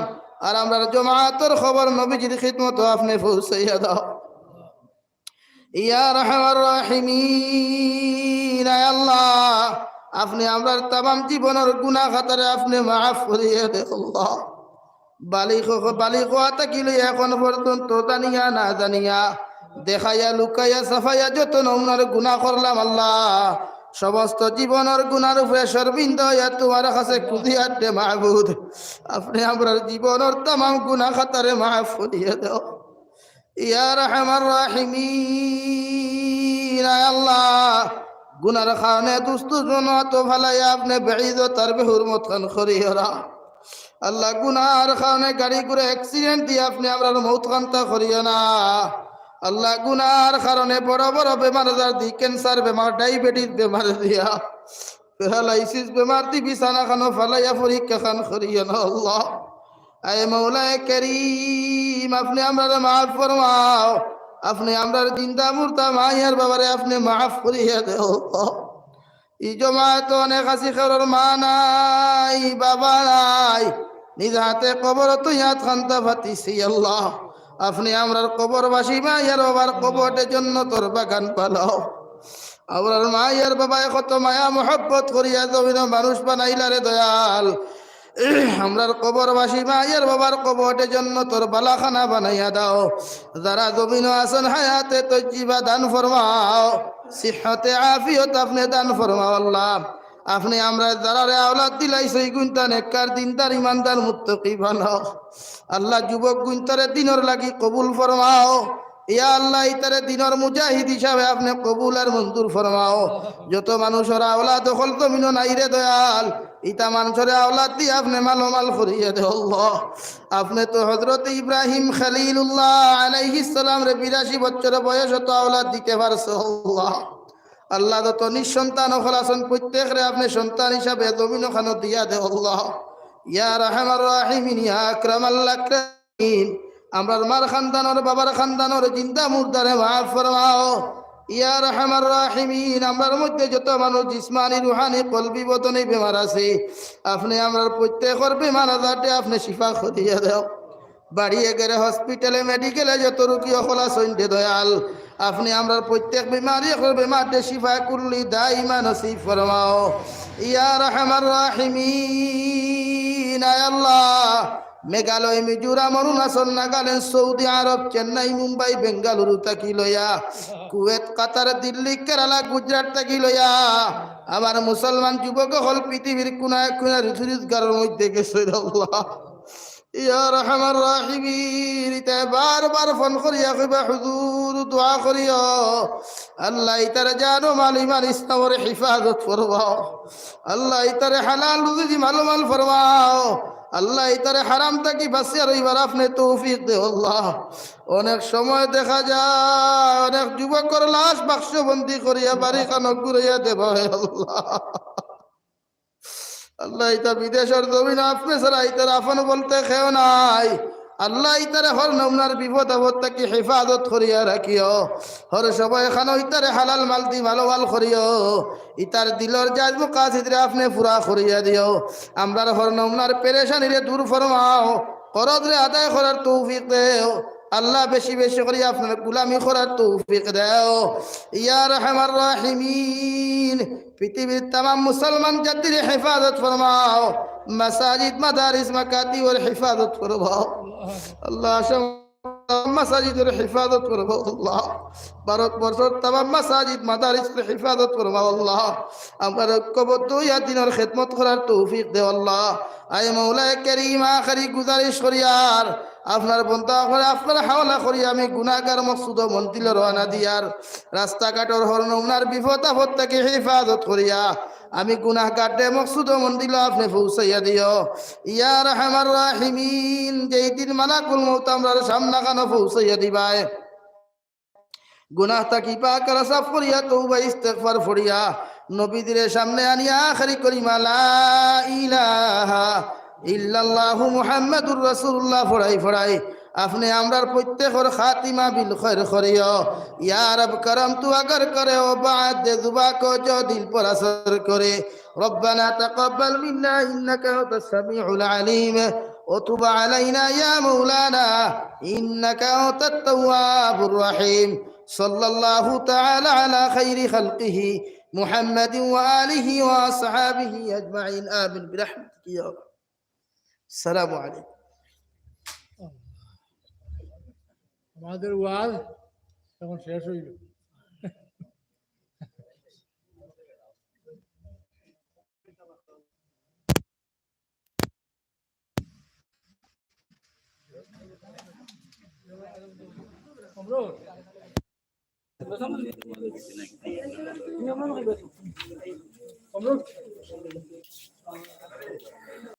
আর আমরার জমাতর খবর নবীজির খিদমতো আপনে পৌঁছাইয়া দেও। ইয়া আরহামার রাহিমিন, আয় আল্লাহ, আপনে আমরার তামাম জীবনর গুনাহ খাতারে আপনে মাফ করিয়া দেও আল্লাহ। বালিগ, বালিগ অওয়া থাকি লইয়া এখন পর্যন্ত জানিয়া না জানিয়া, দেখাইয়া, লুকাইয়া, ছাপাইয়া যত নমুনার গুনাহ করলাম আল্লাহ, সমস্ত জীবনর গুনাহর উপরে শরমিন্দা অইয়া তোমার কাছে কুদিয়ার দে মাবুদ, আপনে আমরার জীবনর তামাম গুনাহ খাতারে মাফ করিয়া দেও। ইয়া আরহামার রাহিমিন, আয় আল্লাহ, গুনার কারণে দুস্ত জমাতো ফালাইয়া আপনে বেইজ্জত আর বেহুরমত খান করিও না। আল্লাহ, গুনার কারণে গাড়ি ঘোড়া accident দিয়া আপনে আমরার মউত খান্তা করিও না। আল্লাহ, গুনার কারণে বড় বড় বেমার আজার দি, cancer বেমার, diabetes বেমার দিয়া, paralysis বেমার দি বিছানা খানো ফালাইয়া পরীক্ষা খান করিও না আল্লাহ। আয় মৌলায়ে করিম, আপনে আমরারে মাফ ফরমাও, আপনে আমরার জিন্দা মুর্দা মাই আর বাবারে আপনে মাফ করিয়া দেও। ই জমাতো অনেক আছি, কেউরর মা নাই, বাবা নাই, নিজ হাতে কবরো থইয়া আতখান্তা ফাতিছি আল্লাহ। আপনে আমরার কবরবাসী মাই আর বাবার কবররে জন্নতর বাগান বানাও। আমরার মাই আর বাবায় কত মায়া মহব্বত করিয়া জমিনো মানুষ বানাইলা রে দয়াল। আমরার কবরবাসী মাই আর বাবার কবররে জন্নতর বালাখানা বানাইয়া দেও। যারা জমিনো আছইন হায়াতে তৈয়িবা দান ফরমাও, সিহতে আফিয়ত আপনে দান ফরমাও আল্লাহ। আপনে আমরারে যারারে আওলাদ দিলাইছো, ইগুইনতা নেককার, দিনদার, ইমানদার, মুত্তাকি বানাও। আল্লাহ, যুবকগুইনতারে দিনর লাগি কবুল ফরমাও। ইয়া আল্লাহ, ইতারে দিনর মুজাহিদ হিসাবে আপনে কবুল আর মঞ্জুর ফরমাও। যত মানুষর আওলাদ অকল জমিনো নাই রে দয়াল, ইতা মানষরে আওলাদ দি আপনে মালোমাল করিয়া দেও আল্লাহ। আপনে তো হযরত ইব্রাহিম খলিলুল্লাহ আলাইহিস সালামরে বিরাশি বছর বয়সো তো আওলাদ দিতে পারছো আল্লাহ। আল্লাহ, যত নিঃসন্তান অকল আছইন, প্রত্যেকরে আপনে সন্তান হিসাবে জমিনো খানো দিয়া দেও আল্লাহ। ইয়া আরহামার রাহিমিন, ইয়া আকরামাল আকরামিন, আমরার মার খানদানর, বাবার খানদানর জিন্দা মুর্দারে মাফ ফরমাও। ইয়া আরহামার রাহিমিন, আমরার মধ্যে যত মানুষ জিসমানি, রুহানি, কলবি, বদনি বেমার আছে, আপনে আমরার প্রত্যেকর বেমার আজাররে আপনে শিফা করিয়া দেও। বাড়িয়ে ঘরে, হসপিটালে, মেডিকেলে যত রুগী অকল আছইন রে দয়াল, আপনে আমরার প্রত্যেক বেমারি অকলর বেমাররে শিফা কুল্লি দাইমা নসিব ফরমাও। ইয়া আরহামার রাহিমিন, আয় আল্লাহ, মেঘালয়, মিজোরাম, অরুণাচল, নাগাল্যান্ড, সৌদি আরব, চেন্নাই, মুম্বাই, বেঙ্গালুরু থাকি লইয়া, কুয়েত, কাতার, দিল্লি, কেরালা, গুজরাট থাকি লইয়া, আমার মুসলমান যুবক অকল পৃথিবীর কোনায় কোনায় রুজি রোজগারর মধ্যে গেছইন আল্লাহ। ইয়া আরহামার রাহিমিন, ইতায় বারবার ফোন করিয়া কইবা, "হুজুর, দোয়া করিও।" আল্লাহ, ইতার জান ও মাল ইমান ইসলামর হেফাজত ফরমাও। আল্লাহ, ইতারে হালাল রুজি দি মালামাল ফরমাও। আল্লাহ, ইতারে হারাম থাকি বাঁচিয়া রইবার আপনে তৌফিক দেও আল্লাহ। অনেক সময় দেখা যায়, অনেক যুবকর লাশ বাক্সবন্দি করিয়া বাড়িখানো ঘুরাইয়া দেবা অয় আল্লাহ। আল্লাহ, ইতা বিদেশর জমিন, আপনে ছাড়া ইতার আপন বলতে কেউ নাই। আল্লাহ, ইতারে হর নমুনার বিপদ আপদ থাকি হেফাজত করিয়া রাখিও। হর সময়খানো ইতারে হালাল মাল দি মালামাল করিও। ইতার দিলর জায়েজ মাকাসিদরে আপনে পুরা করিয়া দিও। আমরার হর নমুনার পেরেশানিরে দূর ফরমাও। করজরে আদায় করার তৌফিক দেও। আল্লাহ, বেশি বেশি করি আপনার গুলামি করার তৌফিক দেও। ইয়া আরহামার রাহিমিন, পৃথিবীর তামাম মুসলমান জাতির হেফাজত ফরমাও, মাসাজিদ, মাদারিস, মাকাতিবর হেফাজত ফরমাও। আল্লাহ, সব মাসাজিদর হেফাজত ফরমাও আল্লাহ। ভারতবর্ষর তামাম মাসাজিদ, মাদারিসর হেফাজত ফরমাও আল্লাহ। আমরারে ঐক্যবদ্ধ অইয়া দিনর খেদমত করার তৌফিক দেও আল্লাহ। আয় মৌলায় করিম, আখেরি গুজারিশ করিয়ার, আপনার বন্দা অকলরে আপনার হাওলা করি আমি গুনাহগার মকসুদ ও মঞ্জিলো রওয়ানা দিয়ার, রাস্তাঘাটর হর নমুনার বিপদ আপদ থাকি হেফাজত করিয়া আমি গুনাহগাররে মকসুদ ও মঞ্জিলো আপনে পৌঁছাইয়া দিও। ইয়া আরহামার রাহিমিন, যেই দিন মালাকুল মউত আমরার সামনাখানো পৌঁছাইয়া দিবায়, গুনাহ থাকি পাক আর সাফ করিয়া তওবা ইস্তেগফার পড়িয়া নবীজিরে সামনে আনিয়া আখেরি কলিমা লা ইলাহা ইল্লাল্লাহু মুহাম্মাদুর রাসূলুল্লাহ পড়াই পড়াই আপনে আমরার প্রত্যেকর খাতিমা বিল খৈর করিও। ইয়া রব করম তু আগর করে ও বাদ দে জুবা কো জো দিল পর আসর করে। ربنا تقبل منا إنك أنت السميع العليم وتب علينا يا مولانا إنك أنت التواب الرحيم. صلى الله تعالى على خير خلقه محمد وآله وأصحابه أجمعين. آمين برحمتك يا رب. السلام عليكم. আমাদের ওয়াজ এখন শেষ হইল।